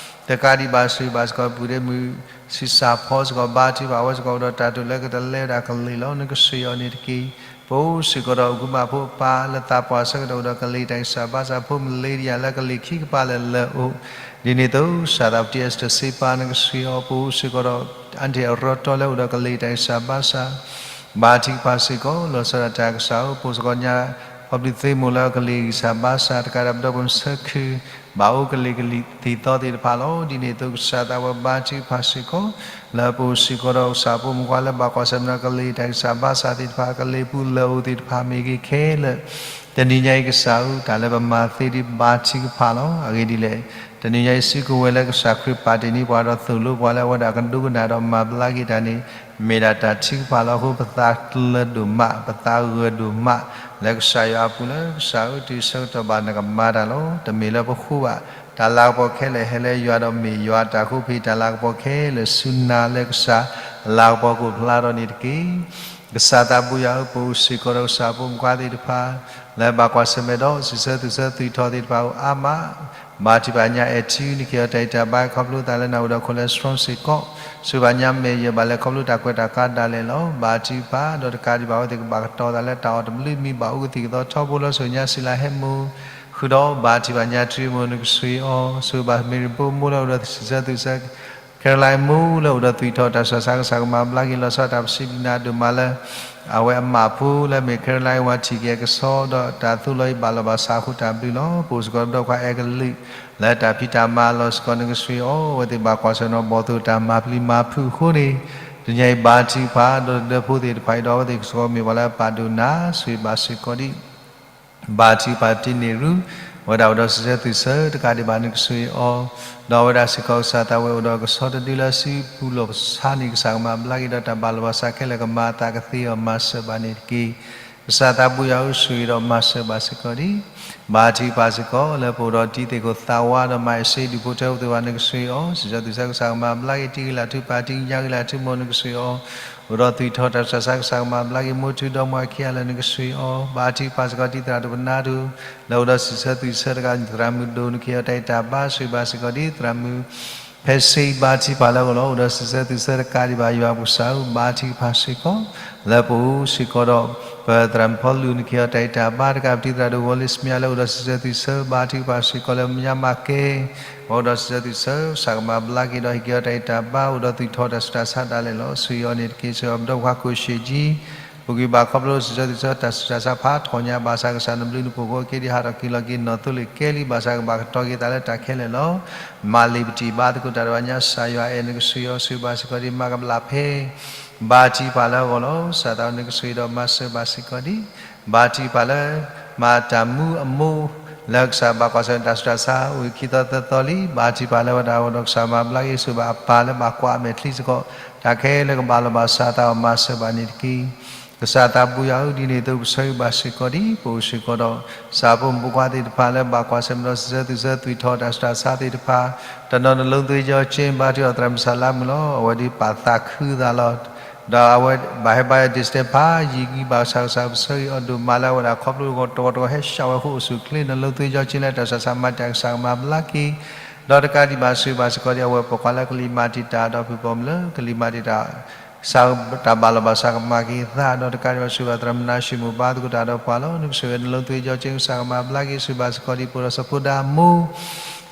တကးဒံးဘၣ် ဆိၣ်ဂ့ၤဘၣ်စ့ၢ်ကီး ပုၢ်ဒ့မုၣ်ဆံးစၢ်ဖီစ့ၢ်ကီး ဘါထုကဖၣ်ဝဲစ့ၢ်ကီး အိၣ်ဒီးတၢ်တိာ်လၢကတလဲဝဲဒၣ်အကလံၤလီၤ. နကဆိၣ်ဂ့ၤအီၤန့ၣ်တက့ၢ်. ပအိၣ်စ့ၢ်ကီးဒီး အုၣ်ကမၣ်ဖိအပၢ်လၢသးပှၢ်ဆၢကတီၢ်အိၣ်ဒီးကလံၤတၢ်ဂံၢ်စၢ်ဘါစၢ် ဖိမုၣ်လ့ဒံယၤလၢကလံၤခံကပၤလၢာ်လၢာ်အိၣ်, ဒ်န့ၣ်အသိး ကစၢ်သးပတံၢ်အ့စတၢၢ်စ့ပၤ နကဆိၣ်ဂ့ၤအီၤ. ပအိၣ်စ့ၢ်ကီးဒီး အၣ်ထံၣ်အရီတီလၢအိၣ်ဒီးကလံၤတၢ်ဂံၢ်စၢ်ဘါစၢ် ဘါထုကဖၣ်စ့ၢ်ကီး လီၤဆီဒၣ်တၢ်ကစၢ်ဧၢ, ပအိၣ်စ့ၢ်ကီးညါ ဖီဘျုးသ့မိၢ်လၢကလံၤဂံၢ်စၢ်ဘါစၢ် တကးဒီးပဒီပုၢ်ဝဲၢ်မုၣ်ဆၢခု ဘၣ်အိၣ်ကလံၤကလံၤသံၣ်သီသ့ၣ်တဖၣ်လီၤ. ဒ်န့ၣ်အသိးကစၢ်သးဝဲဘါထုကဖၣ်စ့ၢ်ကီး လၢပအိၣ်စ့ၢ်ကီးဒီးကစၢ်ဖိမုၣ်ဖိခွါလၢဘၣ်ကွၢ်ဆၢၣ်မဲာ်ဒီးကလံၤတၢ်ဂံၢ်စၢ်ဘါစၢ်သ့ၣ်တဖၣ် ကလံၤပူၤလၢာ်အိၣ်သ့ၣ်တဖၣ်မ့ၢ်ဂ့ၤခဲလၢာ် တနံၤညါအံၤကစၢ်ဧၢ တၢ်လၢပမၤသ့ဒ်ဘါထုကဖၣ်လီၤ. အဂ့ၢ်ဒ်လဲၣ်, တနံၤညါအံၤစုကဝဲၤလၢကစၢ်ခရံာ်ပာ်တ့ၢ်န့ၢ်ပှၤဒီးသိၣ်လိပှၤလၢအဝဲဒၣ်ကဒိကနၣ်ဒီးမၤဘျါက့ၤတၢ်န့ၣ် မ့ၢ်ဒၣ်တၢ်ထုကဖၣ်လီၤ. အဃိပသးကျၢၤဒိၣ်မး ပသးဂၢၢ်ဒိၣ်မး လၢကစၢ်ယွၤအပူၤလၢကစၢ်ဧၢ တုၤဆၢကတီၢ်ဘၣ်နကမၤတၢ်လီၤ. တမ့ၢ်လၢပဃိဘၣ် တၢ်လၤကပီၤခဲလၢာ်ဟဲလၢယွၤဒီးမ့ၢ်ယွၤအတၢ်ဃိဖံး တၢ်လၤကပီၤခဲလၢာ်ဆူနၤလၢကစၢ်လၤကပီၤကအိၣ်ဖျါထီၣ်န့ၣ်တက့ၢ်. ကစၢ်သးဘိယွၤဧၢ, ပအိၣ်စ့ၢ်ကီးဒီးကစၢ်ဖိမုၣ်ဖိခွါသ့ၣ်တဖၣ် လၢဘၣ်ကွၢ်ဆၢၣ်မဲာ်ဒီး စံးဆၢသူၣ်ဆၢသွံၣ်ထီၣ်သ့ၣ်တဖၣ်အိၣ်အါမး, ဘၣ်ထံးပာ်ညါအဲၣ်ထံ နခ့ၣ်အီၤတၢ်အံၣ်တၢ်ဘါ ခီဖျိသးလၢနအိၣ်ဒီး cholesterol စ့ၢ်ကီး, ဆိၣ်ဂ့ၤဘၣ်ညါမဲာ်ယဲၢ်ဘၣ်လၢ ခီဖျိတၢ်ကွဲးတၢ်ကါဒၣ်လဲာ်လီၤ. ဘၣ်ထံးပာ် ဒီးတကးဒံးဘၣ် အဝဲသ့ၣ်ကဘၣ်ကတီၤသးလၢတၢ်အီၣ်တဘျုးမံၤ ဘၣ်အိၣ်ကသံၣ်ကသီထီဘိလီၤ. ဆိၣ်ဂ့ၤညါစံလၤဟဲမိၢ် ဃုာ်ဒီး ဘၣ်ထံးပာ်ညါထံမိၢ်နကစွ့ၤအီၤ, ဆိၣ်ဂ့ၤဘၣ်မ့ၢ်ရံပိမိၢ်လၢအိၣ်ဒီးစံးဆၢသူၣ်ဆၢ ခဲရလၢမိၢ်လၢအိၣ်ဒီးသွံၣ်ထီၣ်တၢ်စူၢ်တၢ်စါ ကစၢ်ကမၤဘျါက့ၤ လီၤဆီဒၣ်တၢ်ပစံးဘျုးနၤဒိၣ်မးလၢ အဝဲအမါဖိလၢမ့ၢ်ခဲရလၢဝၤထံၣ်က့ၤအကစီဒီးတၢ်သိၣ်လိအံၤဘၣ်လီၤဘၣ်စးအဃိတၢ်ဘျုးလီၤ. ပအိၣ်စ့ၢ်ကီးဒီးပှၤအဲၣ်ကလုာ် လၢတၢ်ဖံးတၢ်မၤအလီၢ်စ့ၢ်ကီးနကစွ့ၤအီၤ, အဝဲသ့ၣ်ဘၣ်ကွၢ်ဆၢၣ်နီၤဘီၣ်သိၣ်တၢ်မၤပျံၤမၤဖုးအဃိန့ၣ်, တနံၤအံၤဘၣ်ထံးပာ်ဒီးတဒၢဖိသ့ၣ်တဖၣ်အံၤဒီး အဝဲသ့ၣ်စ့ၢ်ကီးမ့ၢ်ပှၤလၢအပာ်ဒိၣ်နၤ ဆိၣ်ဂ့ၤဘၣ်စ့ၢ်ကီးဒံး ဘၣ်ထံးပာ်တံန့ၢ်ရူ, အဝဲဒၣ်အိၣ်ဒီးစံးဆၢသူၣ်ဆၢတကးဒံးဘၣ်နကစွ့ၤအီၤ, ဒီးအဝဲဒၣ်စ့ၢ်ကီးကစၢ်သးဝဲအိၣ်ဒီးကဆီတဒုလၢစုပူၤလီၢ်ပဆါန့ၣ် ကစၢ်ကမၤဘျါက့ၤဒီးတၢ်ဘၣ်လီၤဘၣ်စးခဲလၢာ်ကမၤအသးကသ့အီၤမၤစၢၤဘၣ်န့ၣ်တက့ၢ်. ကစၢ်သးဘိယွၤဧၢ ဆိၣ်ဂ့ၤဒီးမၤစၢၤဘၣ်စ့ၢ်ကီးဒံး ဘၣ်ထံးပာ်စ့ၢ်ကီး လၢပအိၣ်ဒီးတံၤသ့ၣ်ခိၣ်သးဝါဒီးမၤအ့ၣ်စ့ဒူၣ်ဖိထၢဖိသ့ၣ်တဖၣ်နကစွ့ၤအီၤ, စံးဆၢသူၣ်ဆၢကစၢ်ကမၤဘျါက့ၤ တံၤဂ့ၤလၢ်ထူ ပာ်တံၤညါဂ့ၤလၢ်ထူမိၢ်နကစွ့ၤအီၤ, အိၣ်ဒီးသွံၣ်ထီၣ်တၢ်စူၢ်တၢ်စါကစၢ်ကမၤဘျါက့ၤ မိၢ်ထူဒီးမိၢ်အခံဂၤလၢနကစွ့ၤအီၤ, ဘၣ်ထံးပာ်စ့ၢ်ကီးတံၤသရၣ်ဒိၣ်ပနါထူ လၢအိၣ်ဒီးစံးဆၢသူၣ်ဆၢတကး သရၣ်မုၣ်ဒိၣ်နခ့ၣ်အီၤတၢ်အံၣ်တၢ်ဘါ ဆိၣ်ဂ့ၤဘၣ်စ့ၢ်ကီးဒံး သရၣ်မုၣ် ဖဲစ့ဘၣ်ထံးပာ်လၢအဂီၢ်လီၤ. အိၣ်ဒီးစံးဆၢသူၣ်ဆၢတကးဒံးဘၣ် ယွၤပကစၢ်ဧၢ ဘၣ်ထံးပာ်စ့ၢ်ကီး လၢပအိၣ်စ့ၢ်ကီးဒီး ပသရၣ်မုၣ်ဖီလူၤနခ့ၣ်အီၤတၢ်အံၣ်တၢ်ဘါတကး ပတံၤသရၣ်ဒိၣ်ဝီလ့စမံလၢအိၣ်ဒီးစံးဆၢသူၣ်ဆၢ ဘၣ်ထံးပာ်စ့ၢ်ကီးလၢမညါမၤကဲ အိၣ်ဒီးစံးဆၢသူၣ်ဆၢ ကစၢ်ကမၤဘျါက့ၤဒီးဟ့ၣ်က့ၤအီၤတၢ်အံၣ်တၢ်ဘါ အိၣ်ဒီးသွံၣ်ထီၣ်တၢ်စူၢ်တၢ်စါဒၣ်လဲာ်လီၤ. ဆိၣ်ဂ့ၤအီၤန့ၣ်တက့ၢ်. ဆိၣ်ဂ့ၤအီၤပဒီပုၢ်ဝဲၢ်ခွါကိၣ်ရှ့ၣ်ကၠံ ပူၤကွံာ်ဘၣ်ခီဖျိစံးဆၢသူၣ်ဆၢတၢ်စူၢ်တၢ်စါဖးထီၣ်ညါ ဘၣ်ဆၣ်ကစၢ်နဘျုးနဖှိၣ်ဖိအက့ဒံး ဟးထီၣ်က့ၤလီၤက့ၤနီၢ်သိလ့ၣ်ကဲလံ ဘၣ်ဆၣ်ကဘၣ်ကတီၤက့ၤသးလၢတၢ်ခဲလၢာ်လီၤ. မၤလ့ၤပတံၢ်ဘါသကိးတၢ်ဒီးပှၤညါ ကစၢ်ယွၤအဲၣ်နကစွ့ၤအီၤ ဆိၣ်ဂ့ၤဘၣ်စ့ၢ်ကီးဒံး မၤကဘျၣ်ဖဲ ဘၣ်ထံးပာ်လၢအဂီၢ်လီၤ. ကစၢ်သးနကစွ့ၤဒီးမၤစၢၤဘၣ်စ့ၢ်ကီးဒံး ဘၣ်ထံးပာ်လၢ မၤတၢ်မူအမိၢ် လၢကစၢ်ဘၣ်ကွၢ်ဆၢၣ်တၢ်စူၢ်တၢ်စါ အိၣ်ခံသီသၢသီလံ ဘၣ်ထံးပာ်လၢဝဲဒၣ်အဂီၢ်ဒီး ကစၢ်မၤဘျါက့ၤ ဆိၣ်ဂ့ၤဘၣ်အပၢ်လၢဘၣ်ကွၢ်အမဲာ်ချံစ့ၢ်ကီး တၢ်ခဲလၢာ်ကဘၣ်လီၤဘၣ်စးအသးအီၤ မၤစၢၤဘၣ်န့ၣ်တက့ၢ်. ကစၢ်သးဘိယွၤဧၢ ဒ်န့ၣ်အသိးပဆၢဂ့ၤဘၣ်စ့ၢ်ကီးဒံး ပအိၣ်စ့ၢ်ကီးဒီး ကစၢ်ဖိမုၣ်ဖိခွါသ့ၣ်တဖၣ်လၢဘၣ်ကွၢ်ဆၢၣ်မဲာ်ဒီးစံးဆၢသူၣ်ဆၢသွံၣ်ထီၣ်တၢ်စူၢ်တၢ်စါသ့ၣ်တဖၣ် တနီၤနလိသ့ယီကၠ့ ဘါထုကဖၣ်သရၣ်မုၣ်ဆၣ်လါမုၣ်လီၤ. အဝဲဒၣ်ပာ်သးခုသးလီၤ. ဒီးအဝဲဘၣ်ဟဲဘါ distance ဖးယံာ်ဂံၢ်ဘၣ်ဆၣ် ကစၢ်ပဆၢဂ့ၤအီၤဒိၣ်မးလၢအဝဲဒၣ်ခီဖျိတဂီၤတဂီၤဟဲဆှးဝဲအဃိအိၣ်ဆူၣ်အိၣ်ချ့ နလိသ့ယီကၠ့လၢတၢ်စူၢ်တၢ်စါမၤတၢ်ကစၢ်ကမၤဘျါက့ၤ ဒီးတကးဒံးဘၣ်ဆိၣ်ဂ့ၤဘၣ်စ့ၢ်ကီးဒံး အဝဲပိာ်ခွါလၢကလံၤမၤတံာ်တာ်ဒီးဖုၣ်ပိာ်မုၣ်လၢ ကလံၤမၤတံာ်တာ် စးတၢ်ဘၣ်လီၤဘၣ်စးကမၤက့ၤသး ဒီးတကးဒံးဘၣ်ဆိၣ်ဂ့ၤဘၣ်သရၣ်မုၣ်နါၡ့ၣ်မိၢ်ဘါသကိးတၢ်ဒီးပှၤလီၤ. နကဆိၣ်ဂ့ၤနလိသ့ယီကၠ့ ကစၢ်ကမၤဘျါက့ၤ ဆိၣ်ဂ့ၤဘၣ်စ့ၢ်ကီးဒံး ပအိၣ်ဒီးစီၤဖိဒါမိၢ်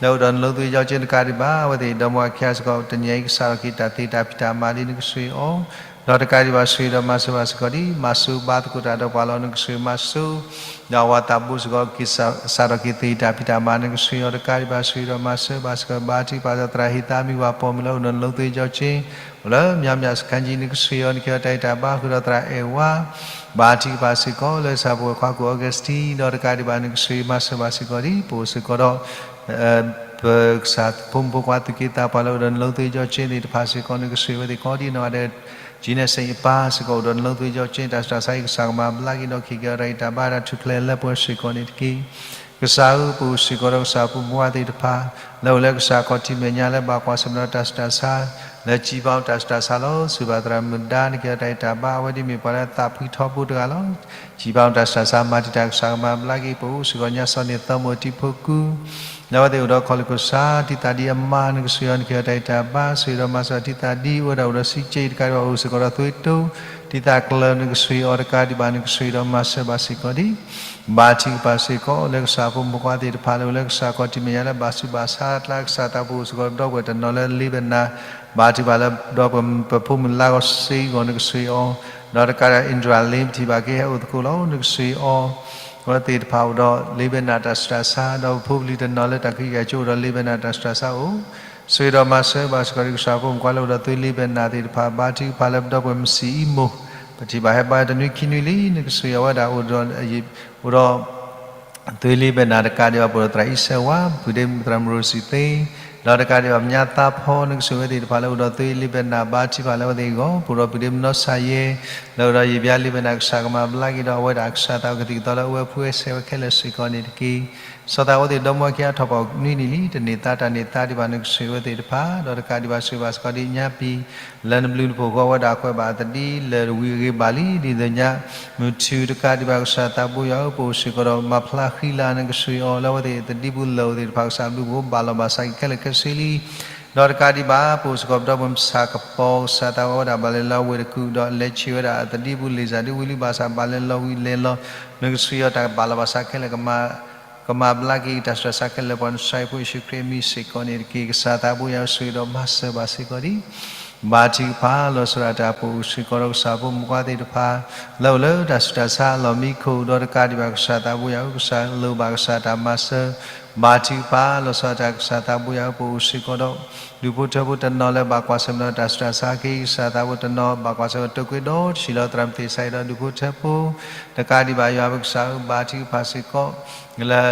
လၢအိၣ်ဒီးနလိသ့ယီကၠ့တကးဒံးဘၣ် အဝဲသ့ၣ်ဒီမါဝၤခံဂၤစ့ၢ်ကီး တနံၤအံၤကစးထီၣ်က့ၤတၢ်သ့တၢ်ဖံးတၢ်မၤလံ နကဆိၣ်ဂ့ၤအီၤ ဒီးတကးဒံးဘၣ်ဆိၣ်ဂ့ၤဒီးမၤစၢၤဘၣ်စ့ၢ်ကီးဒံး မၤစိဘါသကိးတၢ်ဒီးပှၤလီၤ နကဆိၣ်ဂ့ၤမၤစိ ဒီးအဝၤသးဘိစ့ၢ်ကီး ကစးထီၣ်က့ၤသ့တၢ်ဖံးတၢ်မၤ နကဆိၣ်ဂ့ၤအီၤတကးဒံးဘၣ်ဆိၣ်ဂ့ၤဒီးမၤစၢၤဘၣ်စ့ၢ်ကီး ဘါထုကဖၣ်သရၣ်ဟ့သးမံၤဝၤပိာ်မုၣ်လၢအိၣ်ဒီးနလိသ့ယီကၠ့ အိၣ်လၢမၠးမၠးစခါကၠံ နကဆိၣ်ဂ့ၤအီၤ နခ့ၣ်အီၤတၢ်အံၣ်တၢ်ဘါဃုာ်ဒီးသရၣ်အဲၣ်ဝါ ဘါထုကဖၣ်စ့ၢ်ကီးလၢကစၢ်ဖိခွါကူၣ်အီကူၣ်စတံ ဒီးတကးဒံးဘၣ် နကဆိၣ်ဂ့ၤမၤစၢၤဘၣ်စ့ၢ်ကီးဒံး ပအိၣ်စ့ၢ်ကီးဒီး ပကစၢ်ဖိမုၣ်ဖိခွါသူၣ်က့သးပှၢ်လၢအိၣ်ဒီးနလိသ့ယီကၠ့သ့ၣ်တဖၣ်စ့ၢ်ကီး နကဆိၣ်ဂ့ၤဝဲသ့ၣ်ကိးဒံးနီၢ်ဂၤဒဲး ကၠံနဲၣ်စ့ၣ်အပၢ်စ့ၢ်ကီး အိၣ်ဒီးနလိသ့ယီကၠ့ တၢ်စူၢ်တၢ်စါအံၤ ကစၢ်ကမၤဘျါက့ၤဒီး ကဟ့ၣ်က့ၤအီၤတၢ်အံၣ်တၢ်ဘါတၢ်ထူၣ်ဖျဲးလၢပှဲၤစ့ၢ်ကီးန့ၣ်တက့ၢ်. ကစၢ်ဧၢ ပအိၣ်စ့ၢ်ကီးဒီးကစၢ်ဖိမုၣ်ဖိခွါသ့ၣ်တဖၣ် လၢအိၣ်လၢကစၢ်ခီၣ်ထံးမဲာ်ညါလၢဘၣ်ကွၢ်ဆၢၣ်မဲာ်ဒီးတၢ်စူၢ်တၢ်စါ လၢကၠံဘါတၢ်စူၢ်တၢ်စါလီၤ. ဆိၣ်ဂ့ၤဘၣ်သရၣ်မုၣ်ဒါ နခ့ၣ်အီၤတၢ်အံၣ်တၢ်ဘါ အဝဲဒၣ်မ့ၢ်ပှၤလၢသးဖှံထီဘိတဂၤလီၤ. ကၠံဘါတၢ်စူၢ်တၢ်စါ မၤတံာ်တာ်ကစၢ်ကမၤဘျါက့ၤ ပအိၣ်စ့ၢ်ကီးညါစီၤန့ၣ်သီမိၢ်တံၤဖိကူ လၢအဝဲသ့ၣ်အိၣ်ဒီးခီၣ်လ့ၢ်ခိၣ်ဆါ တံၤသၣ်ဒံအမါ နကဆိၣ်ဂ့ၤအီၤ နခ့ၣ်အီၤတၢ်အံၣ်တၢ်ဘါ ဆိၣ်ဂ့ၤဒီးမၤစၢၤတံၤသၣ်ဒံ အိၣ်ဝဲဒၣ်အိၣ်ဒီးစံကၠံတကးဒံးဘၣ် အိၣ်စ့ၢ်ကီးဒီးသွံတိ တံၤသၣ်ကျၢၤ နကဆိၣ်ဂ့ၤအီၤတကးဒံးဘၣ် နကဆိၣ်ဂ့ၤဒီးမၤစၢၤဘၣ်စ့ၢ်ကီးဒံး ဘါထုကဖၣ်စ့ၢ်ကီးလၢကစၢ်ဖိမုၣ်ဖိခွါသ့ၣ်တဖၣ်လၢအိၣ်လၢကစၢ်ခီၣ်ထံးမဲာ်ညါလၢဘၣ်ဆူးဘၣ်ဆါအကျါ ကစၢ်သးဘိအိၣ်စ့ၢ်ကီးဒီးပှၤတနီၤလၢ Lebanon ဘါထုကဖၣ်လၢဒီးပှၤပဖိမုၣ်လါဂီၤစ့ဂီၤ နကဆိၣ်ဂ့ၤအီၤ ဒီးတကးဒံး Indra Lim ပထံၣ်ဘၣ်က့ၤဟဲအိၣ်သကိးလီၤ နကဆိၣ်ဂ့ၤအီၤ အဝဲသ့ၣ်တဖၣ်အိၣ်ဒီး Lebanon တၢ်စူၢ်တၢ်စါ ဒီးပဖိပလံၤတနီၤလၢတၢ်ခံဂၤကၠိအိၣ်ဒီး Lebanon တၢ်စူၢ်တၢ်စါအိၣ် ဆိၣ်ဂ့ၤဒီးမၤစၢၤဘၣ်စ့ၢ်ကီးဒံး ကစၢ်ဖိမုၣ်ဖိခွါလၢအိၣ်ဒီးသွံ Lebanon သ့ၣ်တဖၣ် ဘါထုကဖၣ်လၢပဒီပုၢ်ဝဲၢ်မုၣ်ဆံးအံၤမိၢ် ပထံၣ်ဘၣ်ဟဲဘါတနွံခံနွံလံ နကဆိၣ်ဂ့ၤအဝဲဒၣ်အိၣ်ဒီး အိၣ်ဒီး သွံ Lebanon တကးဒံးဘၣ် ပအိၣ်ဒီးသရၣ်အံၤစဲဝါ ပုၢ်ဒ့သရၣ်မုၣ်ရိစံသ့ ဒီးတကးဒံးဘၣ် မညါသးဖီ နကဆိၣ်ဂ့ၤဝဲသ့ၣ်တဖၣ်လၢအိၣ်ဒီးသွ့လံာ်ဘဲနၣ် ဘါထုကဖၣ်လၢအဝဲသ့ၣ်အဂီၢ်, ပအိၣ်ဒီးပုၢ်ဒ့မနီစၢ်ယဲၢ် လၢအိၣ်ဒီးယံာ်ဘျါလံာ်ဘဲနၣ် ကစၢ်ကမၤဘျါက့ၤဒီး အဝဲဒၣ်ကစၢ်သးဝဲကသံၣ်ကသီလၢအဝဲဖှူဝဲဆဲးဝဲခဲလၢာ်စ့ၢ်ကီးန့ၣ်တက့ၢ်. စီၤသးအိၣ်သ့ၣ်ဒီမါဝၤခံအါထီၣ်ပှၤနွံနံၣ်လံ, တန့ၢ်သါတၢ်န့ၢ်သါဒံးဘၣ် နကဆိၣ်ဂ့ၤဝဲသ့ၣ်တဖၣ်, ဒီးတကးဒံးဘၣ်ဆိၣ်ဂ့ၤဘၣ်စ့ၢ်ကီးဒ်ညါပံၤ လၢနဘျုးနဖှိၣ်ဃီဝဲဒၣ်ကွဲးဘၣ်အသဒံလၢာ်ဝံၤအဂ့ၤဘၣ်လံ, ဒ်သိးညါ မုၢ်ထူၣ်တကးဒံးဘၣ်ကစၢ်သးဘိယွၤဧၢ, ပအိၣ်စ့ၢ်ကီးဒီးမၤဖျါဃံလၤ နကဆိၣ်ဂ့ၤအီၤလၢအဝဲသ့ၣ်သဒံပူၤလၢာ်အိၣ်သ့ၣ်တဖၣ် ကစၢ်ဘျုးဖှိၣ်ဘၣ်လီၤဘၣ်စးက့ၤခဲလၢာ်ခဲဆ့လံ. ဒီးတကးဒံးဘၣ် ပအိၣ်စ့ၢ်ကီးပဒီပုၢ်ဝဲၢ်မုၢ်ဆါကပီၤ ကစၢ်သးဝဲဒၣ်ဘၣ်လဲၤလီၤဝ့ၢ်တကူၣ် ဒီးလဲၤဆံးဝဲဒၣ်အသဒံပူၤလံာ်စၢ်ဒ်ဝံၤလံဘၣ်ဆၣ် ဘၣ်လဲၤလီၤဝံၤလဲၤလီၤ နကဆိၣ်ဂ့ၤအီၤတၢ်ဘၣ်လီၤဘၣ်စးခဲလၢာ် ကမၤဘျါက့ၤတၢ်ဆူးတၢ်ဆါခဲလၢာ် ပှၤနဆါအံၤဖိယ့ၣ်ၡူးခရံာ်အမံၤစ့ၢ်ကီးန့ၣ်တက့ၢ်. ကစၢ်သးဘိယွၤဧၢ ဆိၣ်ဂ့ၤဒီးမၤစၢၤဘၣ်စ့ၢ်ကီးဒံး ဘါထုကဖၣ်လီၤဆီဒၣ်တၢ် ပအိၣ်စ့ၢ်ကီးဒီးကစၢ်ဖိမုၣ်ဖိခွါသ့ၣ်တဖၣ် လၢအိၣ်လၢတၢ်ဆူးတၢ်ဆါအလီၢ်မံခိၣ် ဒီးတကးဒံးဘၣ်ကစၢ်သးဘိယွၤဧၢ ကစၢ်လိၣ်ဘၣ်ကစၢ်တၢ်မၤစၢၤ ဘါထုကဖၣ်လီၤဆီဒၣ်တၢ် ကစၢ်သးဘိယွၤဧၢ ပအိၣ်စ့ၢ်ကီးဒီး ဒူၣ်ဖိထၢဖိတနီၤလၢဘၣ်ကွၢ်ဆၢၣ်မဲာ်ဒီးတၢ်ဆူးတၢ်ဆါက့ၤ ကစၢ်သးဘိတနီၤ ဘၣ်ကွၢ်ဆၢၣ်မဲာ်တၢ်ကွ့ဒီးတဆံးလီၤသရၣ်မုၣ်သ့ၣ်စါအံၤဒီးဒူၣ်ဖိထၢဖိ တကးဒံးဘၣ်ယွၤပကစၢ်ဧၢ ဘါထုကဖၣ်စ့ၢ်ကီး လၢ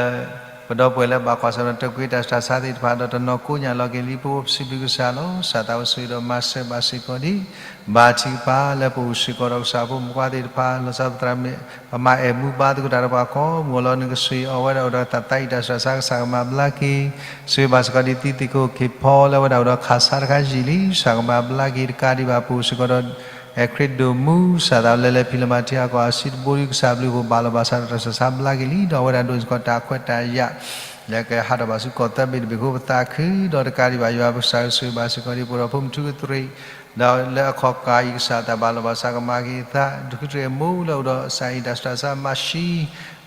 ပဒီပုၢ်ဝဲၢ်လၢဘၣ်ကွၢ်ဆၢၣ်မဲာ်တၢ်ကွ့တၢ်ဆူးတၢ်ဆါသ့ၣ်တဖၣ် ဒီးတနီၤကိးညၣ်လီၤက့ၤလံ ပအိၣ်ပစံးဘျုးကစၢ်လီၤ. ကစၢ်သးဘိဆိၣ်ဂ့ၤဒီးမၤစၢၤဘၣ်စ့ၢ်ကီးဒံး ဘါထုကဖၣ်လၢပအိၣ်စ့ၢ်ကီးဒီးကစၢ်ဖိမုၣ်ဖိခွါသ့ၣ်တဖၣ် လီၤဆီပသရၣ်မုၣ် ပမၤအဲၣ်မူဘါသကိးတၢ်ဒီးပှၤကိးမုၢ်လီၤ နကဆိၣ်ဂ့ၤအီၤဝဲဒၣ်အိၣ်ဒီးတၢ်သးအံၣ်တၢ်ဆူးတၢ်ဆါ ကစၢ်ကမၤဘျါက့ၤ ဆိၣ်ဂ့ၤဘၣ်စ့ၢ်ကီးဒံးသံသ့ၣ်ခိၣ်က့ၤဖီလၢအဝဲဒၣ်အိၣ်ဒီးခးဆါတခါယံာ်လံ ကစၢ်ကမၤဘျါက့ၤ တကးဒံးဘၣ်ပအိၣ်စ့ၢ်ကီးဒီး အဲၣ်ခရံာ်ဒိၣ်မူ ကစၢ်သးဘိလၢလဲၤဖံးလဲၤမၤထံအကီၢ်အစုတဘိဒံး ကစၢ်ဘျုးဖှိၣ်ဘၣ်လီၤဘၣ်စးဒီးတၢ်ဆူးတၢ်ဆါဘျါက့ၤလံ ဒီးအဝဲဒၣ်ဒိၣ်စ့ၢ်ကီးတၢ်ခွဲးတၢ်ယာ် လၢကဟးထီၣ်ဘၣ်ဆူကီၢ်သၢဘ့ၣ်တဘ့ၣ်အဃိ ပသးခု ဒီးတကးဒံးဘၣ်ယွၤပကစၢ်ဧၢ ဆိၣ်ဂ့ၤဘၣ်စ့ၢ်ကီးဒံး ပအိၣ်ဒီးဖိမုၣ်ထူကတြ့ၣ် ဒီးလၢအခီၣ်ကၢ်အံၤ ကစၢ်တၢ်ဘၣ်လီၤဘၣ်စးကမၤက့ၤအသး ထူကတြ့ၣ်အမိၢ်လၢအိၣ်ဒီးကစၢ်အံၤတၢ်ဆူးတၢ်ဆါမၤၡံ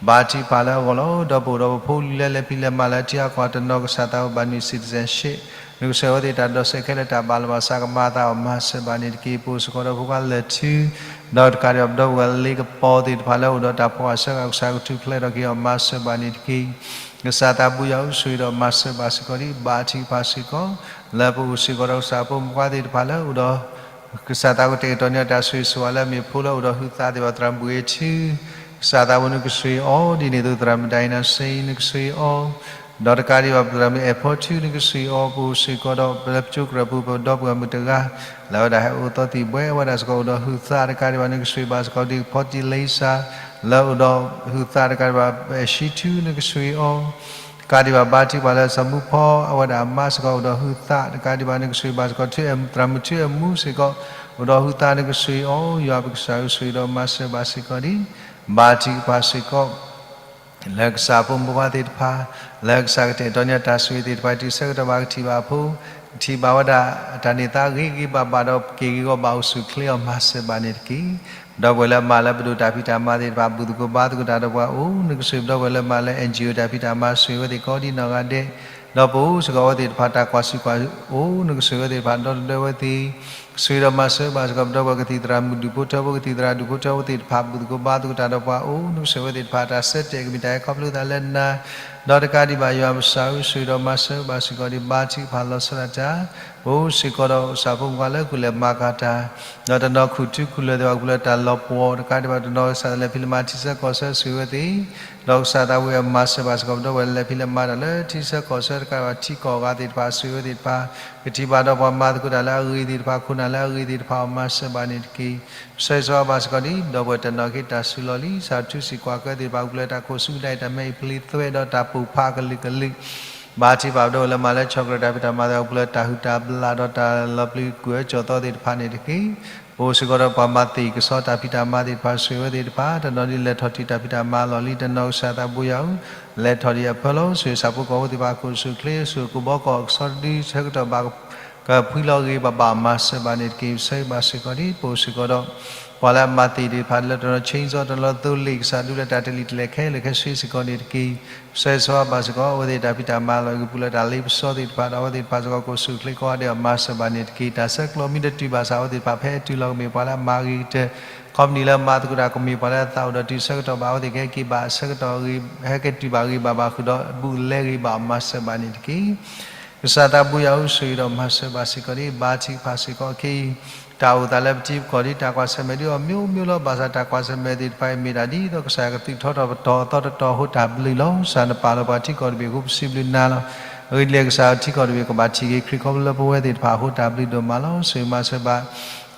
ဘါထုကဖၣ်လၢအဂီၢ်လီၤ. ဒီးပအိၣ်ဒီးပဖိလံၤလၢလဲၤဖံးလဲၤမၤလၢထံအကီၢ်တနီၤ ကစၢ်သးဘိဘၣ်နုာ် citizenship နကဆိၣ်ဂ့ၤဝဲသ့ၣ်တၢ်ဒိးစဲးခဲလၢာ် တၢ်ဘၣ်လီၤဘၣ်စးကမၤအသးအီၤ မၤစၢၤဘၣ်န့ၣ်တက့ၢ်. ပအိၣ်စ့ၢ်ကီးဒီးဖိခွါလၢာ်ထူ ဒီးတကးဒံးဘၣ်ပဒီပုၢ်ဝဲၢ်လ့ကပီၤသ့ၣ်တဖၣ်လၢအိၣ်ဒီးတၢ်ဖှီၣ်အဆၢကတီၢ် ကစၢ်ကထူၣ်ဖျဲးထီၣ်က့ၤအီၤ မၤစၢၤဘၣ်န့ၣ်တက့ၢ်. ကစၢ်သးဘိယွၤဧၢ ဆိၣ်ဂ့ၤဒီးမၤစၢၤဘၣ်စ့ၢ်ကီးဒံး ဘါထုကဖၣ်စ့ၢ်ကီး လၢပအိၣ်စ့ၢ်ကီးဒီးကစၢ်ဖိမုၣ်ဖိခွါသ့ၣ်တဖၣ်လၢအိၣ်ဒီး ကစၢ်သးဘိတၢ်အဲၣ်တီညါတၢ်ဆိၣ်ဂ့ၤဆိၣ်ဝါလၢအမ့ၢ်ဖိလၢအိၣ်ဒီးဟုးသးသ့ၣ်တဖၣ် သရၣ်မုၣ်ဘှံးထူ ကစၢ်သးဘိနကဆိၣ်ဂ့ၤအီၤ ဒ်န့ၣ်အသိးသရၣ်မုၣ်ဒၣ်အံၤနၤစ့ နကဆိၣ်ဂ့ၤအီၤ ဒီးတကးဒံးဘၣ်သရၣ်မုၣ်အဲၣ်ဖီထူ နကဆိၣ်ဂ့ၤအီၤ ပအိၣ်စ့ၢ်ကီးဒီး လၢပကၠိကရၢၢ်ပူၤ ပဒီပုၢ်ဝဲၢ်မုၣ်တဂၤ လၢအဝဲဒၣ်ဟဲအိၣ်သီသံၣ်ဘှဲ အဝဲဒၣ်စ့ၢ်ကီးအိၣ်ဒီးဟုးသး တကးဒံးဘၣ်နကဆိၣ်ဂ့ၤဘၣ်စ့ၢ်ကီးဒံး ဖီတံၢ်လံစၢ် လၢအိၣ်ဒီးဟုးသး တကးဒံးဘၣ်အဲၣ်ၡံထူ နကဆိၣ်ဂ့ၤအီၤ တကးဒံးဘၣ်ဘါထုကဖၣ်လၢစီၤမူဖီ အဝဲဒၣ်အမါစ့ၢ်ကီးအိၣ်ဒီးဟုးသး တကးဒံးဘၣ်နကဆိၣ်ဂ့ၤဘၣ်စ့ၢ်ကီး ထူအဲၣ်မူ သရၣ်မုၣ်ထူအဲၣ်မူစ့ၢ်ကီး အိၣ်ဒီးဟုးသး နကဆိၣ်ဂ့ၤအီၤ ယွၤပကစၢ်ဧၢ ဆိၣ်ဂ့ၤဒီးမၤစၢၤဘၣ်စ့ၢ်ကီးဒံး ဘါထုကဖၣ်စ့ၢ်ကီး လၢကစၢ်ဖိမုၣ်ဖိခွါသ့ၣ်တဖၣ် လၢကစၢ်ကတဲာ်ကတီၤန့ၢ်တၢ်ဆိၣ်ဂ့ၤသ့ၣ်တဖၣ် တုၤဆၢကတီၢ်ဘၣ်ကထံၣ်ဘၣ်အဖိ ကထံၣ်ဘၣ်ဝဲဒၣ် တၢ်န့ၢ်သါဂ့ၤဂ့ၤဘၣ်ဘၣ်ဒီး က့ၤဂ့ၤဂီၤဘၣ်အိၣ်ဆူၣ်ချ့အီၤ မၤစၢၤဘၣ်န့ၣ်တက့ၢ်. ဒီပုၢ်ဝဲၢ်လၢအမၤလၢပဒိၣ်တၢ်ဖံးတၢ်မၤသ့ၣ်တဖၣ် ဘူၣ်သကိးဘါသကိးတၢ်ဒီးပှၤအိၣ် နကဆိၣ်ဂ့ၤ ဒီပုၢ်ဝဲၢ်လၢအမၤလၢ NGO တၢ်ဖံးတၢ်မၤ ဆိၣ်ဂ့ၤဝဲသ့ၣ်ကိးဒံးနီၢ်ဂၤဒဲး ဒီးပအိၣ်စ့ၢ်ကီးဝဲသ့ၣ်တဖၣ် တၢ်ကွၢ်ဆူၣ်ကွၢ်အိၣ် နကဆိၣ်ဂ့ၤဝဲသ့ၣ်တဖၣ် ဒီတဒၢဝဲသ့ၣ် ဆိၣ်ဂ့ၤဒီးမၤစၢၤဘၣ်စ့ၢ်ကီး ပဒီပုၢ်ဝဲၢ်ကသံၣ်သရၣ်မုၣ်ဒူၣ်ဖိထၢဖိ ကသံၣ်သရၣ်ဒူၣ်ဖိထၢဖိသ့ၣ်တဖၣ် ဘူၣ်သကိးဘါသကိးတၢ်ဒီးပှၤအိၣ် နကဆိၣ်ဂ့ၤဝဲသ့ၣ်တဖၣ် တၢ်ဆၢတဲာ်ကမ့ၢ်တၢ်ဟဲခီဖျိသးလၢနၤ ဒီးတကးဒံးဘၣ်ယွၤပကစၢ်ဧၢ ဆိၣ်ဂ့ၤဒီးမၤစၢၤဘၣ်စ့ၢ်ကီးဒံး ဘါထုကဖၣ်လီၤဆီဒၣ်တၢ် ပအိၣ်စ့ၢ်ကီးဒီးကစၢ်ဖိမုၣ်ဖိခွါလၢကူၣ်လဲၤမၤကၤတၢ် ဒီးတနီၤခူၣ်ထူခူၣ်လၢာ်သ့ၣ်တဖၣ် ကပူၤလၢတၢ်လီၤပှီၢ် တကးဒံးဘၣ်တနီၤကစၢ်လၢဖံးလၢမၤထံဆၢကီၢ်ဆၢ ဆိၣ်ဂ့ၤဝဲသ့ၣ် ဒီးကစၢ်သးဘိယွၤမၤစၢၤဘၣ်စ့ၢ်ကီး ပဒီပုၢ်ဝဲၢ်လၢလဲၤဖံးလဲၤမၤတၢ်လၢထံဆၢကီၢ်ဆၢ တကးဒံးဘၣ်ထံကီၢ်အဂၤသ့ၣ်တဖၣ် ဆိၣ်ဂ့ၤဝဲသ့ၣ်တဖၣ် ကထံၣ်ဘၣ်ဒီးပှၤမၤသကိးတၢ်လၢအဂ့ၤသ့ၣ်တဖၣ် ခိၣ်နၢ်လၢအဂ့ၤသ့ၣ်တဖၣ် အီၤမၤစၢၤဘၣ်န့ၣ်တက့ၢ်. ပဆၢဂ့ၤဆၢဝါဘၣ်စ့ၢ်ကီးဒံး ဒီပုၢ်ဝဲၢ်တနီၤက့ၤတၢ်စုလီၢ်လံ စးထူစံာ်ကွၢ်ကၢသ့ၣ်တဖၣ် ကပူၤလၢတၢ်ခိၣ်ဆူမဲာ်ညါအံၤ တၢ်မဲအံၤပျံၤသွဲဒီးတၢ်ပိာ်ဖးအကလုာ်ကလုာ် ဘါထုကဖၣ်ပဒီပုၢ်ဝဲၢ်လၢမၤလၢဆီၣ်ကရၢၢ်တၢ်ဖံးတၢ်မၤသ့ၣ်တဖၣ် ကပူၤလၢတၢ်ဟုၣ်တၢ်ဘျၣ်ဒီးတၢ်လီၤပျံၤကွံာ်အၢကၠီၤသီသ့ၣ်တဖၣ်န့ၣ်တက့ၢ်. ပအိၣ်စ့ၢ်ကီးဒီးပှၤမၤသ့ၣ်ကစီတၢ်ဖံးတၢ်မၤသ့ၣ်တဖၣ် ဆိၣ်ဂ့ၤဝဲသ့ၣ်တဖၣ် တနီၤဒ်လဲၤထီၣ်တုၤတၢ်ဖံးတၢ်မၤအလီၢ်လံ တနီၤကစၢ်သးဘိယွၤဧၢ လဲၤထီၣ်ဒံးအဖၢလီၤ ဆိၣ်ဂ့ၤဆၣ်ဖိကီၢ်ဖိသ့ၣ်တဖၣ် ခိၣ်ဆူၣ်ချ့ ဆိၣ်ဂ့ၤကဘီကီၢ် ကဆီတဒု ဆၢကတီၢ်ဘၣ်ကဖှံလီၤဂ့ၤဘၣ်ဘၣ် မၤစၢၤဘၣ်န့ၣ်တက့ၢ်. ပဆၢဂ့ၤဘၣ်စ့ၢ်ကီးဒံး ပအိၣ်စ့ၢ်ကီးဒီး ပှၤလၢအမၤသ့ၣ်သ့ၣ်တဖၣ် လၢတနီၤ chainsaw တနီၤသိလ့ၣ် ကစၢ်ဒုးလၢတၢ်တလံၣ်တလဲၢ်ခဲလၢာ်ခဲဆ့စ့ၢ်ကီးန့ၣ်တက့ၢ်. ပဆၢဂ့ၤဆၢဝါဘၣ်စ့ၢ်ကီး အဝဲသ့ၣ်တၢ်ဖံးတၢ်မၤအလီၢ် ကပူၤလၢတၢ်လ့ပစီသ့ၣ်တဖၣ် ဒီးအဝဲသ့ၣ်တဖၣ်စ့ၢ်ကီး ကိၣ်ဆူၣ်ချ့ကိးဂၤဒဲး မၤစၢၤဘၣ်န့ၣ်တက့ၢ်. တၢ်ဆဲးကျိးမ့ၢ်တတုၤဘၣ်ဆၣ် အဝဲသ့ၣ်တဖၣ်ဖဲအတုၤလီၤကမ့ၢ်ပှၤလၢအမၤဂ့ၤကတၢၢ် ခီပနံၣ်လၢမၤသကိးတၢ်ကမ့ၢ်ပှၤလၢအသးအိၣ်ဒီးတုၤဆၢကတီၢ်ဘၣ် အဝဲသ့ၣ်ကဟဲက့ၤဘၣ်အဆၢကတီၢ်ဂ့ၤ ဟဲက့ၤတုၤဘၣ်ဂ့ၤဘၣ်ဘၣ်ဃုာ်ဒီး ဘူးလဲဂ့ၤဘၣ်မၤစၢၤဘၣ်န့ၣ်တက့ၢ်. ကစၢ်သးဘိယွၤဧၢ ဆိၣ်ဂ့ၤဒီးမၤစၢၤဘၣ်စ့ၢ်ကီးဒံး ဘါထုကဖၣ်စ့ၢ်ကီးအခံ တၢ်အိၣ်သးလၢပထံပကီၢ်ဒ်တၢ်ကွၢ်ဆၢၣ်မဲာ်ဒ်အီၤ မျိုးမျိုးလီၤ. ဘၣ်ဆၣ်တၢ်ကွၢ်ဆၢၣ်မဲာ်သ့ၣ်တဖၣ်အံၤ မ့ၢ်ဒၣ်ဒ်သိးကစၢ်ယွၤကသုးထီထီၣ်ပတီၢ်အသီတတီၤအဃိ တၢ်ဘျုးလီၤ. ကစၢ်နပာ်လီၤပှၤထံကီၢ်တဘ့ၣ်အဃိ ပစံးဘျုးနၤလီၤ. အဂ့ၢ်ဒ်လဲၣ်ကစၢ်ဧၢ ထံကီၢ်တဘ့ၣ်ကဘၣ်ထံၣ်က့ၤခရံာ်ခီဖျိလၢပဝဲသ့ၣ်တဖၣ်အဃိ တၢ်ဘျုးဒိၣ်မးလီၤ. ဆိၣ်ဂ့ၤမၤစၢၤဘၣ်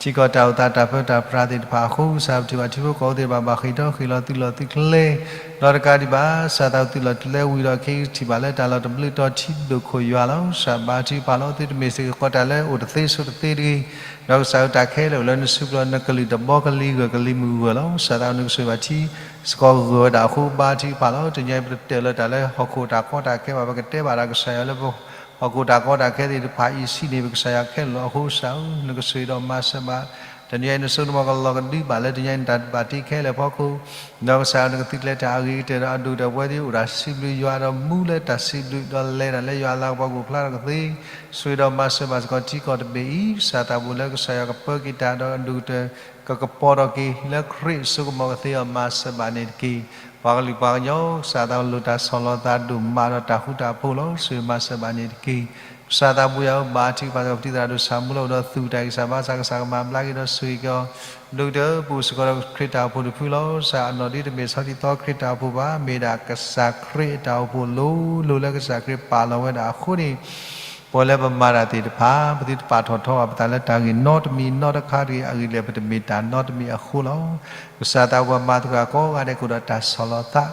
ထံကီၢ်တၢ်အိၣ်သးတၢ်ပၢတၢ်ပြးသ့ၣ်တဖၣ်အဃိ ကစၢ်ပထံၣ်ဘၣ်ထံဖိကီၢ်ဖိသ့ၣ်တဖၣ် ဘၣ်ဃ့ၢ်ထီၣ်ဃ့ၢ်လီၤသုးလီၢ်သုးကျဲ ဒီးတကးဒံးဘၣ် ကစၢ်သးသုးလီၢ်သုးကျဲဝံၤဒီး ခဲအံၤထံၣ်ဘၣ်လၢတၢ်လီၢ်တဘျုးတီၤထံဒိၣ်ခိၣ်ယွၤလီၤ. ကစၢ်ဘါထုကဖၣ်လီၤ သုတမ့ၢ်စ့ၢ်ကီးတၢ်လၢအိၣ်တသ့ဆိးတသ့တဂ့ၤ ဒီးကစၢ်ဧၢ တၢ်ခဲလၢာ်အိၣ်လၢနစုပူၤလီၤ နကလုၢ်တဘီကလံၤဂၢၢ်ကလံၤမုၢ်ဂၢၢ်လီၤ. ကစၢ်သးနကဆိၣ်ဂ့ၤဘၣ်ထံ စ့ၢ်ကီးဂၢၢ်ဝဲဒၣ်အဃိ ဘါထုကဖၣ်လီၤ. တနံၤအံၤပတတဲလၢတၢ်လၢဟီၣ်ခိၣ်တၢ်ကီတၢ်ခဲဘၣ် ပကတဲဘၣ်ဒီးကစၢ်ယွၤလၢပ ဟီၣ်ခိၣ်တၢ်ကီတၢ်ခဲသ့ၣ်တဖၣ်အံၤ ဆံးန့ၢ်ပကစၢ်ယွၤခဲလၢာ်လီၤ. အဃိကစၢ်ဧၢ နကဆိၣ်ဂ့ၤဒီးမၤစၢၤဘၣ် တနံၤအံၤနစိကမီၤကလီၤကဒုဘၣ်လၢတနံၤအံၤနတၢ်ဘၣ်တ့ခဲလၢာ်အဖီခိၣ် ဒီးကစၢ်ဧၢ နကသုးကျဲၤတၢ်အဂ့ၤကတၢၢ်ဒီးအဒိၣ်ကတၢၢ်ပဝဲသ့ၣ်အိၣ်တၢ်စံးဘျုးယွၤဒီးမူလၢတၢ်စံးဘျုး ဒီးလဲၤတၢ်လၢယွၤအလၤကပီၤကအိၣ်ဖျါထီၣ်ကသ့ ဆိၣ်ဂ့ၤဒီးမၤစၢၤဘၣ်စ့ၢ်ကီးထံကီၢ်တဘ့ၣ်အံၤ ကစၢ်သးဘိယွၤလၢကစၢ်ယွၤကပၢက့ၤတၢ်ဒီးအဒိၣ်ကတၢၢ် ကကပီၤထီၣ်က့ၤလၢခရံာ်အစိကမီၤကသ့အီၤ မၤစၢၤဘၣ်န့ၣ်တက့ၢ်. ပှၤကလုာ်ပှၤကညီ ကစၢ်သးလိၣ်တၢ်ဆီၣ်လီၤသးဒိၣ်မးဒီးတၢ်ဃူတၢ်ဖိးလီၤ. ဆိၣ်ဂ့ၤမၤစၢၤဘၣ်န့ၣ်တက့ၢ်. ကစၢ်သးဘိယွၤဧၢ ဘါထုကဖၣ်စ့ၢ်ကီးပတံၤသရၣ်ဒိၣ်ဆၣ်မူလၢအိၣ်ဒီးသူၣ်တၢ်ဂံၢ်စၢ်ဘါစၢ် ကစၢ်ကမၤဘျါက့ၤဒီးဆိၣ်ဂ့ၤက့ၤအီၤ ဒိၣ်ကတၢၢ် ပအိၣ်စ့ၢ်ကီးဒီးခရံာ်တၢ်အိၣ်ဖှိၣ်တဖုလီၤ. ကစၢ်အနီၢ်ဒ်တမ့ၢ်ဆီတံဆီခရံာ်တၢ်အိၣ်ဖှိၣ်ဘၣ် မ့ၢ်ဒၣ်ကစၢ်ခရံာ်အတၢ်အိၣ်ဖှိၣ်လိၤလိၤလၢကစၢ်ခရံာ်ပာ်လီၤဝဲဒၣ်အဃိန့ၣ် ပဝဲလၢပမၤတၢ်သ့ၣ်တဖၣ် ပသုတပာ်ထီၣ်ထီဘၣ်ပသးလၢတၢ်ဂ့ၢ်နီတမံၤနီတခါတဂ့ၤ အဂ့ၢ်ဒ်လဲၣ် ပတမ့ၢ်တၢ်နီတမံၤအဃိလီၤ. ကစၢ်သးဘိယွၤမၤသကိးတၢ်ကိးဂၤဒဲး ကအိၣ်ဒီးတၢ်ဆီၣ်လီၤသး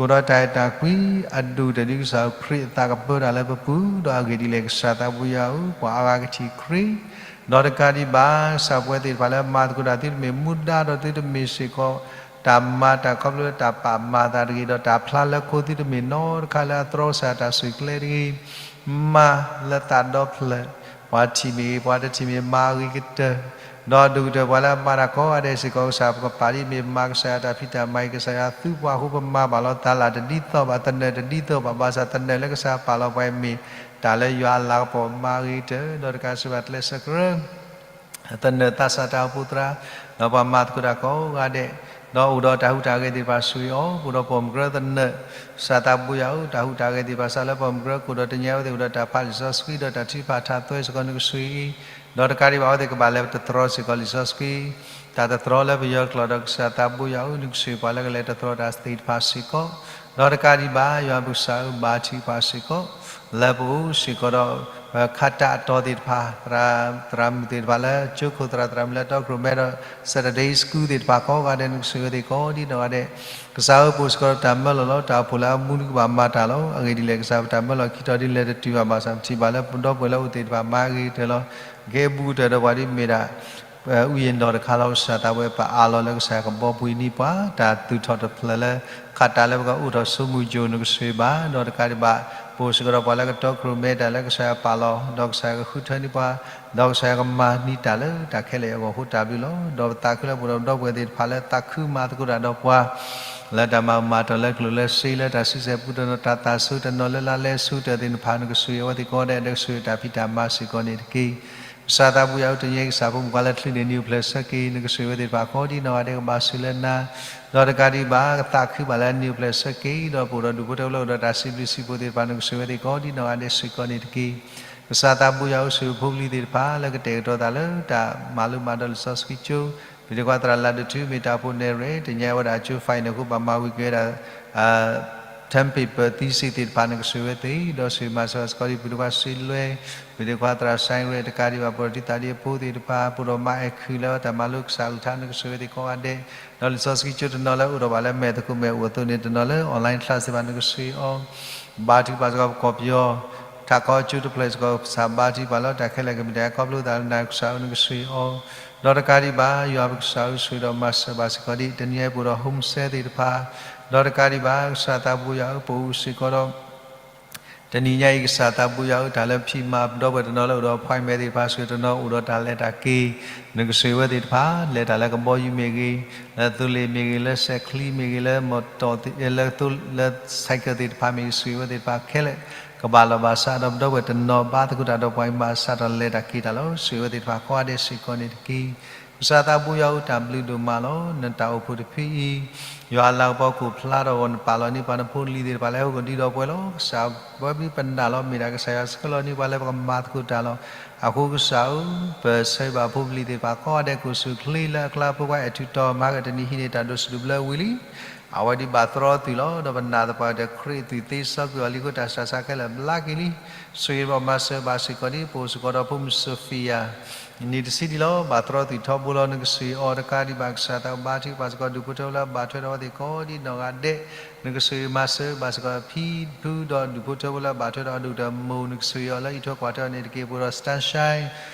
ကအိၣ်ဒီးတၢ်အဲၣ်တၢ်ကွံ အဒိၣ်ကတၢၢ်ဒ်ကစၢ်ခရံာ်အသးကပၢတၢ်လၢပပူၤ ဒီးအဂ့ၢ်ဒ်လဲၣ် ကစၢ်သးဘိယွၤဧၢ ပှၤအါဂၤကထံၣ်ခရံာ် ဒီးတကးဒံးဘၣ် ကစၢ်ပဝဲသ့ၣ်တဖၣ်လၢမၤသကိးတၢ် သုတမ့ၢ်မူဒါဒီးသုတမ့ၢ်စ့ၢ်ကီး တၢ်မၤတၢ်ခီဖျိလၢတၢ်ပာ်မၤသးတဂ့ၤ ဒီးတၢ်ဖျါလၢခိ သုတမ့ၢ်နီတခါလၢအတြီကစၢ်တၢ်ဆိၣ်ဂ့ၤကျဲတဂ့ၤ မၤလၢသးဒီဖျၢၣ် ပှၤထံၣ်မ့ၢ်ဂ့ၤ ပှၤတထံၣ်မ့ၢ် မၤအဂ့ၤကတၢၢ် ဒီးဒိၣ်ကတၢၢ်ပှၤလၢအမၤတၢ်ကိးဂၤဒဲးစ့ၢ်ကီး ကစၢ်ပကပာ်ဒ်မ့ၢ်မၤကစၢ်ယွၤတၢ်ဖံးတၢ်မၤအံၤ ကစၢ်ယွၤသူပှၤအဃိ ပမၤဘၣ်လီၤ သးလၢ်တဒ်သိးဘၣ် သနၢၣ်တဒ်သိးဘၣ် ဘၣ်ဆၣ်သနၢၣ်လၢကစၢ်ပာ်လီၤပှၤအံၤမ့ၢ် တၢ်လၢယွၤအလၤကပီၤမၤအဂ့ၤကတၢၢ် ဒီးတကးစံးဘၣ်ကျဲးစၢးကရၢ သနၢၣ်သးစၢ်တၢ်အိၣ်ဖှိၣ်သရၣ် ဒီးပှၤမၤသကိးတၢ်ကိးဂၤဒဲး ဒီးအိၣ်ဒီးတၢ်ဟူးတၢ်ဂဲၤသ့ၣ်တဖၣ်ဆိၣ်ဂ့ၤအီၤ ပအိၣ်ဒီးပိာ်မုၣ်ကရၢသနၢၣ် ကစၢ်သးဘိယွၤဧၢ တၢ်ဟူးတၢ်ဂဲၤသ့ၣ်တဖၣ်စးလၢပိာ်မုၣ်ကရၢ ကအိၣ်ဒီးတနံၤအံၤအဝဲသ့ၣ်အိၣ်ဒီးတၢ်ဖးလံာ်စီဆှံ ဒီးတၢ်ထုကဖၣ်ထၢၣ်သွဲစ့ၢ်ကီး နကဆိၣ်ဂ့ၤအံၤ ဒီးတကးဒံးဘၣ် အဝဲသ့ၣ်ကဘၣ်လဲၤတသြီၤစ့ၢ်ကီးလံာ်စီဆှံ တၢ်တသြီလၢပယီၤကျိာ်ဒီး ကစၢ်သးဘိယွၤဧၢ နကဆိၣ်ဂ့ၤပှၤလၢကလဲၤတသြီၤတၢ်သ့ၣ်တဖၣ်စ့ၢ်ကီး ဒီးတကးဒံးဘၣ် ယွၤပကစၢ်ဧၢ ဘါထုကဖၣ်စ့ၢ်ကီး လၢပအိၣ်စ့ၢ်ကီးဒီး ခါတၢ်အတီၤသ့ၣ်တဖၣ် သရၣ်သရၣ်မုၣ်သ့ၣ်တဖၣ်လၢကၠိခိၣ် သရၣ်သရၣ်မုၣ်လၢတီခိၣ်ရိၣ်မဲဒီး Saturday School သ့ၣ်တဖၣ်ကိးဂၤဒဲး နကဆိၣ်ဂ့ၤအဝဲသ့ၣ်ကိးဒ်နီၢ်ဂၤဒဲး ကစၢ်ဧၢ ပအိၣ်စ့ၢ်ကီးဒီးတၢ်မၢလီၤလီၤ တၢ်အိၣ်ဖှိၣ်လၢအမူဒံးကဘၣ်မၤတၢ်လီၤ. အဂ့ၢ်ဒ်လဲၣ် ကစၢ်ပတၢ်မၢလီၤခံတီၤဒ်လဲၣ်တတုၤဘၣ်ဘၣ်ဆၣ် ပထံၣ်ဘၣ်လၢပဒီပုၢ်ဝဲၢ်လၢအိၣ်သ့ၣ်တဖၣ်မၤအဂ့ၤကတၢၢ်လီၤ. ကဲဘူးကတၢၢ်ဒီးပှၤဒ်မ့ၢ်ဒၣ် အူယံၤနီၢ်တခါလီၤ. ကစၢ်သးဘိယွၤ ပအးလီၤလၢကစၢ်ကဘီပှ့ၤန့ၢ်ပှၤ တၢ်သူၣ်ထီၣ်တဖျၢၣ်လၢ ခါတၢ်လၢပကအိၣ်ထီၣ်ဆိမုၢ်ယိာ် နကဆိၣ်ဂ့ၤဘၣ် ဒီးတကးဒံးဘၣ် ပအိၣ်စ့ၢ်ကီးဒီးပှၤလၢကတီခိၣ်ရိၣ်မဲတၢ်လၢကစၢ်ယွၤပာ်လီၤ ဒီးကစၢ်ယွၤကဃုထၢန့ၢ်ပှၤ ဒီးကစၢ်ယွၤကမၤန့ၢ်တၢ်လၢတၢ်ခဲလၢာ်အဂီၢ်အဃိတၢ်ဘျုးလီၤ. ဒီးပသးခုလၢပအိၣ်ဒီးပဒီပုၢ်ဝဲၢ်သ့ၣ်တဖၣ်လၢသးခုမၤသကိးတၢ်ဒီးပှၤ လၢတၢ်မၤမၤတီၢ်လၢကျိၣ်လၢစ့လၢတၢ်ဆံဆဲၣ်ပူတနီၤ တၢ်သးဆူတနီၤလၢလါလဲဆူတၢၢ်သ့ၣ်တဖၣ် နကဆိၣ်ဂ့ၤအဝဲသ့ၣ်ကိးဂၤဒဲး ဒီးကဆိၣ်ဂ့ၤတၢ်ဖံးတၢ်မၤစ့ၢ်ကီးန့ၣ်တက့ၢ်. ကစၢ်သးဘိယွၤဧၢ တနံၤအံၤကစၢ်ဖိမုၣ်ခွါလၢချုးန့ၢ်နံၣ်အိၣ်ဖျဲၣ်ဆၢက့ၤ နကဆိၣ်ဂ့ၤအဝဲသ့ၣ်တဖၣ်ကိးဒ်နီၢ်ဂၤဒဲး ကဘၣ်ဆိၣ်လၢနၤ ဒီးတကးဒံးဘၣ် ကသးခုဘၣ်လၢနံၣ်အိၣ်ဖျဲၣ်ဆၢက့ၤ ဒီးပအိၣ်ဒီးဒူၣ်ဖိထၢဖိလၢအိၣ်ဒီးတၢ်စံးဘျုးစံးဖှိၣ်သ့ၣ်တဖၣ် နကဆိၣ်ဂ့ၤအဝဲသ့ၣ်ကိးဒ်နီၢ်ဂၤဒဲးစ့ၢ်ကီးန့ၣ်တက့ၢ်. ကစၢ်သးဘိယွၤဧၢ ဆိၣ်ဂ့ၤဖိပလံၤသ့ၣ်တဖၣ် လၢကတဲာ်ကတီၤသးလၢတၢ်မၤလိမၤဒိးလံာ်စီဆှံကၠိ ပဒိၣ်ခွါသရၣ်လၤဒိၣ်ထူ မ့ၢ်တၢ်အိၣ်ဖှိၣ်နဲၣ်ရွဲၣ် တနံၤအံၤဝဲဒၣ်ကၠိ final အဃိ ဘၣ်မၤဝံၤက့ၤဝဲဒၣ် term paper thesis သ့ၣ်တဖၣ် နကဆိၣ်ဂ့ၤဝဲသ့ၣ် ဒီးဆိၣ်ဂ့ၤမၤစၢၤစ့ၢ်ကီးဒ်ပဒိၣ်ခွါစ့လွဲ ပဒိၣ်ခွါသရၣ်စဲရ့ၣ် တကးဒံးဘၣ် ပအိၣ်ဒီးတံၤသကိးဖိသ့ၣ်တဖၣ် ပအိၣ်ဒီးမါအဲၣ်ခုၣ်လၢတၢ်မၤလိကစၢ်အကလုၢ်ကထါ နကဆိၣ်ဂ့ၤဝဲသ့ၣ်ကိးဂၤဒဲး ဒီးလံာ်စီဆှံကၠိတနီၤလၢအိၣ်ဒီးပှၤလၢမဲာ်သကိးမဲာ်အိၣ်အသိးန့ၣ် တနီၤလၢ online class သ့ၣ်တဖၣ် နကဆိၣ်ဂ့ၤအီၤ ဘါထုကဖၣ်စ့ၢ်ကီးပကီၢ်ပယီၤ ထးခီကၠိတဖျၢၣ်စ့ၢ်ကီး ကစၢ်ဘါထုကဖၣ်လီၤ တၢ်ခဲလၢာ်ကမ့ၢ်တၢ်ခီဖျိသးလၢနၤ ကစၢ်ဧၢ နကဆိၣ်ဂ့ၤအီၤ ဒီးတကးဒံးဘၣ် ယွၤပကစၢ်ဧၢ ဆိၣ်ဂ့ၤဒီးမၤစၢၤဘၣ်စ့ၢ်ကီးဒ် တနံၤအံၤပအိၣ်ဒီး home cell သ့ၣ်တဖၣ် ဒီးတကးဒံးဘၣ် ကစၢ်သးဘိယွၤဧၢ ပအိၣ်စ့ၢ်ကီးဒီး တနံၤညါအံၤ ကစၢ်သးဘိယွၤဧၢ တၢ်လၢဖံးမၤပဒီပုၢ်ဝဲၢ်တနီၤလၢအိၣ်ဒီး appointment သ့ၣ်တဖၣ် ဆိၣ်ဂ့ၤတနီၤအိၣ်ဒီးတၢ်လဲၤတၢ်က့ၤ နကဆိၣ်ဂ့ၤဝဲသ့ၣ်တဖၣ် လဲၤတၢ်လၢကဘီယူၤမ့ၢ်ဂ့ၤ လၢသိလ့ၣ်မ့ၢ်ဂ့ၤ လၢစဲးချံမ့ၢ်ဂ့ၤ လၢမီၣ်တီၣ် လၢသိ လၢ cycle သ့ၣ်တဖၣ်မ့ၢ်ဂ့ၤ ဆိၣ်ဂ့ၤဝဲသ့ၣ်တဖၣ်ခဲလၢာ် ကဘၣ်လီၤဘၣ်စးဒီးပဒီပုၢ်ဝဲၢ်တနီၤ ဘါသကိးတၢ်ဒီးပှၤအံၤမၤစးထီၣ်လဲၤတၢ်က့ၤတၢ်လီၤ ဆိၣ်ဂ့ၤဝဲသ့ၣ်တဖၣ်ကိးဂၤဒဲးစ့ၢ်ကီးန့ၣ်တက့ၢ်. ကစၢ်သးဘိယွၤဧၢ တၢ်ဘျုးဒိၣ်မးလီၤ. နတၢ်အိၣ်ဖှိၣ်တဖုအံၤ ယွၤအလၤကပီၤကအိၣ်ဖျါထီၣ်အဂီၢ် နပာ်လီၤန့ၢ်ပှၤနဖိလံၤသ့ၣ်တဖၣ်လၢဟီၣ်ခိၣ်ဒံဒီးပှဲၤလီၤ. ကစၢ်ပဝဲပနၢ်လီၤ မ့ၢ်ဒၣ်ကစၢ်ယွၤဆှၢလီၤန့ၢ်ပှၤလၢပကမၤသကိးတၢ်လီၤ. အဃိကစၢ်ဧၢ ပဆၢဂ့ၤဘၣ်ဖိပလံၤသ့ၣ်တဖၣ်ကိးဂၤဒဲး ကိးဆူၣ်ချ့လၢအကျါ ဖိခွါအဲၣ်ထူးတီၤ မၤကတနံၤဟံးန့ၢ်တၢ်ဒိးစူၣ်ဒိးဘျၢဝံၤလံ အဝဲဒၣ်ဘၣ်သရီသုးလီၤ. ဒီးပနာ်သပှၢ်ကတၢၢ် ခရံာ်အသွံၣ်သ့စီကွံာ်အီၤလံအဃိ တၢ်ဆူးတၢ်ဆါခဲလၢာ်ဘျါက့ၤလံ. ဆိၣ်ဂ့ၤဘၣ်မၤစၢၤဘၣ်စ့ၢ်ကီးဒ်ပအိၣ်စ့ၢ်ကီးဒီးဖိမုၣ်စီၤဖံယၤ နံၤတဆံဒံးလီၤ. ဘၣ်သရီသုးထီဘိလီၤ. နကဆိၣ်ဂ့ၤအီၤတကးဒံးဘၣ် ကစၢ်သးဘါထုကဖၣ်စ့ၢ်ကီး ဒူၣ်ဖိထၢဖိလၢအဘၣ်ထွဲဒီးအဝဲသ့ၣ်ကိးဒ်နီၢ်ဂၤဒဲး, နကဆိၣ်ဂ့ၤမၤစၢၤဘၣ်စ့ၢ်ကီးဖံဖု ဒီးဒူၣ်ဖိထၢဖိလၢအဘၣ်ထွဲဒီးအဒိၣ်ကတၢၢ်မိၢ်, နကဆိၣ်ဂ့ၤအီၤလၢအံးထွဲကွၢ်ထွဲအီၤန့ၣ်တက့ၢ်. ပအိၣ်ဒီး Sunshine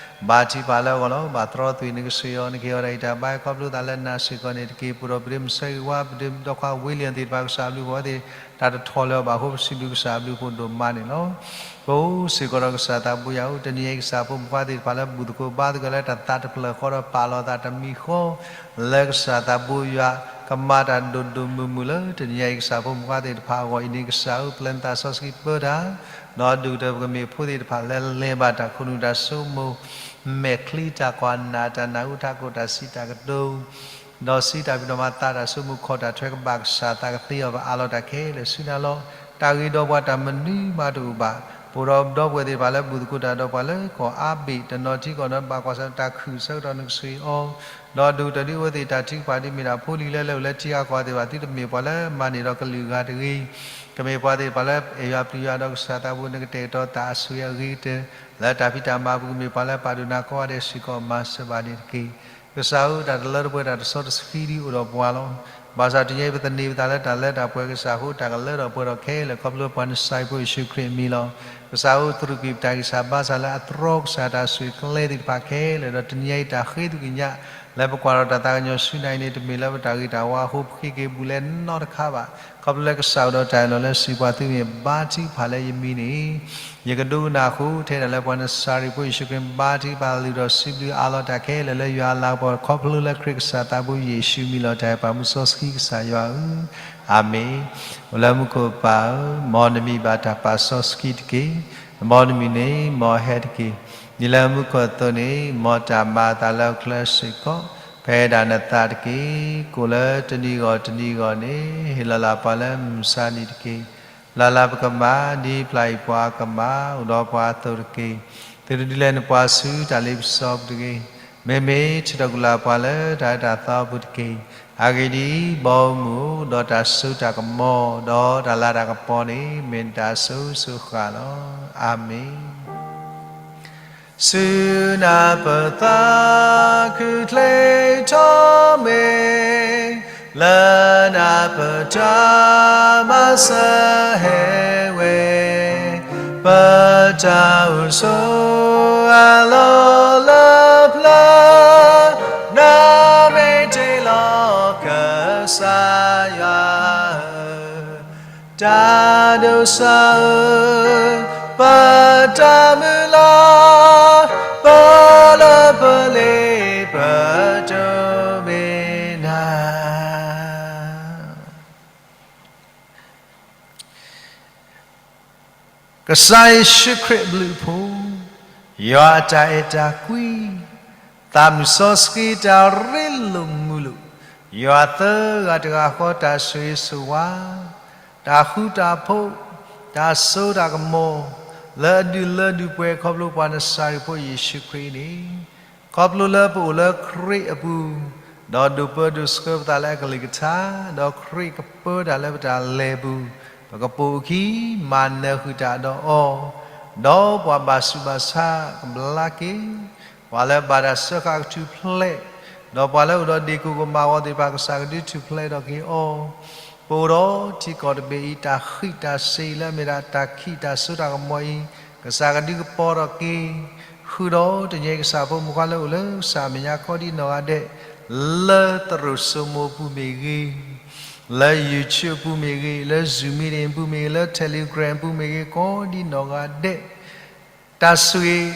ဘါထုကဖၣ်လၢအဂီၢ်လီၤ. ဘၣ်သရီသုး နကဆိၣ်ဂ့ၤအီၤ နကဟ့ၣ်အီၤတၢ်ဂံၢ်တၢ်ဘါ ခီဖျိသးလၢနၤစ့ၢ်ကီးန့ၣ်တက့ၢ်. ပအိၣ်ဒီးပဒ့မုၣ်ဆၢဂ့ၤဝါ ပဒ့မုၣ်ဒီခွါဝ့လံၣ်သ့ၣ်တဖၣ် ကစၢ်အဘျုးအဖှိၣ်အဝဲသ့ၣ် တၢ်တထီၣ်လၢၤအီၤဘၣ်အဃိ ပစံးဘျုးကစၢ်အဘျုးအဖှိၣ်ဒိၣ်မးန့ၣ်လီၤ. ပအိၣ်စ့ၢ်ကီးဒီးကစၢ်သးဘိယွၤဧၢ, တနံၤအံၤကစၢ်ဖိမုၣ်ခွါသ့ၣ်တဖၣ်လၢ ဘူၣ်သကိးဘါသကိးလၢတၢ်သးတဖျၢၣ်ဃီဒီး ပာ်လီၤသးတမံၤဃီ လၢကစၢ်သးဘိယွၤ ကမၤတၢ်ဒိၣ်ဒိၣ်မုၢ်မုၢ်လၢတနံၤအံၤ ကစၢ်ဖိမုၣ်ခွါသ့ၣ်တဖၣ်အဂီၢ်အံၤန့ၣ် ကစၢ်ဧၢ ပျဲနသးစီဆှံပၢတၢ် ဒီးဒိၣ်ကတၢၢ်ပကမ့ၢ်ဖိသ့ၣ်တဖၣ်လၢလဲၤဘၣ်တၢ်ခိၣ်နူာ်တၢ်ဆိကမိၣ် မဲာ်ချံတၢ်ကွၢ်နာ်တၢ်နၢ်ဟူထးခိၣ်တၢ်စံးတၢ်ကတိၤ ဒီးစံးတၢ်ဖံးတၢ်မၤသးတၢ်ဆိကမိၣ် ခီၣ်တၢ်ထွဲကဘၣ်ကစၢ်သးကသ့အီၤ ပအးလီၤတၢ်ခဲလၢာ်ဆူနၤလီၤ. တၢ်ဂ့ၤဒီးပှၤတၢ်မနုၤမးတအိၣ်ဘၣ်. ပအိၣ်ဒီးဒီပုၢ်ဝဲၢ်သ့ၣ်တဖၣ်လၢ ဘူၣ်သကိးတၢ်ဒီးပှၤလၢကီၢ်အါဘ့ၣ် တနီၤထံကီၢ်နီၤ ဘၣ်ကွၢ်ဆၢတၢ်ခုၣ်ဆၢကတီၢ် နကဆိၣ်ဂ့ၤအီၤ ဒီးဒိၣ်ကတၢၢ်ဒ်အဝဲသ့ၣ်တၢ်ထုကဖၣ်ဒ်မ့ၢ်ဒၣ်ဖိလံၤလၢလဲၤအိၣ်လၢထံဂၤကီၢ်သ့ၣ်တဖၣ် သုတမ့ၢ်ပှၤလၢမၤန့ၢ်ဒီးကလုာ်ဂၤတဂ့ၤ ကမ့ၢ်ပှၤသ့ၣ်တဖၣ်လၢအဲၣ်ယွၤပျံၤယွၤဒီးကစၢ်သးဘိ နကတဲာ်ကတီၤသးအဆိၣ်ဂ့ၤအဂ့ၤကတၢၢ် လၢတၢ်ဖံးတၢ်မၤပူၤ ကမ့ၢ်ပှၤလၢပာ်ဒိၣ်နၤကိးဂၤဒဲးစ့ၢ်ကီး မၤစၢၤဘၣ်န့ၣ်တက့ၢ်. ကစၢ်ဧၢ တၢ်တလၢတပှဲၤတၢ်တစီတဆှံဒ်အိၣ်ဒီးပှၤလီၤ. ဘၣ်ဆၣ်တနံၤအံၤပသန့ၤပသးလၢတၢ်လၢတၢ်ပှဲၤကစၢ်အဃိ တၢ်ကလၢထီၣ်ပှဲၤထီၣ်ခဲလၢာ် ခီဖျိပှၤနစၤရ့းဖိယ့ၣ်ၡူးခရံာ်အမံၤလီၤ. ကစၢ်ဧၢ သရူးကွံာ်ပတၢ်ဂံၢ်စၢ်ဘါစၢ်လၢအတြီကစၢ်တၢ်ဆိၣ်ဂ့ၤကျဲသ့ၣ်တဖၣ်ခဲလၢာ် ဒီးတနံၤအံၤတၢ်ဃ့သုကညး လၢပကွၢ်ထီၣ်တၢ်သးကညီၤဆူနၤအံၤန့ၣ် တမ့ၢ်လၢပတၢ်ဂ့ၤတၢ်ဝါအဃိ ပဃ့က့ၤပူၤလၢနီတခါဘၣ်. ခီဖျိလၢကစၢ်အိၣ်ဒီးတၢ်အၢၣ်လီၤလၢ စံးပှၤသုမ့ၢ်ဘါထုကဖၣ်လၢယမံၤန့ၣ် ယကဒိကနၣ်အဃိ ထဲဒၣ်လၢပှၤနစၤရ့းဖိယ့ၣ်ၡူးခရံာ်ဘါထုကဖၣ်လုၢ်ဒီးစံးဘျုးအးလီၤတၢ်ခဲလၢာ်လၢယွၤအလၤကပီၤ ခီဖျိလၢခရံာ်ကစၢ်သးဘိယ့ၣ်ၡူးမံၤလီၤ. တၢ်အဲၣ်ပှၤမူစီဆှံကစၢ်ယွၤဧၢ, အၤမ့ၣ်. အိၣ်လၢမူခိၣ်ပၢ်ဧၢ, မ်နမံၤဘၣ်တၢ်ပာ်စီဆှံတက့ၢ်. မ်နမုၢ်နံၤမ့ၢ်ဟဲတက့ၢ်. ဒ်လၢမူခိၣ်အသိးန့ၣ် မ်တၢ်မၤအသးလၢဟီၣ်ခိၣ်ချၢစ့ၢ်ကီး, ဖဲဒၣ်နသးတက့ၢ်. ကိၣ်လၢတနံၤဂီၢ်တနံၤဂီၢ်န့ၣ် ဟ့ၣ်လီၤလၢပှၤလၢမုၢ်မဆါနံၤတက့ၢ်. ပျၢ်လၢပကမၢ် ဒ်ပျၢ်အံၤပှၤအကမၢ် အိၣ်ဒီးပှၤအသိးတက့ၢ်. သုတဒုးလဲၤနပှၤဆူတၢ်လ့ပစီပူၤတဂ့ၤ. မ့မ့ၢ်ထုးထီၣ်ကွံာ်လၢပှၤလၢတၢ်အၢတၢ်သီအပူၤတက့ၢ်. အဂ့ၢ်ဒ်အံၤ, ဘီမုၢ်ဧၢ, ဒီးတၢ်စိတၢ်ကမီၤ, ဒီးတၢ်လၤတၢ်ကပီၤန့ၣ် မ့ၢ်နတၢ်အစိၤစိၤအဃၣ်လီၤ. အၤမ့ၣ်. ဆူနၢ်ပၢၢ်သး ခုၣ်ချ့ထီၣ်မ့ၢ် လၢနၢ်ပၢၢ်တၢ်မၤစၢၤဟဲဝဲ, ပတၢ်အိၣ်ဆိးအလီၢ်လၢပျၢၤ, နမ့ၢ်တ့လီၤကစၢ်ယွၤဧၢ, တၢ်ဒိးစၢ်ဧၢ, ပတၢ်မုၢ်လၢ်, ပလၢပလ့ပတိၢ်မ့ၢ်နၤ ကစၢ်ယ့ၣ်ၡူးခရံာ်အဘျုးအဖှိၣ်, ယွၤအတၢ်အဲၣ်တၢ်ကွံ, သးမုၢ်စီဆှံတၢ်ရ့လိာ်မုာ်လိာ်, ယွၤသၢဂၤတဂၤဃီတၢ်ဆိၣ်ဂ့ၤဆိၣ်ဝါ, တၢ်ဃူတၢ်ဖိး, တၢ်စိတၢ်ကမီၤ, လၢအဒုးလၢဒုးပှဲၤခီဖျိပှၤနစၤရ့းဖိယ့ၣ်ၡူးခရံာ်န့ၣ် ခီဖျိလၢပအိၣ်လၢခရံာ်အပူၤ, ဒီးဒိးပၢဒိးဆှၢပသးလၢအကလုၢ်ကထါ, ဒီးခရံာ်ကပၢတၢ်လၢပတၢ်လဲၤပူၤ, ပကပိာ်အခံ, မၤနၢၤဃုာ်တၢ်ဒီးအီၤ, ဒီးပှၤဘၣ်ဆူးဘၣ်ဆါကဘျါက့ၤ, ပှၤလၢဘၣ်တၢ်စၢဃာ်ကထူၣ်ဖျဲး, ဒီးပှၤလၢအိၣ်ဒီးဒ့ၣ်ကိၢ်ကမၣ်ဂီၤသ့ၣ်တဖၣ် ကစၢ်ကဒုးထူၣ်ဖျဲးထီၣ်က့ၤအီၤ ပအိၣ်ဒီးထံကီၢ်တဘ့ၣ်အံၤ တၢ်ဃံးတၢ်စ့ၤလၢအမ့ၢ်ဒၣ်တၢ်ခံးတၢ်စိတၢ်ကမီၤအံၤ ကစၢ်ကဒုးကပီၤထီၣ်က့ၤ, ဃုာ်ဒီးတနံၤအံၤ ကစၢ်ဖိမုၣ်ခွါလၢအိၣ်လၢကစၢ်အမဲာ်ညါကိးဒ်နီၢ်ဂၤဒဲး, လၢသရိာ်စိမိၤအပူၤမ့ၢ်ဂ့ၤ, လၢ YouTube အပူၤမ့ၢ်ဂ့ၤ, လၢ Zoom meeting အပူၤမ့ၢ်ဂ့ၤ, လၢ Telegram အပူၤမ့ၢ်ဂ့ၤ ကိးဒ်နီၢ်ဂၤဒဲး တၢ်ဆိၣ်ဂ့ၤ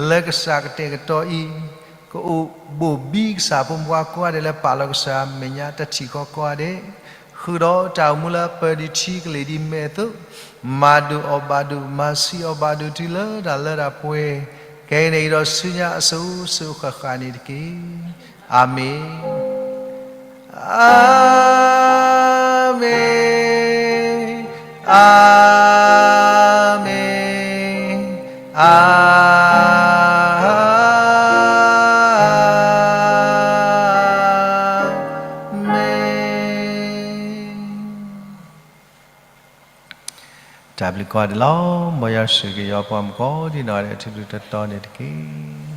လၢကစၢ်ကတဲာ်ကတီၤအံၤ ကအိၣ်ဘိၣ်ဘံကစၢ်ဖိမုၣ်ခွါကိးဂၤဒဲးလၢပာ်လီၤကစၢ်အမဲာ်ညါတၢ်ထံၣ်ဃီကိးဂၤဒဲး, ဃုာ်ဒီးတၢ်အိၣ်မူလၢပၢၤဒံးထံကလ့ၢ်ဒံးမဲာ်အသိး, မၤဒိၣ်အီၣ်ဘၣ်ဒိၣ်, မၤဆံးအီၣ်ဘၣ်ဒိၣ်တုၤလၢတၢ်လၢတၢ်ပှဲၤ, ခဲအံၤန့ၣ်ဒီးဆူညါအစိၤစိၤအဃၣ်ဃၣ်န့ၣ်တက့ၢ်. အၤမ့ၣ်, အၤမ့ၣ်, အၤမ့ၣ်. တၢ်ဘျုးကိးဂၤဒဲးလီၤ. မ်ယွၤဆိၣ်ဂ့ၤက့ၤယွၤပှၤမုၣ်ကိးဒံနီၢ်ဂၤဒဲး ထူထူတီတီန့ၣ်တက့ၢ်.